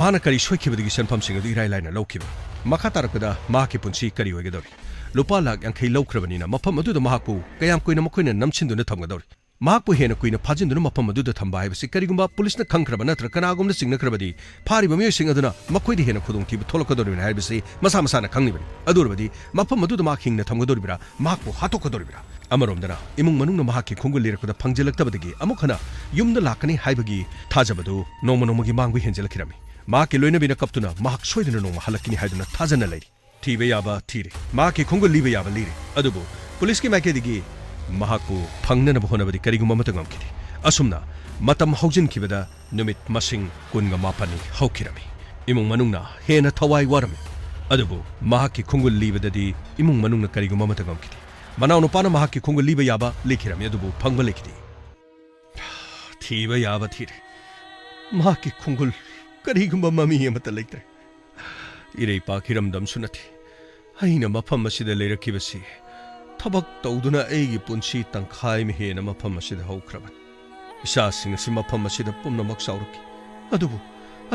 ꯃꯍꯥꯛꯅ ꯀꯔꯤ ꯁꯣꯏꯈꯤꯕꯗꯒꯤ ꯁꯦꯟꯐꯝꯁꯤꯡ ꯑꯗꯨ ꯏꯔꯥꯏ ꯂꯥꯏꯅ ꯂꯧꯈꯤꯕ? ꯃꯈꯥ ꯇꯥꯔꯛꯄꯗ ꯃꯍꯥꯛꯀꯤ ꯄꯨꯟꯁꯤ ꯀꯔꯤ ꯑꯣꯏꯒꯗꯧꯔꯤ? ꯂꯨꯄꯥ ꯂꯥꯈ ꯌꯥꯡꯈꯩ ꯂꯧꯈ꯭ꯔꯕꯅꯤꯅ ꯃꯐꯝ ꯑꯗꯨꯗ ꯃꯍꯥꯛꯄꯨ ꯀꯌꯥꯝ ꯀꯨꯏꯅ ꯃꯈꯣꯏꯅ ꯅꯝꯁꯤꯟꯗꯨꯅ ꯊꯝꯒꯗꯧꯔꯤ? ꯃꯍꯥꯛꯄꯨ ꯍꯦꯟꯅ ꯀꯨꯏꯅ ꯐꯥꯖꯤꯟꯗꯨꯅ ꯃꯐꯝ ꯑꯗꯨꯗ ꯊꯝꯕ ꯍꯥꯏꯕꯁꯤ ꯀꯔꯤꯒꯨꯝꯕ ꯄꯨꯂꯤꯁꯅ ꯈꯪꯈ꯭ꯔꯕ ꯅꯠꯇ꯭ꯔꯒ ꯀꯅꯥꯒꯨꯝꯕꯅ ꯆꯤꯡꯅꯈ꯭ꯔꯕꯗꯤ ꯐꯥꯔꯤꯕ ꯃꯤꯑꯣꯏꯁꯤꯡ ꯑꯗꯨꯅ ꯃꯈꯣꯏꯗ ꯍꯦꯟꯅ ꯈꯨꯗꯣꯡꯊꯤꯕ ꯊꯣꯛꯂꯛꯀꯗꯧꯔꯤꯕꯅꯤ ꯍꯥꯏꯕꯁꯤ ꯃꯁꯥ ꯃꯁꯥꯅ ꯈꯪꯂꯤꯕꯅꯤ꯫ ꯑꯗꯨ ꯑꯣꯏꯔꯕꯗꯤ ꯃꯐꯝ ꯑꯗꯨꯗ ꯃꯍꯥꯛ ꯍꯤꯡꯅ ꯊꯝꯒꯗꯧꯔꯤꯕ꯭ꯔꯥ, ꯃꯍꯥꯛꯄꯨ ꯍꯥꯠꯇꯣꯛꯀꯗꯧꯔꯤꯕ꯭ꯔꯥ? ꯑꯃꯔꯣꯝꯗꯅ ꯏꯃꯨꯡ ꯃꯅꯨꯡꯅ ꯃꯍꯥꯛꯀꯤ ꯈꯣꯡꯒꯨꯜ ꯂꯤꯔꯛꯄꯗ ꯐꯪꯖꯤꯜꯂꯛꯇꯕꯗꯒꯤ ꯑꯃꯨꯛ ꯍꯟꯅ ꯌꯨꯝꯗ ꯂꯥꯛꯀꯅꯤ ꯍꯥꯏꯕꯒꯤ ꯊꯥꯖꯕꯗꯨ ꯅꯣꯡꯃ ꯅꯣꯡꯃꯒꯤ ꯃꯥꯡꯕ ꯍꯦꯟꯖꯤꯜꯂꯛꯈꯤꯔꯝꯃꯤ꯫ ꯃꯍꯥꯛꯀꯤ ꯂꯣꯏꯅꯕꯤꯅ ꯀꯞꯇꯨꯅ ꯃꯍꯥꯛ ꯁꯣꯏꯗꯅ ꯅꯣꯡꯃ ꯍꯜꯂꯛꯀꯅꯤ ꯍꯥꯏꯗꯨꯅ ꯊꯥꯖꯅ ꯂꯩꯔꯤ꯫ ꯊꯤꯕ ꯌꯥꯕ ꯊꯤꯔꯦ, ꯃꯍꯥꯛꯀꯤ ꯈꯣꯡꯒꯨꯜ ꯂꯤꯕ ꯌꯥꯕ ꯂꯤꯔꯦ, ꯑꯗꯨꯕꯨ ꯄꯨꯂꯤꯁꯀꯤ ꯃꯥꯏꯀꯩꯗꯒꯤ ꯃꯍꯥꯛꯄꯨ ꯐꯪꯅꯅꯕ ꯍꯣꯠꯅꯕꯗꯤ ꯀꯔꯤꯒꯨꯝꯕ ꯑꯃꯠꯇ ꯉꯝꯈꯤꯗꯦ꯫ ꯑꯁꯨꯝꯅ ꯃꯇꯝ ꯍꯧꯖꯤꯟꯈꯤꯕꯗ ꯅꯨꯃꯤꯠ ꯃꯁꯤꯡ ꯀꯨꯟꯒ ꯃꯥꯄꯟꯅꯤ ꯍꯧꯈꯤꯔꯝꯃꯤ꯫ ꯏꯃꯨꯡ ꯃꯅꯨꯡꯅ ꯍꯦꯟꯅ ꯊꯋꯥꯏ ꯋꯥꯔꯝꯃꯤ, ꯑꯗꯨꯕꯨ ꯃꯍꯥꯛꯀꯤ ꯈꯣꯡꯒꯨꯜ ꯂꯤꯕꯗꯗꯤ ꯏꯃꯨꯡ ꯃꯅꯨꯡꯅ ꯀꯔꯤꯒꯨꯝꯕ ꯑꯃꯠꯇ ꯉꯝꯈꯤꯗꯦ꯫ ꯃꯅꯥꯎꯅꯨꯄꯥꯅ ꯃꯍꯥꯛꯀꯤ ꯈꯣꯡꯒꯨꯜ ꯂꯤꯕ ꯌꯥꯕ ꯂꯤꯈꯤꯔꯝꯃꯤ, ꯑꯗꯨꯕꯨ ꯐꯪꯕ ꯂꯩꯈꯤꯗꯦ꯫ ꯊꯤꯕ ꯌꯥꯕ ꯊꯤꯔꯦ, ꯃꯍꯥꯛꯀꯤ ꯈꯣꯡꯒꯨꯜ ꯀꯔꯤꯒꯨꯝꯕ ꯃꯃꯤ ꯑꯃꯠꯇ ꯂꯩꯇ꯭ꯔꯦ꯫ ꯏꯔꯩꯄꯥꯛ ꯏꯔꯝꯗꯝꯁꯨ ꯅꯠꯇꯦ꯫ ꯑꯩꯅ ꯃꯐꯝ ꯑꯁꯤꯗ ꯂꯩꯔꯛꯈꯤꯕꯁꯤ ꯊꯕꯛ ꯇꯧꯗꯨꯅ ꯑꯩꯒꯤ ꯄꯨꯟꯁꯤ ꯇꯪꯈꯥꯏ ꯑꯃ ꯍꯦꯟꯅ ꯃꯐꯝ ꯑꯁꯤꯗ ꯍꯧꯈ꯭ꯔꯕꯅꯤ꯫ ꯏꯆꯥꯁꯤꯡ ꯑꯁꯤ ꯃꯐꯝ ꯑꯁꯤꯗ ꯄꯨꯝꯅꯃꯛ ꯆꯥꯎꯔꯛꯈꯤ꯫ ꯑꯗꯨꯕꯨ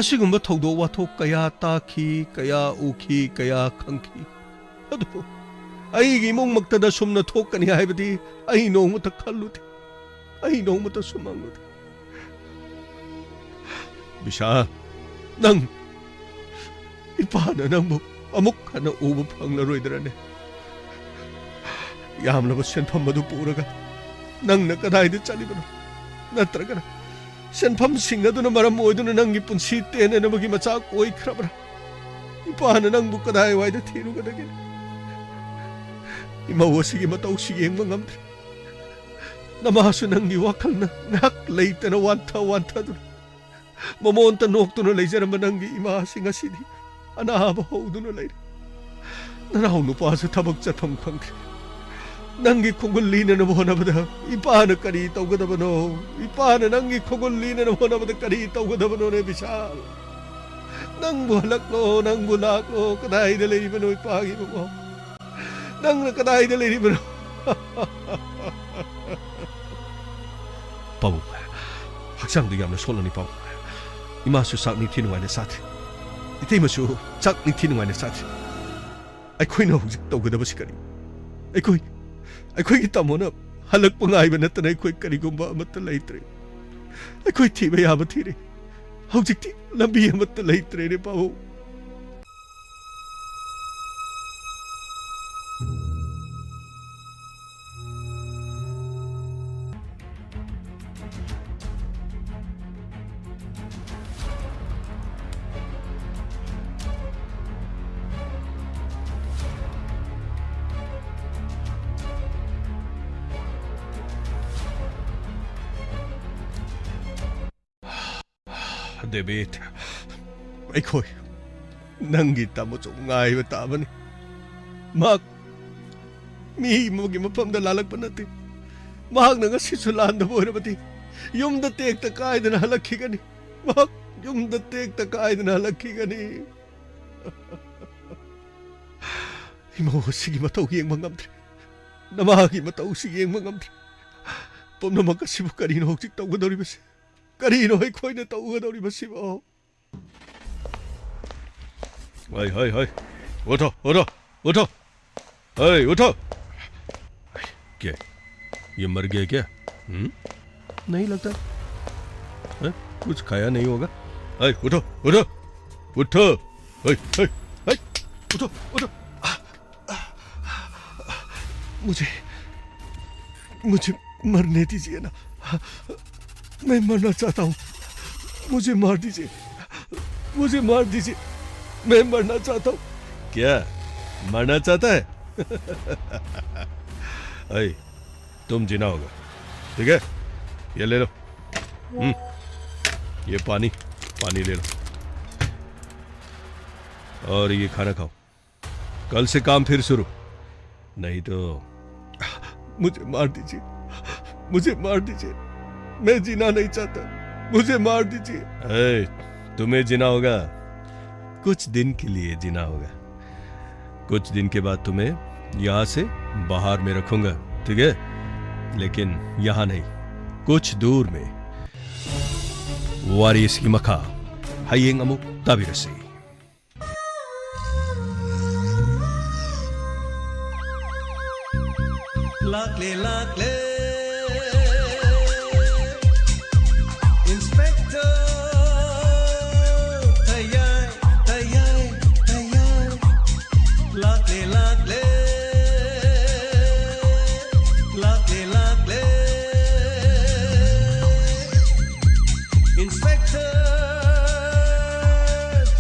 ꯑꯁꯤꯒꯨꯝꯕ ꯊꯧꯗꯣꯛ ꯋꯥꯊꯣꯛ ꯀꯌꯥ ꯇꯥꯈꯤ, ꯀꯌꯥ ꯎꯈꯤ, ꯀꯌꯥ ꯈꯪꯈꯤ꯫ ꯑꯗꯨꯕꯨ ꯑꯩꯒꯤ ꯏꯃꯨꯡꯃꯛꯇꯗ ꯁꯨꯝꯅ ꯊꯣꯛꯀꯅꯤ ꯍꯥꯏꯕꯗꯤ ꯑꯩ ꯅꯣꯡꯃꯇ ꯈꯜꯂꯨꯗꯦ꯫ ꯑꯩ ꯅꯣꯡꯃꯇ ꯁꯨꯝ ꯍꯪꯂꯨꯗꯦ꯫ ꯕꯤꯁꯥ, ꯅꯪ, ꯏꯄꯥꯅ ꯅꯪꯕꯨ ꯑꯃꯨꯛ ꯍꯟꯅ ꯎꯕ ꯐꯪꯂꯔꯣꯏꯗ꯭ꯔꯅꯦ? ꯌꯥꯝꯂꯕ ꯁꯦꯟꯐꯝ ꯑꯗꯨ ꯄꯨꯔꯒ ꯅꯪꯅ ꯀꯗꯥꯏꯗ ꯆꯠꯂꯤꯕꯅꯣ? ꯅꯠꯇ꯭ꯔꯒꯅ ꯁꯦꯟꯐꯝꯁꯤꯡ ꯑꯗꯨꯅ ꯃꯔꯝ ꯑꯣꯏꯗꯨꯅ ꯅꯪꯒꯤ ꯄꯨꯟꯁꯤ ꯇꯦꯟꯅꯅꯕꯒꯤ ꯃꯆꯥꯛ ꯑꯣꯏꯈ꯭ꯔꯕ꯭ꯔꯥ? ꯏꯄꯥꯅ ꯅꯪꯕꯨ ꯀꯗꯥꯏꯋꯥꯏꯗ ꯊꯤꯔꯨꯒꯗꯒꯦ? ꯏꯃꯧ ꯑꯁꯤꯒꯤ ꯃꯇꯧꯁꯤ ꯌꯦꯡꯕ ꯉꯝꯗ꯭ꯔꯦ꯫ ꯅꯃꯥꯁꯨ ꯅꯪꯒꯤ ꯋꯥꯈꯜꯅ ꯉꯥꯏꯍꯥꯛ ꯂꯩꯇꯅ ꯋꯥꯟꯊ ꯋꯥꯟꯊꯗꯨꯅ ꯃꯃꯣꯟꯇ ꯅꯣꯛꯇꯨꯅ ꯂꯩꯖꯔꯝꯕ ꯅꯪꯒꯤ ꯏꯃꯥ ꯑꯁꯤ ꯉꯁꯤꯗꯤ ꯑꯅꯥꯕ ꯍꯧꯗꯨꯅ ꯂꯩꯔꯦ꯫ ꯅꯅꯥꯎ ꯅꯨꯄꯥꯁꯨ ꯊꯕꯛ ꯆꯠꯐꯝ ꯈꯪꯗ꯭ꯔꯦ꯫ ꯅꯪꯒꯤ ꯈꯣꯡꯒꯨꯜ ꯂꯤꯅꯅꯕ ꯍꯣꯠꯅꯕꯗ ꯏꯄꯥꯅ ꯀꯔꯤ ꯇꯧꯒꯗꯕꯅꯣ? ꯏꯄꯥꯅ ꯅꯪꯒꯤ ꯈꯣꯡꯒꯨꯜ ꯂꯤꯅꯅꯕ ꯍꯣꯠꯅꯕꯗ ꯀꯔꯤ ꯇꯧꯒꯗꯕꯅꯣꯅꯦ, ꯕꯤꯁꯥꯜ? ꯅꯪꯕꯨ ꯍꯜꯂꯛꯂꯣ, ꯅꯪꯕꯨ ꯂꯥꯛꯂꯣ, ꯀꯗꯥꯏꯗ ꯂꯩꯔꯤꯕꯅꯣ ꯏꯄꯥꯒꯤ ꯃꯃꯧ? ꯅꯪꯅ ꯀꯗꯥꯏꯗ ꯂꯩꯔꯤꯕꯅꯣ? ꯄꯥꯕꯨꯡ, ꯍꯛꯆꯥꯡꯗꯨ ꯌꯥꯝꯅ ꯁꯣꯜꯂꯅꯤ, ꯄꯥꯕꯨꯡ꯫ ꯏꯃꯥꯁꯨ ꯆꯥꯛ ꯅꯤꯡꯊꯤ ꯅꯨꯡꯉꯥꯏꯅ ꯆꯥꯗ꯭ꯔꯤ꯫ ꯏꯇꯩꯃꯁꯨ ꯆꯥꯛ ꯅꯤꯡꯊꯤ ꯅꯨꯡꯉꯥꯏꯅ ꯆꯥꯗ꯭ꯔꯤ꯫ ꯑꯩꯈꯣꯏꯅ ꯍꯧꯖꯤꯛ ꯇꯧꯒꯗꯕꯁꯤ ꯀꯔꯤ? ꯑꯩꯈꯣꯏ, ꯑꯩꯈꯣꯏꯒꯤ ꯇꯥꯃꯣꯅ ꯍꯜꯂꯛꯄ ꯉꯥꯏꯕ ꯅꯠꯇꯅ ꯑꯩꯈꯣꯏ ꯀꯔꯤꯒꯨꯝꯕ ꯑꯃꯠꯇ ꯂꯩꯇ꯭ꯔꯦ꯫ ꯑꯩꯈꯣꯏ ꯊꯤꯕ ꯌꯥꯕ ꯊꯤꯔꯦ꯫ ꯍꯧꯖꯤꯛꯇꯤ ꯂꯝꯕꯤ ꯑꯃꯠꯇ ꯂꯩꯇ꯭ꯔꯦꯅꯦ, ꯄꯥꯕꯨꯡ꯫ ꯗꯦꯕꯤꯠ, ꯑꯩꯈꯣꯏ ꯅꯪꯒꯤ ꯇꯥꯃꯣꯆꯧ ꯉꯥꯏꯕ ꯇꯥꯕꯅꯤ꯫ ꯃꯍꯥꯛ ꯃꯤ ꯑꯃꯒꯤ ꯃꯐꯝꯗ ꯂꯥꯜꯂꯛꯄ ꯅꯠꯇꯦ꯫ ꯃꯍꯥꯛꯅ ꯉꯁꯤꯁꯨ ꯂꯥꯟꯗꯕ ꯑꯣꯏꯔꯕꯗꯤ ꯌꯨꯝꯗ ꯇꯦꯛꯇ ꯀꯥꯏꯗꯅ ꯍꯜꯂꯛꯈꯤꯒꯅꯤ꯫ ꯃꯍꯥꯛ ꯌꯨꯝꯗ ꯇꯦꯛꯇ ꯀꯥꯏꯗꯅ ꯍꯜꯂꯛꯈꯤꯒꯅꯤ꯫ ꯏꯃꯧ ꯑꯁꯤꯒꯤ ꯃꯇꯧ ꯌꯦꯡꯕ ꯉꯝꯗ꯭ꯔꯦ꯫ ꯅꯃꯥꯒꯤ ꯃꯇꯧꯁꯤ ꯌꯦꯡꯕ ꯉꯝꯗ꯭ꯔꯦ꯫ ꯄꯨꯝꯅꯃꯛ ꯑꯁꯤꯕꯨ ꯀꯔꯤꯅꯣ ꯍꯧꯖꯤꯛ ꯇꯧꯒꯗꯧꯔꯤꯕꯁꯤ? ꯀꯔꯤꯅꯣ ꯑꯩꯈꯣꯏꯅ ꯇꯧꯒꯗꯧꯔꯤꯕꯁꯤꯕꯣ? ꯍꯩ, ꯍꯩ, ꯍꯩ꯫ ꯎꯊꯣ, ꯎꯊꯣ, ꯎꯊꯣ꯫ ꯍꯩ, ꯎꯊꯣ꯫ क्या? ये मर गया क्या? हम्म? नहीं लगता। हैं? कुछ खाया नहीं होगा। हई, उठो, उठो, उठो। हई, हई, हई, उठो, उठो। मुझे, मुझे मरने दीजिए ना। मैं मरना चाहता हूँ। मुझे मार दीजिए। मुझे मार दीजिए। मैं मरना चाहता हूँ। क्या? मरना चाहता है? ऐ, तुम जीना होगा, ठीक है? ये ले लो। हम्म, ये पानी, पानी ले लो। और ये खाना खाओ। कल से काम फिर शुरू। नहीं तो मुझे मार दीजिए, मुझे मार दीजिए, मैं जीना नहीं चाहता, मुझे मार दीजिए। ए, तुम्हें जीना होगा, कुछ दिन के लिए जीना होगा। कुछ दिन के बाद तुम्हें यहाँ से बाहर में रखूंगा, ठीक है? लेकिन यहाँ नहीं, कुछ दूर में। Wari Simaka, Haying Amuk Tabirasi. Lakle, lakle. Inspector, tayai, tayai, tayai. Lakle, lakle. Lakle, lakle. Inspector,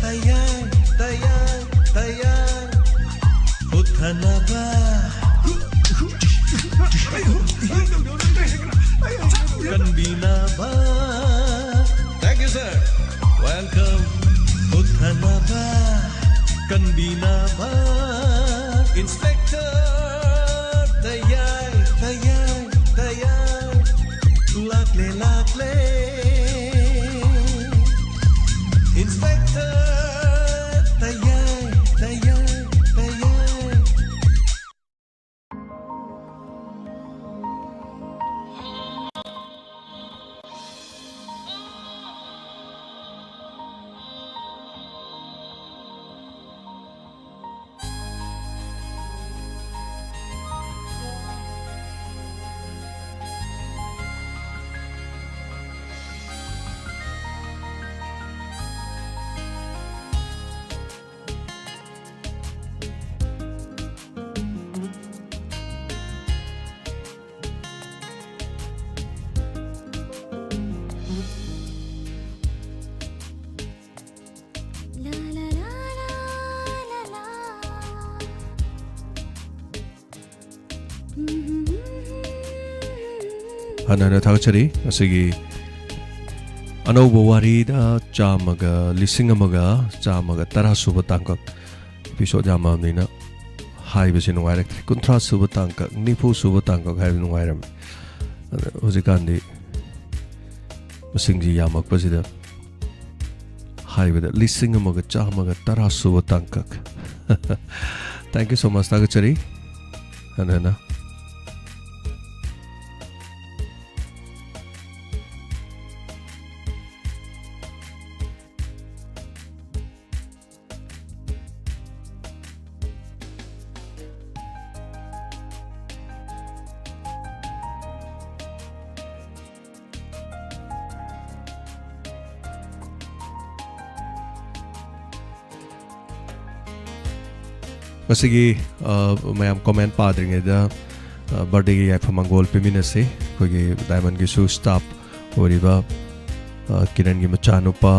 tayai, tayai, tayai. Uthanaba. Kanbinaba. Thank you, sir. Welcome. Uthanaba. Kanbinaba. Inspector, tayai, tayai, tayai. Lakle, lakle. Inspector, tayai, tayai, tayai. ꯍꯥꯟꯅ ꯍꯥꯟꯅ ꯊꯥꯒꯠꯆꯔꯤ꯫ ꯉꯁꯤꯒꯤ ꯑꯅꯧꯕ ꯋꯥꯔꯤꯗ ꯆꯥꯝꯃꯒ, ꯂꯤꯁꯤꯡ ꯑꯃꯒ ꯆꯥꯝꯃꯒ ꯇꯔꯥ ꯁꯨꯕ ꯇꯥꯡꯀꯛ, episode ꯌꯥꯝꯃꯕꯅꯤꯅ ꯍꯥꯏꯕꯁꯤ ꯅꯨꯡꯉꯥꯏꯔꯛꯇ꯭ꯔꯦ꯫ ꯀꯨꯟꯊ꯭ꯔꯥ ꯁꯨꯕ ꯇꯥꯡꯀꯛ, ꯅꯤꯐꯨ ꯁꯨꯕ ꯇꯥꯡꯀꯛ ꯍꯥꯏꯕ ꯅꯨꯡꯉꯥꯏꯔꯝꯃꯤ꯫ ꯑꯗ ꯍꯧꯖꯤꯛꯀꯥꯟꯗꯤ ꯃꯁꯤꯡꯁꯤ ꯌꯥꯝꯃꯛꯄꯁꯤꯗ ꯍꯥꯏꯕꯗ ꯂꯤꯁꯤꯡ ꯑꯃꯒ ꯆꯥꯝꯃꯒ ꯇꯔꯥ ꯁꯨꯕ ꯇꯥꯡꯀꯛ꯫ Thank you so much, ꯊꯥꯒꯠꯆꯔꯤ ꯍꯟꯅ ꯍꯟꯅ꯫ ꯉꯁꯤꯒꯤ, ꯑ, ꯃꯌꯥꯝ comment ꯄꯥꯗ꯭ꯔꯤꯉꯩꯗ, ꯑ, birthdayꯒꯤ ꯌꯥꯏꯐ ꯃꯪꯒꯣꯜ ꯄꯤꯃꯤꯟꯅꯁꯤ꯫ ꯑꯩꯈꯣꯏꯒꯤ Diamondꯒꯤꯁꯨ staff ꯑꯣꯏꯔꯤꯕ, ꯑ, ꯀꯤꯔꯟꯒꯤ ꯃꯆꯥꯅꯨꯄꯥ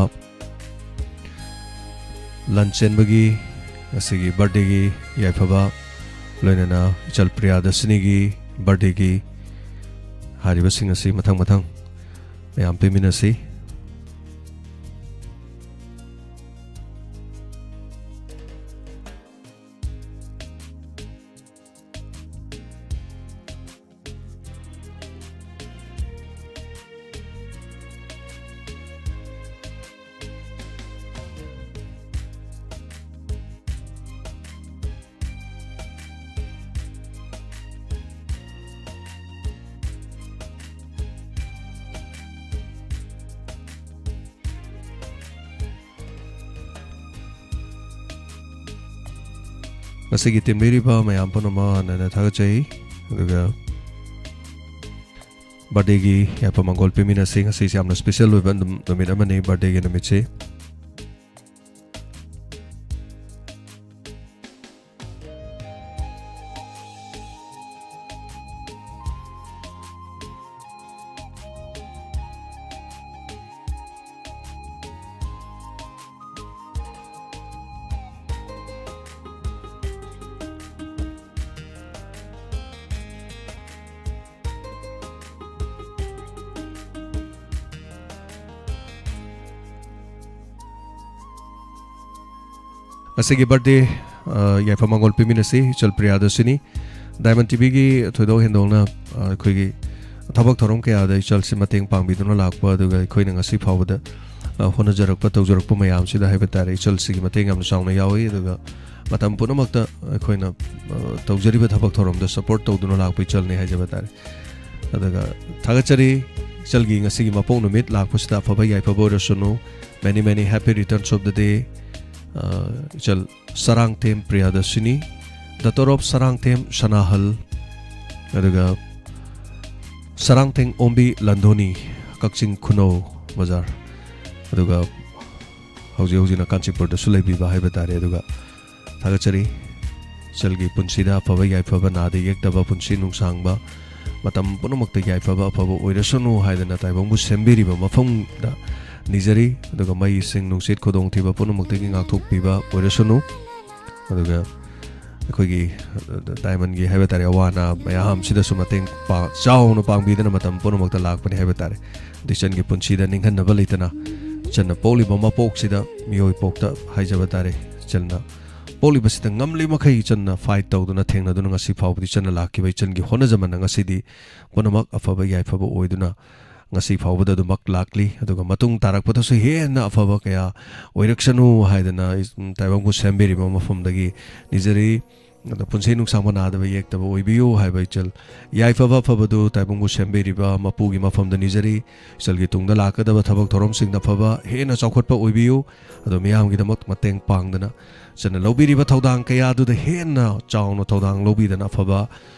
ꯂꯟꯆꯦꯟꯕꯒꯤ ꯉꯁꯤꯒꯤ birthdayꯒꯤ ꯌꯥꯏꯐꯕ, ꯂꯣꯏꯅꯅ ꯏꯆꯜ ꯄ꯭ꯔꯤꯌꯥꯗꯔꯁꯤꯅꯤꯒꯤ birthdayꯒꯤ ꯍꯥꯏꯔꯤꯕꯁꯤꯡ ꯑꯁꯤ ꯃꯊꯪ ꯃꯊꯪ ꯃꯌꯥꯝ ꯄꯤꯃꯤꯟꯅꯁꯤ꯫ ꯉꯁꯤꯒꯤ ꯇꯦꯝꯕꯤꯔꯤꯕ ꯃꯌꯥꯝ ꯄꯨꯝꯅꯃꯛ ꯍꯟꯅ ꯍꯟꯅ ꯊꯥꯒꯠꯆꯩ꯫ ꯑꯗꯨꯒ birthdayꯒꯤ ꯌꯥꯏꯐ ꯃꯪꯒꯣꯜ ꯄꯤꯃꯤꯟꯅꯁꯤ꯫ ꯉꯁꯤꯁꯦ ꯌꯥꯝꯅ special ꯑꯣꯏꯕ ꯅꯨꯝ-, ꯅꯨꯃꯤꯠ ꯑꯃꯅꯤ, birthdayꯒꯤ ꯅꯨꯃꯤꯠꯁꯤ꯫ ꯉꯁꯤꯒꯤ birthday ꯑ, ꯌꯥꯏꯐ ꯃꯪꯒꯣꯜ ꯄꯤꯃꯤꯟꯅꯁꯤ꯫ ꯏꯆꯜ ꯄ꯭ꯔꯤꯌꯥꯗꯔꯁꯤꯅꯤ꯫ ꯗꯥꯏꯃꯟ ꯇꯤꯚꯤꯒꯤ ꯊꯣꯏꯗꯣꯛ ꯍꯦꯟꯗꯣꯛꯅ, ꯑ, ꯑꯩꯈꯣꯏꯒꯤ ꯊꯕꯛ ꯊꯧꯔꯝ ꯀꯌꯥꯗ ꯏꯆꯜꯁꯤ ꯃꯇꯦꯡ ꯄꯥꯡꯕꯤꯗꯨꯅ ꯂꯥꯛꯄ, ꯑꯗꯨꯒ ꯑꯩꯈꯣꯏꯅ ꯉꯁꯤ ꯐꯥꯎꯕꯗ, ꯑ, ꯍꯣꯠꯅꯖꯔꯛꯄ, ꯇꯧꯖꯔꯛꯄ ꯃꯌꯥꯝꯁꯤꯗ ꯍꯥꯏꯕ ꯇꯥꯔꯦ, ꯏꯆꯜꯁꯤꯒꯤ ꯃꯇꯦꯡ ꯌꯥꯝꯅ ꯆꯥꯎꯅ ꯌꯥꯎꯏ꯫ ꯑꯗꯨꯒ ꯃꯇꯝ ꯄꯨꯝꯅꯃꯛꯇ ꯑꯩꯈꯣꯏꯅ, ꯑ, ꯇꯧꯖꯔꯤꯕ ꯊꯕꯛ ꯊꯧꯔꯝꯗ ꯁꯄꯣꯔꯠ ꯇꯧꯗꯨꯅ ꯂꯥꯛꯄ ꯏꯆꯜꯅꯤ ꯍꯥꯏꯖꯕ ꯇꯥꯔꯦ꯫ ꯑꯗꯨꯒ ꯊꯥꯒꯠꯆꯔꯤ, ꯏꯆꯜꯒꯤ ꯉꯁꯤꯒꯤ ꯃꯄꯣꯛ ꯅꯨꯃꯤꯠ ꯂꯥꯛꯄꯁꯤꯗ ꯑꯐꯕ ꯌꯥꯏꯐꯕ ꯑꯣꯏꯔꯁꯅꯨ꯫ Many, many happy returns of the day, ꯑ, ꯏꯆꯜ ꯁꯔꯥꯡꯊꯦꯝ ꯄ꯭ꯔꯤꯌꯥꯗꯔꯁꯤꯅꯤ, daughter of ꯁꯔꯥꯡꯊꯦꯝ ꯁꯅꯥꯍꯜ, ꯑꯗꯨꯒ ꯁꯔꯥꯡꯊꯦꯝ ꯑꯣꯝꯕꯤ ꯂꯟꯗꯣꯅꯤ, ꯀꯛꯆꯤꯡ ꯈꯨꯅꯧ ꯕꯖꯥꯔ, ꯑꯗꯨꯒ ꯍꯧꯖꯤꯛ ꯍꯧꯖꯤꯛꯅ ꯀꯥꯟꯆꯤꯄꯨꯔꯗꯁꯨ ꯂꯩꯕꯤꯕ ꯍꯥꯏꯕ ꯇꯥꯔꯦ꯫ ꯑꯗꯨꯒ ꯊꯥꯒꯠꯆꯔꯤ, ꯏꯆꯜꯒꯤ ꯄꯨꯟꯁꯤꯗ ꯑꯐꯕ ꯌꯥꯏꯐꯕ, ꯅꯥꯗ ꯌꯦꯛꯇꯕ, ꯄꯨꯟꯁꯤ ꯅꯨꯡꯁꯥꯡꯕ, ꯃꯇꯝ ꯄꯨꯝꯅꯃꯛꯇ ꯌꯥꯏꯐꯕ ꯑꯐꯕ ꯑꯣꯏꯔꯁꯅꯨ ꯍꯥꯏꯗꯅ ꯇꯥꯏꯕꯪꯕꯨ ꯁꯦꯝꯕꯤꯔꯤꯕ ꯃꯐꯝꯗ ꯅꯤꯖꯔꯤ꯫ ꯑꯗꯨꯒ ꯃꯩ, ꯏꯁꯤꯡ, ꯅꯨꯡꯁꯤꯠ, ꯈꯨꯗꯣꯡꯊꯤꯕ ꯄꯨꯝꯅꯃꯛꯇꯒꯤ ꯉꯥꯛꯊꯣꯛꯄꯤꯕ ꯑꯣꯏꯔꯁꯅꯨ꯫ ꯑꯗꯨꯒ ꯑꯩꯈꯣꯏꯒꯤ, ꯑ, ꯗꯥꯏꯃꯟꯒꯤ ꯍꯥꯏꯕ ꯇꯥꯔꯦ, ꯑꯋꯥ ꯑꯅꯥ ꯃꯌꯥꯝꯁꯤꯗꯁꯨ ꯃꯇꯦꯡ ꯄꯥ-, ꯆꯥꯎꯅ ꯄꯥꯡꯕꯤꯗꯅ ꯃꯇꯝ ꯄꯨꯝꯅꯃꯛꯇ ꯂꯥꯛꯄꯅꯤ ꯍꯥꯏꯕ ꯇꯥꯔꯦ꯫ ꯑꯗꯨ ꯏꯆꯟꯒꯤ ꯄꯨꯟꯁꯤꯗ ꯅꯤꯡꯍꯟꯅꯕ ꯂꯩꯇꯅ, ꯏꯆꯟꯅ ꯄꯣꯛꯂꯤꯕ ꯃꯄꯣꯛꯁꯤꯗ, ꯃꯤꯑꯣꯏ ꯄꯣꯛꯇ ꯍꯥꯏꯖꯕ ꯇꯥꯔꯦ, ꯏꯆꯟꯅ ꯄꯣꯛꯂꯤꯕꯁꯤꯗ ꯉꯝꯂꯤ ꯃꯈꯩ ꯏꯆꯟꯅ ꯐꯥꯏꯠ ꯇꯧꯗꯨꯅ, ꯊꯦꯡꯅꯗꯨꯅ ꯉꯁꯤ ꯐꯥꯎꯕꯗꯤ ꯏꯆꯟꯅ ꯂꯥꯛꯈꯤꯕ ꯏꯆꯟꯒꯤ ꯍꯣꯠꯅꯖꯃꯟꯅ ꯉꯁꯤꯗꯤ ꯄꯨꯝꯅꯃꯛ ꯑꯐꯕ ꯌꯥꯏꯐꯕ ꯑꯣꯏꯗꯨꯅ ꯉꯁꯤ ꯐꯥꯎꯕꯗ ꯑꯗꯨꯃꯛ ꯂꯥꯛꯂꯤ꯫ ꯑꯗꯨꯒ ꯃꯇꯨꯡ ꯇꯥꯔꯛꯄꯗꯁꯨ ꯍꯦꯟꯅ ꯑꯐꯕ ꯀꯌꯥ ꯑꯣꯏꯔꯛꯁꯅꯨ ꯍꯥꯏꯗꯅ, ꯎꯝ, ꯇꯥꯏꯕꯪꯕꯨ ꯁꯦꯝꯕꯤꯔꯤꯕ ꯃꯐꯝꯗꯒꯤ ꯅꯤꯖꯔꯤ꯫ ꯑꯗꯣ ꯄꯨꯟꯁꯤ ꯅꯨꯡꯁꯥꯡꯕ, ꯅꯥꯗꯕ ꯌꯦꯛꯇꯕ ꯑꯣꯏꯕꯤꯌꯨ ꯍꯥꯏꯕ ꯏꯆꯜ ꯌꯥꯏꯐꯕ ꯑꯐꯕꯗꯨ ꯇꯥꯏꯕꯪꯕꯨ ꯁꯦꯝꯕꯤꯔꯤꯕ ꯃꯄꯨꯒꯤ ꯃꯐꯝꯗ ꯅꯤꯖꯔꯤ꯫ ꯏꯆꯜꯒꯤ ꯇꯨꯡꯗ ꯂꯥꯛꯀꯗꯕ ꯊꯕꯛ ꯊꯧꯔꯝꯁꯤꯡꯗ ꯑꯐꯕ, ꯍꯦꯟꯅ ꯆꯥꯎꯈꯠꯄ ꯑꯣꯏꯕꯤꯌꯨ꯫ ꯑꯗꯣ ꯃꯤꯌꯥꯝꯒꯤꯗꯃꯛ ꯃꯇꯦꯡ ꯄꯥꯡꯗꯅ, ꯏꯆꯟꯅ ꯂꯧꯕꯤꯔꯤꯕ ꯊꯧꯗꯥꯡ ꯀꯌꯥꯗꯨꯗ ꯍꯦꯟꯅ ꯆꯥꯎꯅ ꯊꯧꯗꯥꯡ ꯂꯧꯕꯤꯗꯅ ꯑꯐꯕ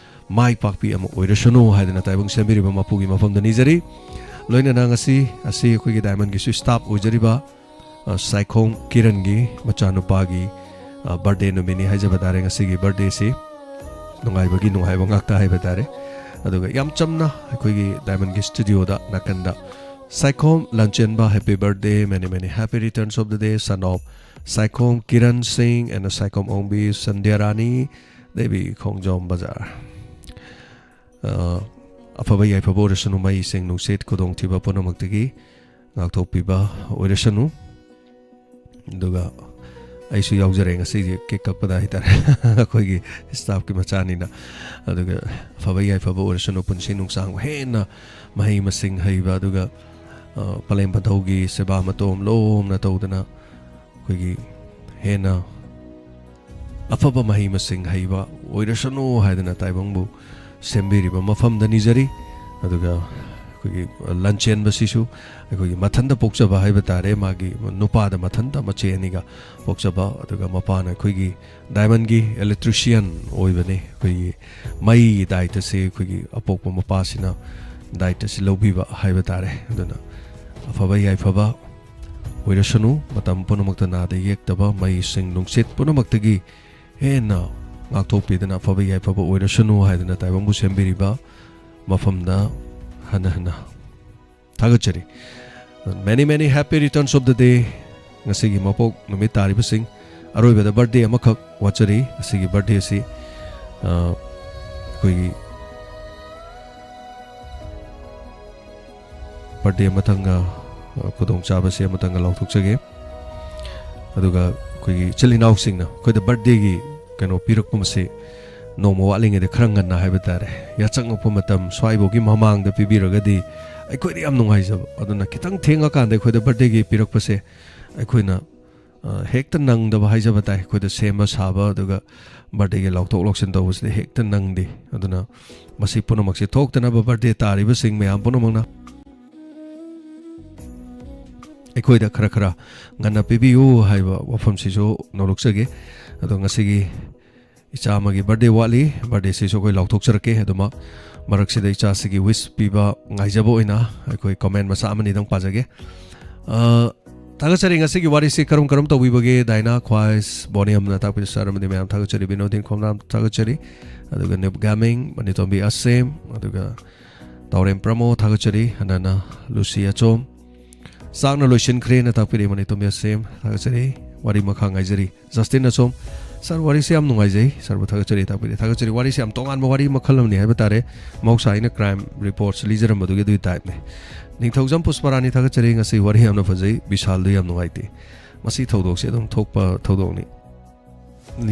ꯃꯥꯏ ꯄꯥꯛꯄꯤ ꯑꯃ ꯑꯣꯏꯔꯁꯅꯨ ꯍꯥꯏꯗꯅ ꯇꯥꯏꯕꯪ ꯁꯦꯝꯕꯤꯔꯤꯕ ꯃꯄꯨꯒꯤ ꯃꯐꯝꯗ ꯅꯤꯖꯔꯤ꯫ ꯂꯣꯏꯅꯅ ꯉꯁꯤ ꯑꯁꯤ ꯑꯩꯈꯣꯏꯒꯤ ꯗꯥꯏꯃꯟꯒꯤꯁꯨ ꯁ꯭ꯇꯥꯐ ꯑꯣꯏꯖꯔꯤꯕ, ꯑ, ꯁꯥꯏꯈꯣꯝ ꯀꯤꯔꯟꯒꯤ ꯃꯆꯥꯅꯨꯄꯥꯒꯤ, ꯑ, ꯕꯥꯔꯗꯦ ꯅꯨꯃꯤꯠꯅꯤ ꯍꯥꯏꯖꯕ ꯇꯥꯔꯦ ꯉꯁꯤꯒꯤ ꯕꯥꯔꯗꯦꯁꯤ꯫ ꯅꯨꯡꯉꯥꯏꯕꯒꯤ ꯅꯨꯡꯉꯥꯏꯕ ꯉꯥꯛꯇ ꯍꯥꯏꯕ ꯇꯥꯔꯦ꯫ ꯑꯗꯨꯒ ꯌꯥꯝ ꯆꯝꯅ ꯑꯩꯈꯣꯏꯒꯤ ꯗꯥꯏꯃꯟꯒꯤ ꯁ꯭ꯇꯨꯗꯤꯑꯣꯗ ꯅꯥꯀꯟꯗ Saikhom ꯂꯥꯟꯆꯦꯟꯕ, happy birthday, many many happy returns of the day, son of Saikhom Kiran ꯁꯤꯡ and ꯁꯥꯏꯈꯣꯝ ꯑꯣꯡꯕꯤ ꯁꯟꯙ꯭ꯌꯥꯔꯥꯅꯤ ꯗꯦꯕꯤ, ꯈꯣꯡꯖꯣꯝ ꯕꯖꯥꯔ꯫ ꯑ, ꯑꯐꯕ ꯌꯥꯏꯐꯕ ꯑꯣꯏꯔꯁꯅꯨ, ꯃꯩ, ꯏꯁꯤꯡ, ꯅꯨꯡꯁꯤꯠ, ꯈꯨꯗꯣꯡꯊꯤꯕ ꯄꯨꯝꯅꯃꯛꯇꯒꯤ ꯉꯥꯛꯊꯣꯛꯄꯤꯕ ꯑꯣꯏꯔꯁꯅꯨ꯫ ꯑꯗꯨꯒ ꯑꯩꯁꯨ ꯌꯥꯎꯖꯔꯦ ꯉꯁꯤꯁꯦ ꯀꯦꯛ ꯀꯛꯄꯗ ꯍꯥꯏꯇꯥꯔꯦ꯫ ꯑꯩꯈꯣꯏꯒꯤ ꯁ꯭ꯇꯥꯐꯀꯤ ꯃꯆꯥꯅꯤꯅ꯫ ꯑꯗꯨꯒ ꯑꯐꯕ ꯌꯥꯏꯐꯕ ꯑꯣꯏꯔꯁꯅꯨ, ꯄꯨꯟꯁꯤ ꯅꯨꯡꯁꯥꯡꯕ, ꯍꯦꯟꯅ ꯃꯍꯩ ꯃꯁꯤꯡ ꯍꯩꯕ, ꯑꯗꯨꯒ, ꯑ, ꯄꯂꯦꯝ ꯄꯟꯊꯧꯒꯤ ꯁꯦꯕꯥ ꯃꯇꯣꯝ ꯂꯣꯝꯅ ꯇꯧꯗꯅ ꯑꯩꯈꯣꯏꯒꯤ ꯍꯦꯟꯅ ꯑꯐꯕ ꯃꯍꯩ ꯃꯁꯤꯡ ꯍꯩꯕ ꯑꯣꯏꯔꯁꯅꯨ ꯍꯥꯏꯗꯅ ꯇꯥꯏꯕꯪꯕꯨ ꯁꯦꯝꯕꯤꯔꯤꯕ ꯃꯐꯝꯗ ꯅꯤꯖꯔꯤ꯫ ꯑꯗꯨꯒ ꯑꯩꯈꯣꯏꯒꯤ ꯂꯟꯆꯦꯟꯕꯁꯤꯁꯨ ꯑꯩꯈꯣꯏꯒꯤ ꯃꯊꯟꯇ ꯄꯣꯛꯆꯕ ꯍꯥꯏꯕ ꯇꯥꯔꯦ, ꯃꯥꯒꯤ ꯅꯨꯄꯥꯗ ꯃꯊꯟꯇ ꯃꯆꯦ ꯑꯅꯤꯒ ꯄꯣꯛꯆꯕ, ꯑꯗꯨꯒ ꯃꯄꯥꯅ ꯑꯩꯈꯣꯏꯒꯤ ꯗꯥꯏꯃꯟꯒꯤ ꯏꯂꯦꯛꯇ꯭ꯔꯤꯁꯤꯌꯥꯟ ꯑꯣꯏꯕꯅꯤ꯫ ꯑꯩꯈꯣꯏꯒꯤ ꯃꯩꯒꯤ ꯗꯥꯏꯇꯁꯦ ꯑꯩꯈꯣꯏꯒꯤ ꯑꯄꯣꯛꯄ ꯃꯄꯥꯁꯤꯅ ꯗꯥꯏꯇꯁꯦ ꯂꯧꯕꯤꯕ ꯍꯥꯏꯕ ꯇꯥꯔꯦ꯫ ꯑꯗꯨꯅ ꯑꯐꯕ ꯌꯥꯏꯐꯕ ꯑꯣꯏꯔꯁꯅꯨ, ꯃꯇꯝ ꯄꯨꯝꯅꯃꯛꯇ ꯅꯥꯗ ꯌꯦꯛꯇꯕ, ꯃꯩꯁꯤꯡ ꯅꯨꯡꯁꯤꯠ ꯄꯨꯝꯅꯃꯛꯇꯒꯤ ꯍꯦꯟꯅ ꯉꯥꯛꯊꯣꯛꯄꯤꯗꯅ ꯑꯐꯕ ꯌꯥꯏꯐꯕ ꯑꯣꯏꯔꯁꯅꯨ ꯍꯥꯏꯗꯅ ꯇꯥꯏꯕꯪꯕꯨ ꯁꯦꯝꯕꯤꯔꯤꯕ ꯃꯐꯝꯗ ꯍꯟꯅ ꯍꯟꯅ ꯊꯥꯒꯠꯆꯔꯤ꯫ Many, many happy returns of the day꯫ ꯉꯁꯤꯒꯤ ꯃꯄꯣꯛ ꯅꯨꯃꯤꯠ ꯇꯥꯔꯤꯕꯁꯤꯡ, ꯑꯔꯣꯏꯕꯗ ꯕꯥꯔꯗꯦ ꯑꯃꯈꯛ ꯋꯥꯠꯆꯔꯤ꯫ ꯑꯁꯤꯒꯤ ꯕꯥꯔꯗꯦ ꯑꯁꯤ, ꯑ, ꯑꯩꯈꯣꯏꯒꯤ ꯕꯥꯔꯗꯦ ꯑꯃꯇꯪꯒ, ꯑ, ꯈꯨꯗꯣꯡꯆꯥꯕꯁꯦ ꯑꯃꯇꯪꯒ ꯂꯥꯎꯊꯣꯛꯆꯒꯦ꯫ ꯑꯗꯨꯒ ꯑꯩꯈꯣꯏꯒꯤ ꯏꯆꯤꯜ ꯏꯅꯥꯎꯁꯤꯡꯅ ꯑꯩꯈꯣꯏꯗ ꯕꯥꯔꯗꯦꯒꯤ ꯀꯩꯅꯣ ꯄꯤꯔꯛꯄ ꯑꯁꯤ ꯅꯣꯡꯃ ꯋꯥꯠꯂꯤꯉꯩꯗ ꯈꯔ ꯉꯟꯅ ꯍꯥꯏꯕ ꯇꯥꯔꯦ, ꯌꯥꯆꯪꯉꯛꯄ ꯃꯇꯝ ꯁ꯭ꯋꯥꯏꯐꯥꯎꯒꯤ ꯃꯃꯥꯡꯗ ꯄꯤꯕꯤꯔꯒꯗꯤ ꯑꯩꯈꯣꯏꯗ ꯌꯥꯝ ꯅꯨꯡꯉꯥꯏꯖꯕ꯫ ꯑꯗꯨꯅ ꯈꯤꯇꯪ ꯊꯦꯡꯉꯀꯥꯟꯗ ꯑꯩꯈꯣꯏꯗ ꯕꯥꯔꯗꯦꯒꯤ ꯄꯤꯔꯛꯄꯁꯦ ꯑꯩꯈꯣꯏꯅ, ꯑ, ꯍꯦꯛꯇ ꯅꯪꯗꯕ ꯍꯥꯏꯖꯕ ꯇꯥꯏ꯫ ꯑꯩꯈꯣꯏꯗ ꯁꯦꯝꯕ ꯁꯥꯕ ꯑꯗꯨꯒ ꯕꯥꯔꯗꯦꯒꯤ ꯂꯥꯎꯊꯣꯛ ꯂꯥꯎꯁꯤꯟ ꯇꯧꯕꯁꯤꯗ ꯍꯦꯛꯇ ꯅꯪꯗꯦ꯫ ꯑꯗꯨꯅ ꯃꯁꯤ ꯄꯨꯝꯅꯃꯛꯁꯦ ꯊꯣꯛꯇꯅꯕ ꯕꯥꯔꯗꯦ ꯇꯥꯔꯤꯕꯁꯤꯡ ꯃꯌꯥꯝ ꯄꯨꯝꯅꯃꯛꯅ ꯑꯩꯈꯣꯏꯗ ꯈꯔ ꯈꯔ ꯉꯟꯅ ꯄꯤꯕꯤꯌꯨ ꯍꯥꯏꯕ ꯋꯥꯐꯝꯁꯤꯁꯨ ꯅꯣꯂꯨꯛꯆꯒꯦ꯫ ꯑꯗꯣ ꯉꯁꯤꯒꯤ ꯏꯆꯥ ꯑꯃꯒꯤ ꯕꯥꯔꯗꯦ ꯋꯥꯠꯂꯤ, ꯕꯥꯔꯗꯦꯁꯤꯁꯨ ꯑꯩꯈꯣꯏ ꯂꯥꯎꯊꯣꯛꯆꯔꯛꯀꯦ꯫ ꯑꯗꯨꯃꯛ ꯃꯔꯛꯁꯤꯗ ꯏꯆꯥꯁꯤꯒꯤ ꯋꯤꯁ ꯄꯤꯕ ꯉꯥꯏꯖꯕ ꯑꯣꯏꯅ ꯑꯩꯈꯣꯏ ꯀꯣꯃꯦꯟ ꯃꯆꯥ ꯑꯃꯅꯤꯗꯪ ꯄꯥꯖꯒꯦ꯫ ꯑ, ꯊꯥꯒꯠꯆꯔꯤ꯫ ꯉꯁꯤꯒꯤ ꯋꯥꯔꯤꯁꯤ ꯀꯔꯝ ꯀꯔꯝ ꯇꯧꯕꯤꯕꯒꯦ? ꯗꯥꯏꯅꯥ ꯈ꯭ꯋꯥꯏꯁ, ꯕꯣꯅꯤꯌꯝꯅ ꯇꯥꯛꯄꯤꯕ ꯁꯥꯔ ꯑꯃꯗꯤ ꯃꯌꯥꯝ ꯊꯥꯒꯠꯆꯔꯤ꯫ ꯕꯤꯅꯣꯗꯤꯟ ꯈꯣꯝꯅꯥꯝ ꯊꯥꯒꯠꯆꯔꯤ꯫ ꯑꯗꯨꯒ ꯅꯤꯞ ꯒꯥꯃꯤꯡ, ꯃꯅꯤꯇꯣꯝꯕꯤ ꯑꯁꯦꯝ, ꯑꯗꯨꯒ ꯇꯥꯎꯔꯦꯝ ꯄ꯭ꯔꯃꯣ ꯊꯥꯒꯠꯆꯔꯤ꯫ ꯍꯟꯅꯅ ꯂꯨꯁꯤ ꯑꯆꯣꯝ, ꯆꯥꯛꯅ ꯂꯣꯏꯁꯤꯟꯈ꯭ꯔꯦꯅ ꯇꯥꯛꯄꯤꯔꯛꯏ꯫ ꯃꯅꯤꯇꯣꯝꯕꯤ ꯑꯁꯦꯝ ꯊꯥꯒꯠꯆꯔꯤ꯫ ꯋꯥꯔꯤ ꯃꯈꯥ ꯉꯥꯏꯖꯔꯤ꯫ ꯖꯁꯇꯤꯟ ꯑꯆꯣꯝ, ꯁꯥꯔ, ꯋꯥꯔꯤꯁꯦ ꯌꯥꯝ ꯅꯨꯡꯉꯥꯏꯖꯩ꯫ ꯁꯥꯔꯕꯨ ꯊꯥꯒꯠꯆꯔꯤ, ꯇꯥꯛꯄꯤꯔꯤ꯫ ꯊꯥꯒꯠꯆꯔꯤ꯫ ꯋꯥꯔꯤꯁꯦ ꯌꯥꯝ ꯇꯣꯉꯥꯟꯕ ꯋꯥꯔꯤ ꯃꯈꯜ ꯑꯃꯅꯤ ꯍꯥꯏꯕ ꯇꯥꯔꯦ꯫ ꯃꯍꯧꯁꯥ ꯑꯩꯅ ꯀ꯭ꯔꯥꯏꯝ ꯔꯤꯄꯣꯔꯠꯁ ꯂꯤꯖꯔꯝꯕꯗꯨꯒꯤ ꯑꯗꯨꯒꯤ ꯇꯥꯏꯞꯅꯤ꯫ ꯅꯤꯡꯊꯧꯖꯝ ꯄꯨꯁꯄꯔꯥꯅꯤ ꯊꯥꯒꯠꯆꯔꯤ꯫ ꯉꯁꯤ ꯋꯥꯔꯤ ꯌꯥꯝꯅ ꯐꯖꯩ꯫ ꯕꯤꯁꯥꯜꯗꯨ ꯌꯥꯝ ꯅꯨꯡꯉꯥꯏꯇꯦ꯫ ꯃꯁꯤ ꯊꯧꯗꯣꯛꯁꯦ ꯑꯗꯨꯝ ꯊꯣꯛꯄ ꯊꯧꯗꯣꯛꯅꯤ꯫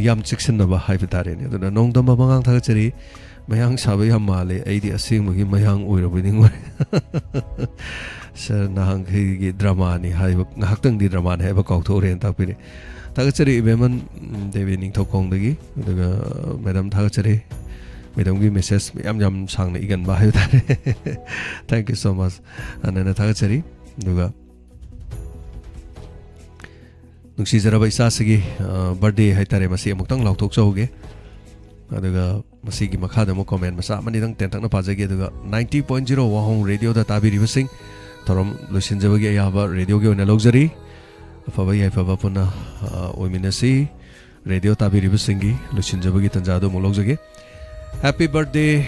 ꯌꯥꯝ ꯆꯦꯛꯁꯤꯟꯅꯕ ꯍꯥꯏꯕ ꯇꯥꯔꯦꯅꯦ꯫ ꯑꯗꯨꯅ ꯅꯣꯡꯗꯝꯕ ꯃꯉꯥꯡ, ꯊꯥꯒꯠꯆꯔꯤ꯫ ꯃꯌꯥꯡ ꯁꯥꯕ ꯌꯥꯝ ꯃꯥꯜꯂꯦ, ꯑꯩꯗꯤ ꯑꯁꯦꯡꯕꯒꯤ ꯃꯌꯥꯡ ꯑꯣꯏꯔꯕꯣꯏ ꯅꯤꯡꯉꯨꯔꯦ꯫ ꯁꯥꯔ, ꯅꯍꯥꯟꯈꯩꯒꯤ ꯗ꯭ꯔꯃꯥꯅꯤ ꯍꯥꯏꯕ, ꯉꯥꯏꯍꯥꯛꯇꯪꯗꯤ ꯗ꯭ꯔꯃꯥꯅꯤ ꯍꯥꯏꯕ ꯀꯥꯎꯊꯣꯛꯎꯔꯦꯅ ꯇꯥꯛꯄꯤꯔꯦ꯫ ꯊꯥꯒꯠꯆꯔꯤ ꯏꯕꯦꯝꯃꯟ, ꯎꯝ, ꯗꯦꯕꯤ ꯅꯤꯡꯊꯧꯈꯣꯡꯗꯒꯤ꯫ ꯑꯗꯨꯒ ꯃꯦꯗꯥꯝ ꯊꯥꯒꯠꯆꯔꯤ꯫ ꯃꯦꯗꯥꯝꯒꯤ ꯃꯦꯁꯦꯖ ꯌꯥꯝ ꯌꯥꯝ ꯁꯥꯡꯅ ꯏꯒꯟꯕ ꯍꯥꯏꯕ ꯇꯥꯔꯦ꯫ Thank you so much꯫ ꯑꯅꯅ ꯊꯥꯒꯠꯆꯔꯤ꯫ ꯑꯗꯨꯒ ꯅꯨꯡꯁꯤꯖꯔꯕ ꯏꯆꯥꯁꯤꯒꯤ, ꯑ, ꯕꯥꯔꯗꯦ ꯍꯥꯏꯇꯥꯔꯦ, ꯃꯁꯤ ꯑꯃꯨꯛꯇꯪ ꯂꯥꯎꯊꯣꯛꯆꯍꯧꯒꯦ꯫ ꯑꯗꯨꯒ ꯃꯁꯤꯒꯤ ꯃꯈꯥꯗ ꯑꯃꯨꯛ ꯀꯣꯃꯦꯟ ꯃꯆꯥ ꯑꯃꯅꯤꯗꯪ ꯇꯦꯟꯇꯛꯅ ꯄꯥꯖꯒꯦ꯫ ꯑꯗꯨꯒ ninety point zero ꯋꯥꯍꯣꯡ ꯔꯦꯗꯤꯑꯣꯗ ꯇꯥꯕꯤꯔꯤꯕꯁꯤꯡ, ꯊꯧꯔꯝ ꯂꯣꯏꯁꯤꯟꯖꯕꯒꯤ ꯑꯌꯥꯕ ꯔꯦꯗꯤꯑꯣꯒꯤ ꯑꯣꯏꯅ ꯂꯧꯖꯔꯤ꯫ ꯑꯐꯕ ꯌꯥꯏꯐꯕ ꯄꯨꯟꯅ, ꯑ, ꯑꯣꯏꯃꯤꯟꯅꯁꯤ꯫ ꯔꯦꯗꯤꯑꯣ ꯇꯥꯕꯤꯔꯤꯕꯁꯤꯡꯒꯤ ꯂꯣꯏꯁꯤꯟꯖꯕꯒꯤ ꯇꯥꯟꯖꯥꯗꯨ ꯑꯃꯨꯛ ꯂꯧꯖꯒꯦ꯫ Happy birthday,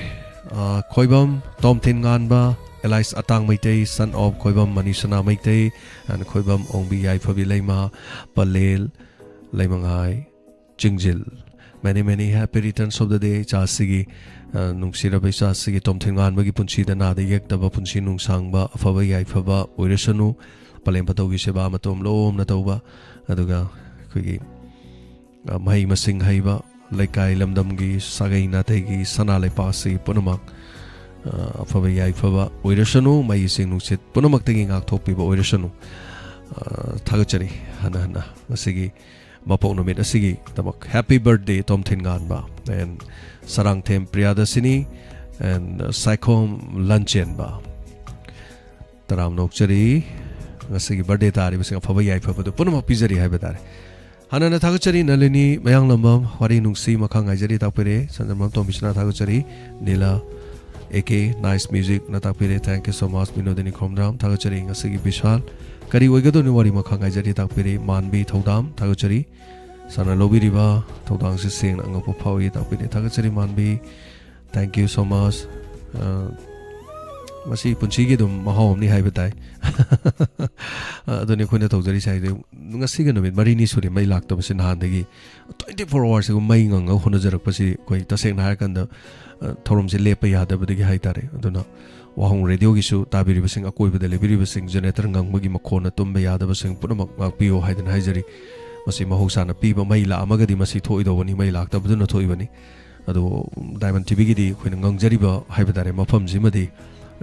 ꯑ, ꯈꯣꯏꯕꯝ ꯇꯣꯝꯊꯤꯟ ꯉꯥꯟꯕ, alias ꯑꯇꯥꯡ Meitei, son of ꯈꯣꯏꯕꯝ ꯃꯅꯤꯁꯅꯥ Meitei and ꯈꯣꯏꯕꯝ Ongbi Yaiphabi Leima, Pallel, ꯂꯩꯃꯉꯥꯏ, ꯆꯤꯡꯖꯤꯜ꯫ Many, many happy returns of the day, ꯏꯆꯥꯁꯤꯒꯤ, ꯑ, ꯅꯨꯡꯁꯤꯔꯕ ꯏꯆꯥꯁꯤꯒꯤ ꯇꯣꯝꯊꯤꯟ ꯉꯥꯟꯕꯒꯤ ꯄꯨꯟꯁꯤꯗ ꯅꯥꯗ ꯌꯦꯛꯇꯕ ꯄꯨꯟꯁꯤ ꯅꯨꯡꯁꯥꯡꯕ, ꯑꯐꯕ ꯌꯥꯏꯐꯕ ꯑꯣꯏꯔꯁꯅꯨ꯫ ꯄꯂꯦꯝ ꯄꯇꯧꯒꯤ ꯁꯦꯕꯥ ꯃꯇꯣꯝ ꯂꯣꯝꯅ ꯇꯧꯕ, ꯑꯗꯨꯒ ꯑꯩꯈꯣꯏꯒꯤ, ꯑ, ꯃꯍꯩ ꯃꯁꯤꯡ ꯍꯩꯕ, ꯂꯩꯀꯥꯏ ꯂꯝꯗꯝꯒꯤ ꯁꯥꯒꯩ ꯅꯥꯇꯩꯒꯤ ꯁꯅꯥ ꯂꯩꯄꯥꯛ ꯑꯁꯤ ꯄꯨꯝꯅꯃꯛ, ꯑ, ꯑꯐꯕ ꯌꯥꯏꯐꯕ ꯑꯣꯏꯔꯁꯅꯨ, ꯃꯩ ꯏꯁꯤꯡ ꯅꯨꯡꯁꯤꯠ ꯄꯨꯝꯅꯃꯛꯇꯒꯤ ꯉꯥꯛꯊꯣꯛꯄꯤꯕ ꯑꯣꯏꯔꯁꯅꯨ꯫ ꯑ, ꯊꯥꯒꯠꯆꯔꯤ ꯍꯟꯅ ꯍꯟꯅ ꯉꯁꯤꯒꯤ ꯃꯄꯣꯛ ꯅꯨꯃꯤꯠ ꯑꯁꯤꯒꯤꯗꯃꯛ꯫ Happy birthday ꯇꯣꯝꯊꯤꯟ ꯉꯥꯟꯕ and ꯁꯔꯥꯡꯊꯦꯝ ꯄ꯭ꯔꯤꯌꯥꯗꯁꯤꯅꯤ and ꯁꯥꯏꯈꯣꯝ ꯂꯟꯆꯦꯟꯕ꯫ ꯇꯔꯥꯝꯅ ꯑꯣꯛꯆꯔꯤ꯫ ꯉꯁꯤꯒꯤ ꯕꯥꯔꯗꯦ ꯇꯥꯔꯤꯕꯁꯤꯡ ꯑꯐꯕ ꯌꯥꯏꯐꯕꯗꯨ ꯄꯨꯝꯅꯃꯛ ꯄꯤꯖꯔꯤ ꯍꯥꯏꯕ ꯇꯥꯔꯦ꯫ ꯍꯥꯟꯅꯅ ꯊꯥꯒꯠꯆꯔꯤ ꯅꯂꯤꯅꯤ ꯃꯌꯥꯡꯂꯝꯕꯝ, ꯋꯥꯔꯤ ꯅꯨꯡꯁꯤ ꯃꯈꯥ ꯉꯥꯏꯖꯔꯤ ꯇꯥꯛꯄꯤꯔꯦ꯫ ꯁꯟꯖꯝꯕꯝ ꯇꯣꯝꯕꯤꯁꯅꯥ ꯊꯥꯒꯠꯆꯔꯤ꯫ ꯅꯤꯂꯥ ꯑꯦ ꯀꯦ, nice music ꯅ ꯇꯥꯛꯄꯤꯔꯦ꯫ Thank you so much꯫ ꯕꯤꯅꯣꯗꯤꯅꯤ ꯈꯣꯝꯗ꯭ꯔꯥꯝ ꯊꯥꯒꯠꯆꯔꯤ꯫ ꯉꯁꯤꯒꯤ ꯕꯤꯁꯥꯜ, ꯀꯔꯤ ꯑꯣꯏꯒꯗꯣꯏꯅꯣ ꯋꯥꯔꯤ ꯃꯈꯥ ꯉꯥꯏꯖꯔꯤ ꯇꯥꯛꯄꯤꯔꯦ꯫ ꯃꯥꯟꯕꯤ ꯊꯧꯗꯥꯝ ꯊꯥꯒꯠꯆꯔꯤ꯫ ꯁꯥꯔꯅ ꯂꯧꯕꯤꯔꯤꯕ ꯊꯧꯗꯥꯡꯁꯤ ꯁꯦꯡꯅ ꯑꯉꯛꯄ ꯐꯥꯎꯏ ꯇꯥꯛꯄꯤꯔꯦ꯫ ꯊꯥꯒꯠꯆꯔꯤ ꯃꯥꯟꯕꯤ꯫ Thank you so much꯫ ꯑ, ꯃꯁꯤ ꯄꯨꯟꯁꯤꯒꯤ ꯑꯗꯨꯝ ꯃꯍꯥꯎ ꯑꯃꯅꯤ ꯍꯥꯏꯕ ꯇꯥꯏ꯫ ꯑ, ꯑꯗꯨꯅꯤ ꯑꯩꯈꯣꯏꯅ ꯇꯧꯖꯔꯤꯁꯦ ꯍꯥꯏꯗꯤ ꯉꯁꯤꯒ ꯅꯨꯃꯤꯠ ꯃꯔꯤꯅꯤ ꯁꯨꯔꯦ ꯃꯩ ꯂꯥꯛꯇꯕꯁꯤ꯫ ꯅꯍꯥꯟꯗꯒꯤ twenty four hour ꯁꯤꯕꯨ ꯃꯩ ꯉꯪꯉꯒ ꯍꯣꯠꯅꯖꯔꯛꯄꯁꯤ ꯑꯩꯈꯣꯏ ꯇꯁꯦꯡꯅ ꯍꯥꯏꯔꯀꯥꯟꯗ, ꯑ, ꯊꯧꯔꯝꯁꯦ ꯂꯦꯞꯄ ꯌꯥꯗꯕꯗꯒꯤ ꯍꯥꯏ ꯇꯥꯔꯦ꯫ ꯑꯗꯨꯅ ꯋꯥꯍꯣꯡ ꯔꯦꯗꯤꯑꯣꯒꯤꯁꯨ ꯇꯥꯕꯤꯔꯤꯕꯁꯤꯡ, ꯑꯀꯣꯏꯕꯗ ꯂꯩꯕꯤꯔꯤꯕꯁꯤꯡ, ꯖꯦꯅꯦꯔꯦꯇꯔ ꯉꯪꯕꯒꯤ ꯃꯈꯣꯟꯅ ꯇꯨꯝꯕ ꯌꯥꯗꯕꯁꯤꯡ ꯄꯨꯝꯅꯃꯛ ꯉꯥꯛꯄꯤꯌꯨ ꯍꯥꯏꯗꯅ ꯍꯥꯏꯖꯔꯤ꯫ ꯃꯁꯤ ꯃꯍꯧꯁꯥꯅ ꯄꯤꯕ, ꯃꯩ ꯂꯥꯛꯑꯝꯃꯒꯗꯤ ꯃꯁꯤ ꯊꯣꯛꯑꯣꯏꯗꯧꯕꯅꯤ, ꯃꯩ ꯂꯥꯛꯇꯕꯗꯨꯅ ꯊꯣꯛꯏꯕꯅꯤ꯫ ꯑꯗꯣ ꯗꯥꯏꯃꯟ ꯇꯤꯚꯤꯒꯤꯗꯤ ꯑꯩꯈꯣꯏꯅ ꯉꯪꯖꯔꯤꯕ ꯍꯥꯏꯕ ꯇꯥꯔꯦ, ꯃꯐꯝꯁꯤꯃꯗꯤ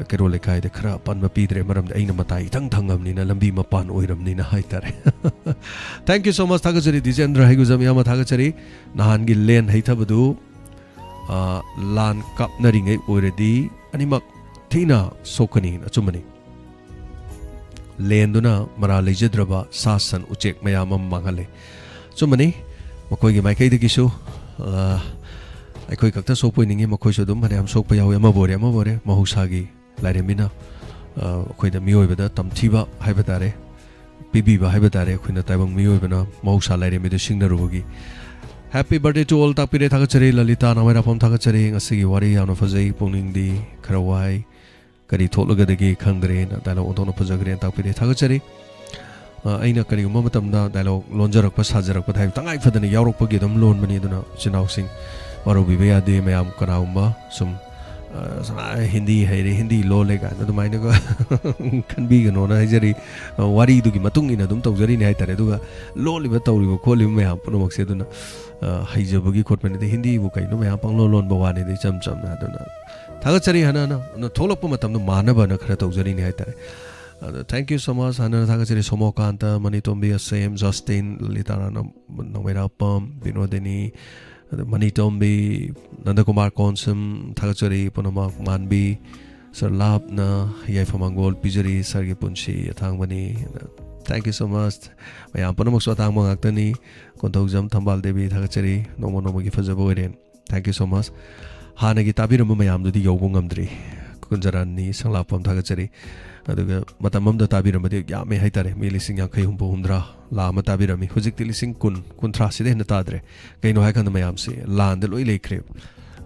ꯀꯩꯔꯣꯜ ꯂꯩꯀꯥꯏꯗ ꯈꯔ ꯑꯄꯟꯕ ꯄꯤꯗ꯭ꯔꯦ, ꯃꯔꯝꯗꯤ ꯑꯩꯅ ꯃꯇꯥꯏ ꯏꯊꯪ ꯊꯪꯉꯕꯅꯤꯅ, ꯂꯝꯕꯤ ꯃꯄꯥꯟ ꯑꯣꯏꯔꯕꯅꯤꯅ ꯍꯥꯏꯇꯥꯔꯦ꯫ Thank you so much, ꯊꯥꯒꯠꯆꯔꯤ ꯗꯤꯖꯦꯟꯗ꯭ꯔ ꯍꯩꯒꯨꯖꯝ ꯏꯌꯥꯝꯕ, ꯊꯥꯒꯠꯆꯔꯤ꯫ ꯅꯍꯥꯟꯒꯤ ꯂꯦꯟ ꯍꯩꯊꯕꯗꯨ, ꯑ, ꯂꯥꯟ ꯀꯥꯞꯅꯔꯤꯉꯩ ꯑꯣꯏꯔꯗꯤ ꯑꯅꯤꯃꯛ ꯊꯤꯅ ꯁꯣꯛꯀꯅꯤ꯫ ꯑꯆꯨꯝꯕꯅꯤ꯫ ꯂꯦꯟꯗꯨꯅ ꯃꯔꯥ ꯂꯩꯖꯗ꯭ꯔꯕ ꯁꯥ ꯁꯟ ꯎꯆꯦꯛ ꯃꯌꯥꯝ ꯑꯃ ꯃꯥꯡꯍꯜꯂꯦ꯫ ꯑꯆꯨꯝꯕꯅꯤ꯫ ꯃꯈꯣꯏꯒꯤ ꯃꯥꯏꯀꯩꯗꯒꯤꯁꯨ, ꯑ, ꯑꯩꯈꯣꯏ ꯈꯛꯇ ꯁꯣꯛꯄ ꯑꯣꯏꯅꯤꯡꯉꯤ, ꯃꯈꯣꯏꯁꯨ ꯑꯗꯨꯝ ꯐꯅꯌꯥꯝ ꯁꯣꯛꯄ ꯌꯥꯎꯏ꯫ ꯑꯃꯕꯨ ꯑꯣꯏꯔꯦ, ꯑꯃꯕꯨ ꯑꯣꯏꯔꯦ, ꯃꯍꯧꯁꯥꯒꯤ ꯂꯥꯏꯔꯦꯝꯕꯤꯅ, ꯑ, ꯑꯩꯈꯣꯏꯗ, ꯃꯤꯑꯣꯏꯕꯗ ꯇꯝꯊꯤꯕ ꯍꯥꯏꯕ ꯇꯥꯔꯦ, ꯄꯤꯕꯤꯕ ꯍꯥꯏꯕ ꯇꯥꯔꯦ, ꯑꯩꯈꯣꯏꯅ ꯇꯥꯏꯕꯪ ꯃꯤꯑꯣꯏꯕꯅ ꯃꯍꯧꯁꯥ ꯂꯥꯏꯔꯦꯝꯕꯤꯗ ꯁꯤꯡꯅꯔꯨꯕꯒꯤ꯫ Happy birthday to all ꯇꯥꯛꯄꯤꯔꯦ, ꯊꯥꯒꯠꯆꯔꯤ꯫ ꯂꯂꯤꯇꯥ ꯅꯥꯎꯃꯩꯔꯥꯛꯄꯝ, ꯊꯥꯒꯠꯆꯔꯤ꯫ ꯉꯁꯤꯒꯤ ꯋꯥꯔꯤ ꯌꯥꯝꯅ ꯐꯖꯩ, ꯄꯨꯛꯅꯤꯡꯗꯤ ꯈꯔ ꯋꯥꯏ, ꯀꯔꯤ ꯊꯣꯛꯂꯒꯗꯒꯦ ꯈꯪꯗ꯭ꯔꯦꯅ ꯗꯥꯏꯂꯣꯛ ꯑꯣꯟꯊꯣꯛꯅ ꯐꯖꯈ꯭ꯔꯦꯅ ꯇꯥꯛꯄꯤꯔꯦ, ꯊꯥꯒꯠꯆꯔꯤ꯫ ꯑ, ꯑꯩꯅ ꯀꯔꯤꯒꯨꯝꯕ ꯃꯇꯝꯗ ꯗꯥꯏꯂꯣꯛ ꯂꯣꯟꯖꯔꯛꯄ, ꯁꯥꯖꯔꯛꯄꯗ ꯍꯥꯏꯕ ꯇꯉꯥꯏ ꯐꯗꯅ ꯌꯥꯎꯔꯛꯄꯒꯤ ꯑꯗꯨꯝ ꯂꯣꯟꯕꯅꯤ꯫ ꯑꯗꯨꯅ ꯏꯆꯤꯟ ꯏꯅꯥꯎꯁꯤꯡ ꯋꯥꯔꯧꯕꯤꯕ ꯌꯥꯗꯦ꯫ ꯃꯌꯥꯝ ꯀꯅꯥꯒꯨꯝꯕ ꯁꯨꯝ, ꯑ, ꯁꯨꯃꯥꯏꯅ ꯍꯤꯟꯗꯤ ꯍꯩꯔꯦ, ꯍꯤꯟꯗꯤ ꯂꯣꯜꯂꯦ ꯀꯥꯏꯅ ꯑꯗꯨꯃꯥꯏꯅꯒ ꯈꯟꯕꯤꯒꯅꯣꯅ ꯍꯥꯏꯖꯔꯤ꯫ ꯑ, ꯋꯥꯔꯤꯗꯨꯒꯤ ꯃꯇꯨꯡ ꯏꯟꯅ ꯑꯗꯨꯝ ꯇꯧꯖꯔꯤꯅꯤ ꯍꯥꯏꯇꯥꯔꯦ꯫ ꯑꯗꯨꯒ ꯂꯣꯜꯂꯤꯕ, ꯇꯧꯔꯤꯕ ꯈꯣꯠꯂꯤꯕ ꯃꯌꯥꯝ ꯄꯨꯝꯅꯃꯛꯁꯦ, ꯑꯗꯨꯅ, ꯑ, ꯍꯩꯖꯕꯒꯤ ꯈꯣꯠꯄꯅꯤꯗ, ꯍꯤꯟꯗꯤꯕꯨ ꯀꯩꯅꯣ, ꯃꯌꯥꯝ ꯄꯪꯂꯣꯟ ꯂꯣꯟꯕ ꯋꯥꯅꯤꯗ, ꯏꯆꯝ ꯆꯝꯅ꯫ ꯑꯗꯨꯅ ꯊꯥꯒꯠꯆꯔꯤ ꯍꯟꯅ ꯍꯟꯅ꯫ ꯑꯗꯨꯅ ꯊꯣꯛꯂꯛꯄ ꯃꯇꯝꯗ ꯃꯥꯟꯅꯕꯅ ꯈꯔ ꯇꯧꯖꯔꯤꯅꯤ ꯍꯥꯏꯇꯥꯔꯦ꯫ ꯑꯗꯣ thank you so much, ꯍꯟꯅ ꯍꯟꯅ ꯊꯥꯒꯠꯆꯔꯤ꯫ ꯁꯣꯃꯣꯀꯥꯟꯇ, ꯃꯅꯤꯇꯣꯝꯕꯤ, ꯑꯁꯦꯝ, ꯖꯁꯇꯤꯟ, ꯂꯂꯤꯇꯥ ꯔꯥꯅꯥ ꯅꯧꯃꯩꯔꯥꯄꯝ, ꯕꯤꯅꯣꯗꯤꯅꯤ, ꯑꯗ ꯃꯅꯤꯇꯣꯝꯕꯤ, ꯅꯟꯗꯀꯨꯃꯥꯔ ꯀꯣꯟꯁꯝ, ꯊꯥꯒꯠꯆꯔꯤ ꯄꯨꯝꯅꯃꯛ꯫ ꯃꯥꯟꯕꯤ, ꯁꯥꯔ ꯂꯥꯞꯅ ꯌꯥꯏꯐ ꯃꯪꯒꯣꯜ ꯄꯤꯖꯔꯤ, ꯁꯥꯔꯒꯤ ꯄꯨꯟꯁꯤ ꯑꯊꯥꯡꯕꯅꯤ꯫ ꯑꯗ thank you so much꯫ ꯃꯌꯥꯝ ꯄꯨꯝꯅꯃꯛꯁꯨ ꯑꯇꯥꯡꯕ ꯉꯥꯛꯇꯅꯤ꯫ ꯀꯣꯟꯊꯧꯖꯝ ꯊꯝꯕꯥꯜ ꯗꯦꯕꯤ, ꯊꯥꯒꯠꯆꯔꯤ꯫ ꯅꯣꯡꯃ ꯅꯣꯡꯃꯒꯤ ꯐꯖꯕ ꯑꯣꯏꯔꯦ꯫ Thank you so much꯫ ꯍꯥꯟꯅꯒꯤ ꯇꯥꯕꯤꯔꯝꯕ ꯃꯌꯥꯝꯗꯨꯗꯤ ꯌꯧꯕ ꯉꯝꯗ꯭ꯔꯤ꯫ ꯀꯨꯟꯖꯔꯥꯅꯤ ꯁꯪꯂꯥꯞꯄꯝ, ꯊꯥꯒꯠꯆꯔꯤ꯫ ꯑꯗꯨꯒ ꯃꯇꯝ ꯑꯃꯗ ꯇꯥꯕꯤꯔꯝꯕꯗꯤ ꯌꯥꯝꯃꯦ ꯍꯥꯏꯇꯥꯔꯦ, ꯃꯤ ꯂꯤꯁꯤꯡ ꯌꯥꯡꯈꯩ, ꯍꯨꯝꯐꯨ, ꯍꯨꯝꯗ꯭ꯔꯥ, ꯂꯥꯈ ꯑꯃ ꯇꯥꯕꯤꯔꯝꯃꯤ꯫ ꯍꯧꯖꯤꯛꯇꯤ ꯂꯤꯁꯤꯡ ꯀꯨꯟ, ꯀꯨꯟꯊ꯭ꯔꯥ ꯁꯤꯗꯩ ꯍꯦꯟꯅ ꯇꯥꯗ꯭ꯔꯦ꯫ ꯀꯩꯅꯣ ꯍꯥꯏꯀꯥꯟꯗ ꯃꯌꯥꯝꯁꯦ ꯂꯥꯟꯗ ꯂꯣꯏ ꯂꯩꯈ꯭ꯔꯦꯕ꯫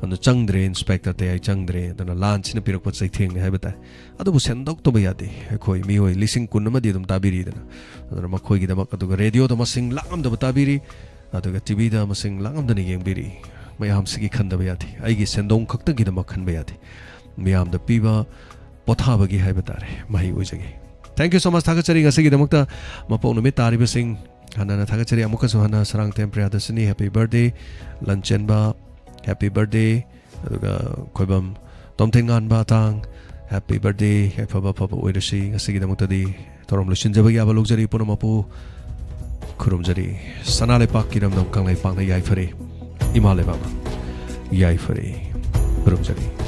ꯑꯗꯨꯅ ꯆꯪꯗ꯭ꯔꯦ, ꯏꯟꯁꯄꯦꯛꯇꯔ ꯇꯌꯥꯏ ꯆꯪꯗ꯭ꯔꯦ꯫ ꯑꯗꯨꯅ ꯂꯥꯟꯁꯤꯅ ꯄꯤꯔꯛꯄ ꯆꯩꯊꯦꯡꯅꯤ ꯍꯥꯏꯕ ꯇꯥꯏ꯫ ꯑꯗꯨꯕꯨ ꯁꯦꯟꯗꯣꯛꯇꯕ ꯌꯥꯗꯦ꯫ ꯑꯩꯈꯣꯏ ꯃꯤꯑꯣꯏ ꯂꯤꯁꯤꯡ ꯀꯨꯟ ꯑꯃꯗꯤ ꯑꯗꯨꯝ ꯇꯥꯕꯤꯔꯤꯗꯅ꯫ ꯑꯗꯨꯅ ꯃꯈꯣꯏꯒꯤꯗꯃꯛ, ꯑꯗꯨꯒ ꯔꯦꯗꯤꯑꯣꯗ ꯃꯁꯤꯡ ꯂꯥꯛꯂꯝꯗꯕ ꯇꯥꯕꯤꯔꯤ, ꯑꯗꯨꯒ ꯇꯤꯚꯤꯗ ꯃꯁꯤꯡ ꯂꯥꯛꯂꯝꯗꯅ ꯌꯦꯡꯕꯤꯔꯤ꯫ ꯃꯌꯥꯝꯁꯤꯒꯤ ꯈꯟꯗꯕ ꯌꯥꯗꯦ꯫ ꯑꯩꯒꯤ ꯁꯦꯟꯗꯣꯡ ꯈꯛꯇꯒꯤꯗꯃꯛ ꯈꯟꯕ ꯌꯥꯗꯦ꯫ ꯃꯤꯌꯥꯝꯗ ꯄꯤꯕ ꯄꯣꯊꯥꯕꯒꯤ ꯍꯥꯏꯕ ꯇꯥꯔꯦ, ꯃꯍꯩ ꯑꯣꯏꯖꯒꯦ꯫ Thank you so much, ꯊꯥꯒꯠꯆꯔꯤ꯫ ꯉꯁꯤꯒꯤꯗꯃꯛꯇ ꯃꯄꯣꯛ ꯅꯨꯃꯤꯠ ꯇꯥꯔꯤꯕꯁꯤꯡ ꯍꯟꯅ ꯍꯟꯅ ꯊꯥꯒꯠꯆꯔꯤ꯫ ꯑꯃꯨꯛꯀꯁꯨ ꯍꯟꯅ ꯁꯔꯥꯡꯊꯦꯝ ꯄ꯭ꯔꯤꯌꯥꯗꯔꯁꯤꯅꯤ, happy birthday꯫ ꯂꯟꯆꯦꯟꯕ, happy birthday꯫ ꯑꯗꯨꯒ ꯈꯣꯏꯕꯝ ꯇꯣꯝꯊꯤꯡꯉꯥꯟꯕ ꯑꯇꯥꯡ, happy birthday꯫ ꯌꯥꯏꯐꯕ ꯑꯐꯕ ꯑꯣꯏꯔꯁꯤ꯫ ꯉꯁꯤꯒꯤꯗꯃꯛꯇꯗꯤ ꯊꯧꯔꯝ ꯂꯣꯏꯁꯤꯟꯖꯕꯒꯤ ꯑꯕ ꯂꯧꯖꯔꯤ꯫ ꯄꯨꯝꯅꯃꯛꯄꯨ ꯈꯨꯔꯨꯝꯖꯔꯤ꯫ ꯁꯅꯥ ꯂꯩꯄꯥꯛ ꯏꯔꯝꯗꯝ ꯀꯪꯂꯩꯄꯥꯛꯅ ꯌꯥꯏꯐꯔꯦ꯫ ꯏꯃꯥ ꯂꯩꯕꯥꯛꯅ ꯌꯥꯏꯐꯔꯦ꯫ ꯈꯨꯔꯨꯝꯖꯔꯤ꯫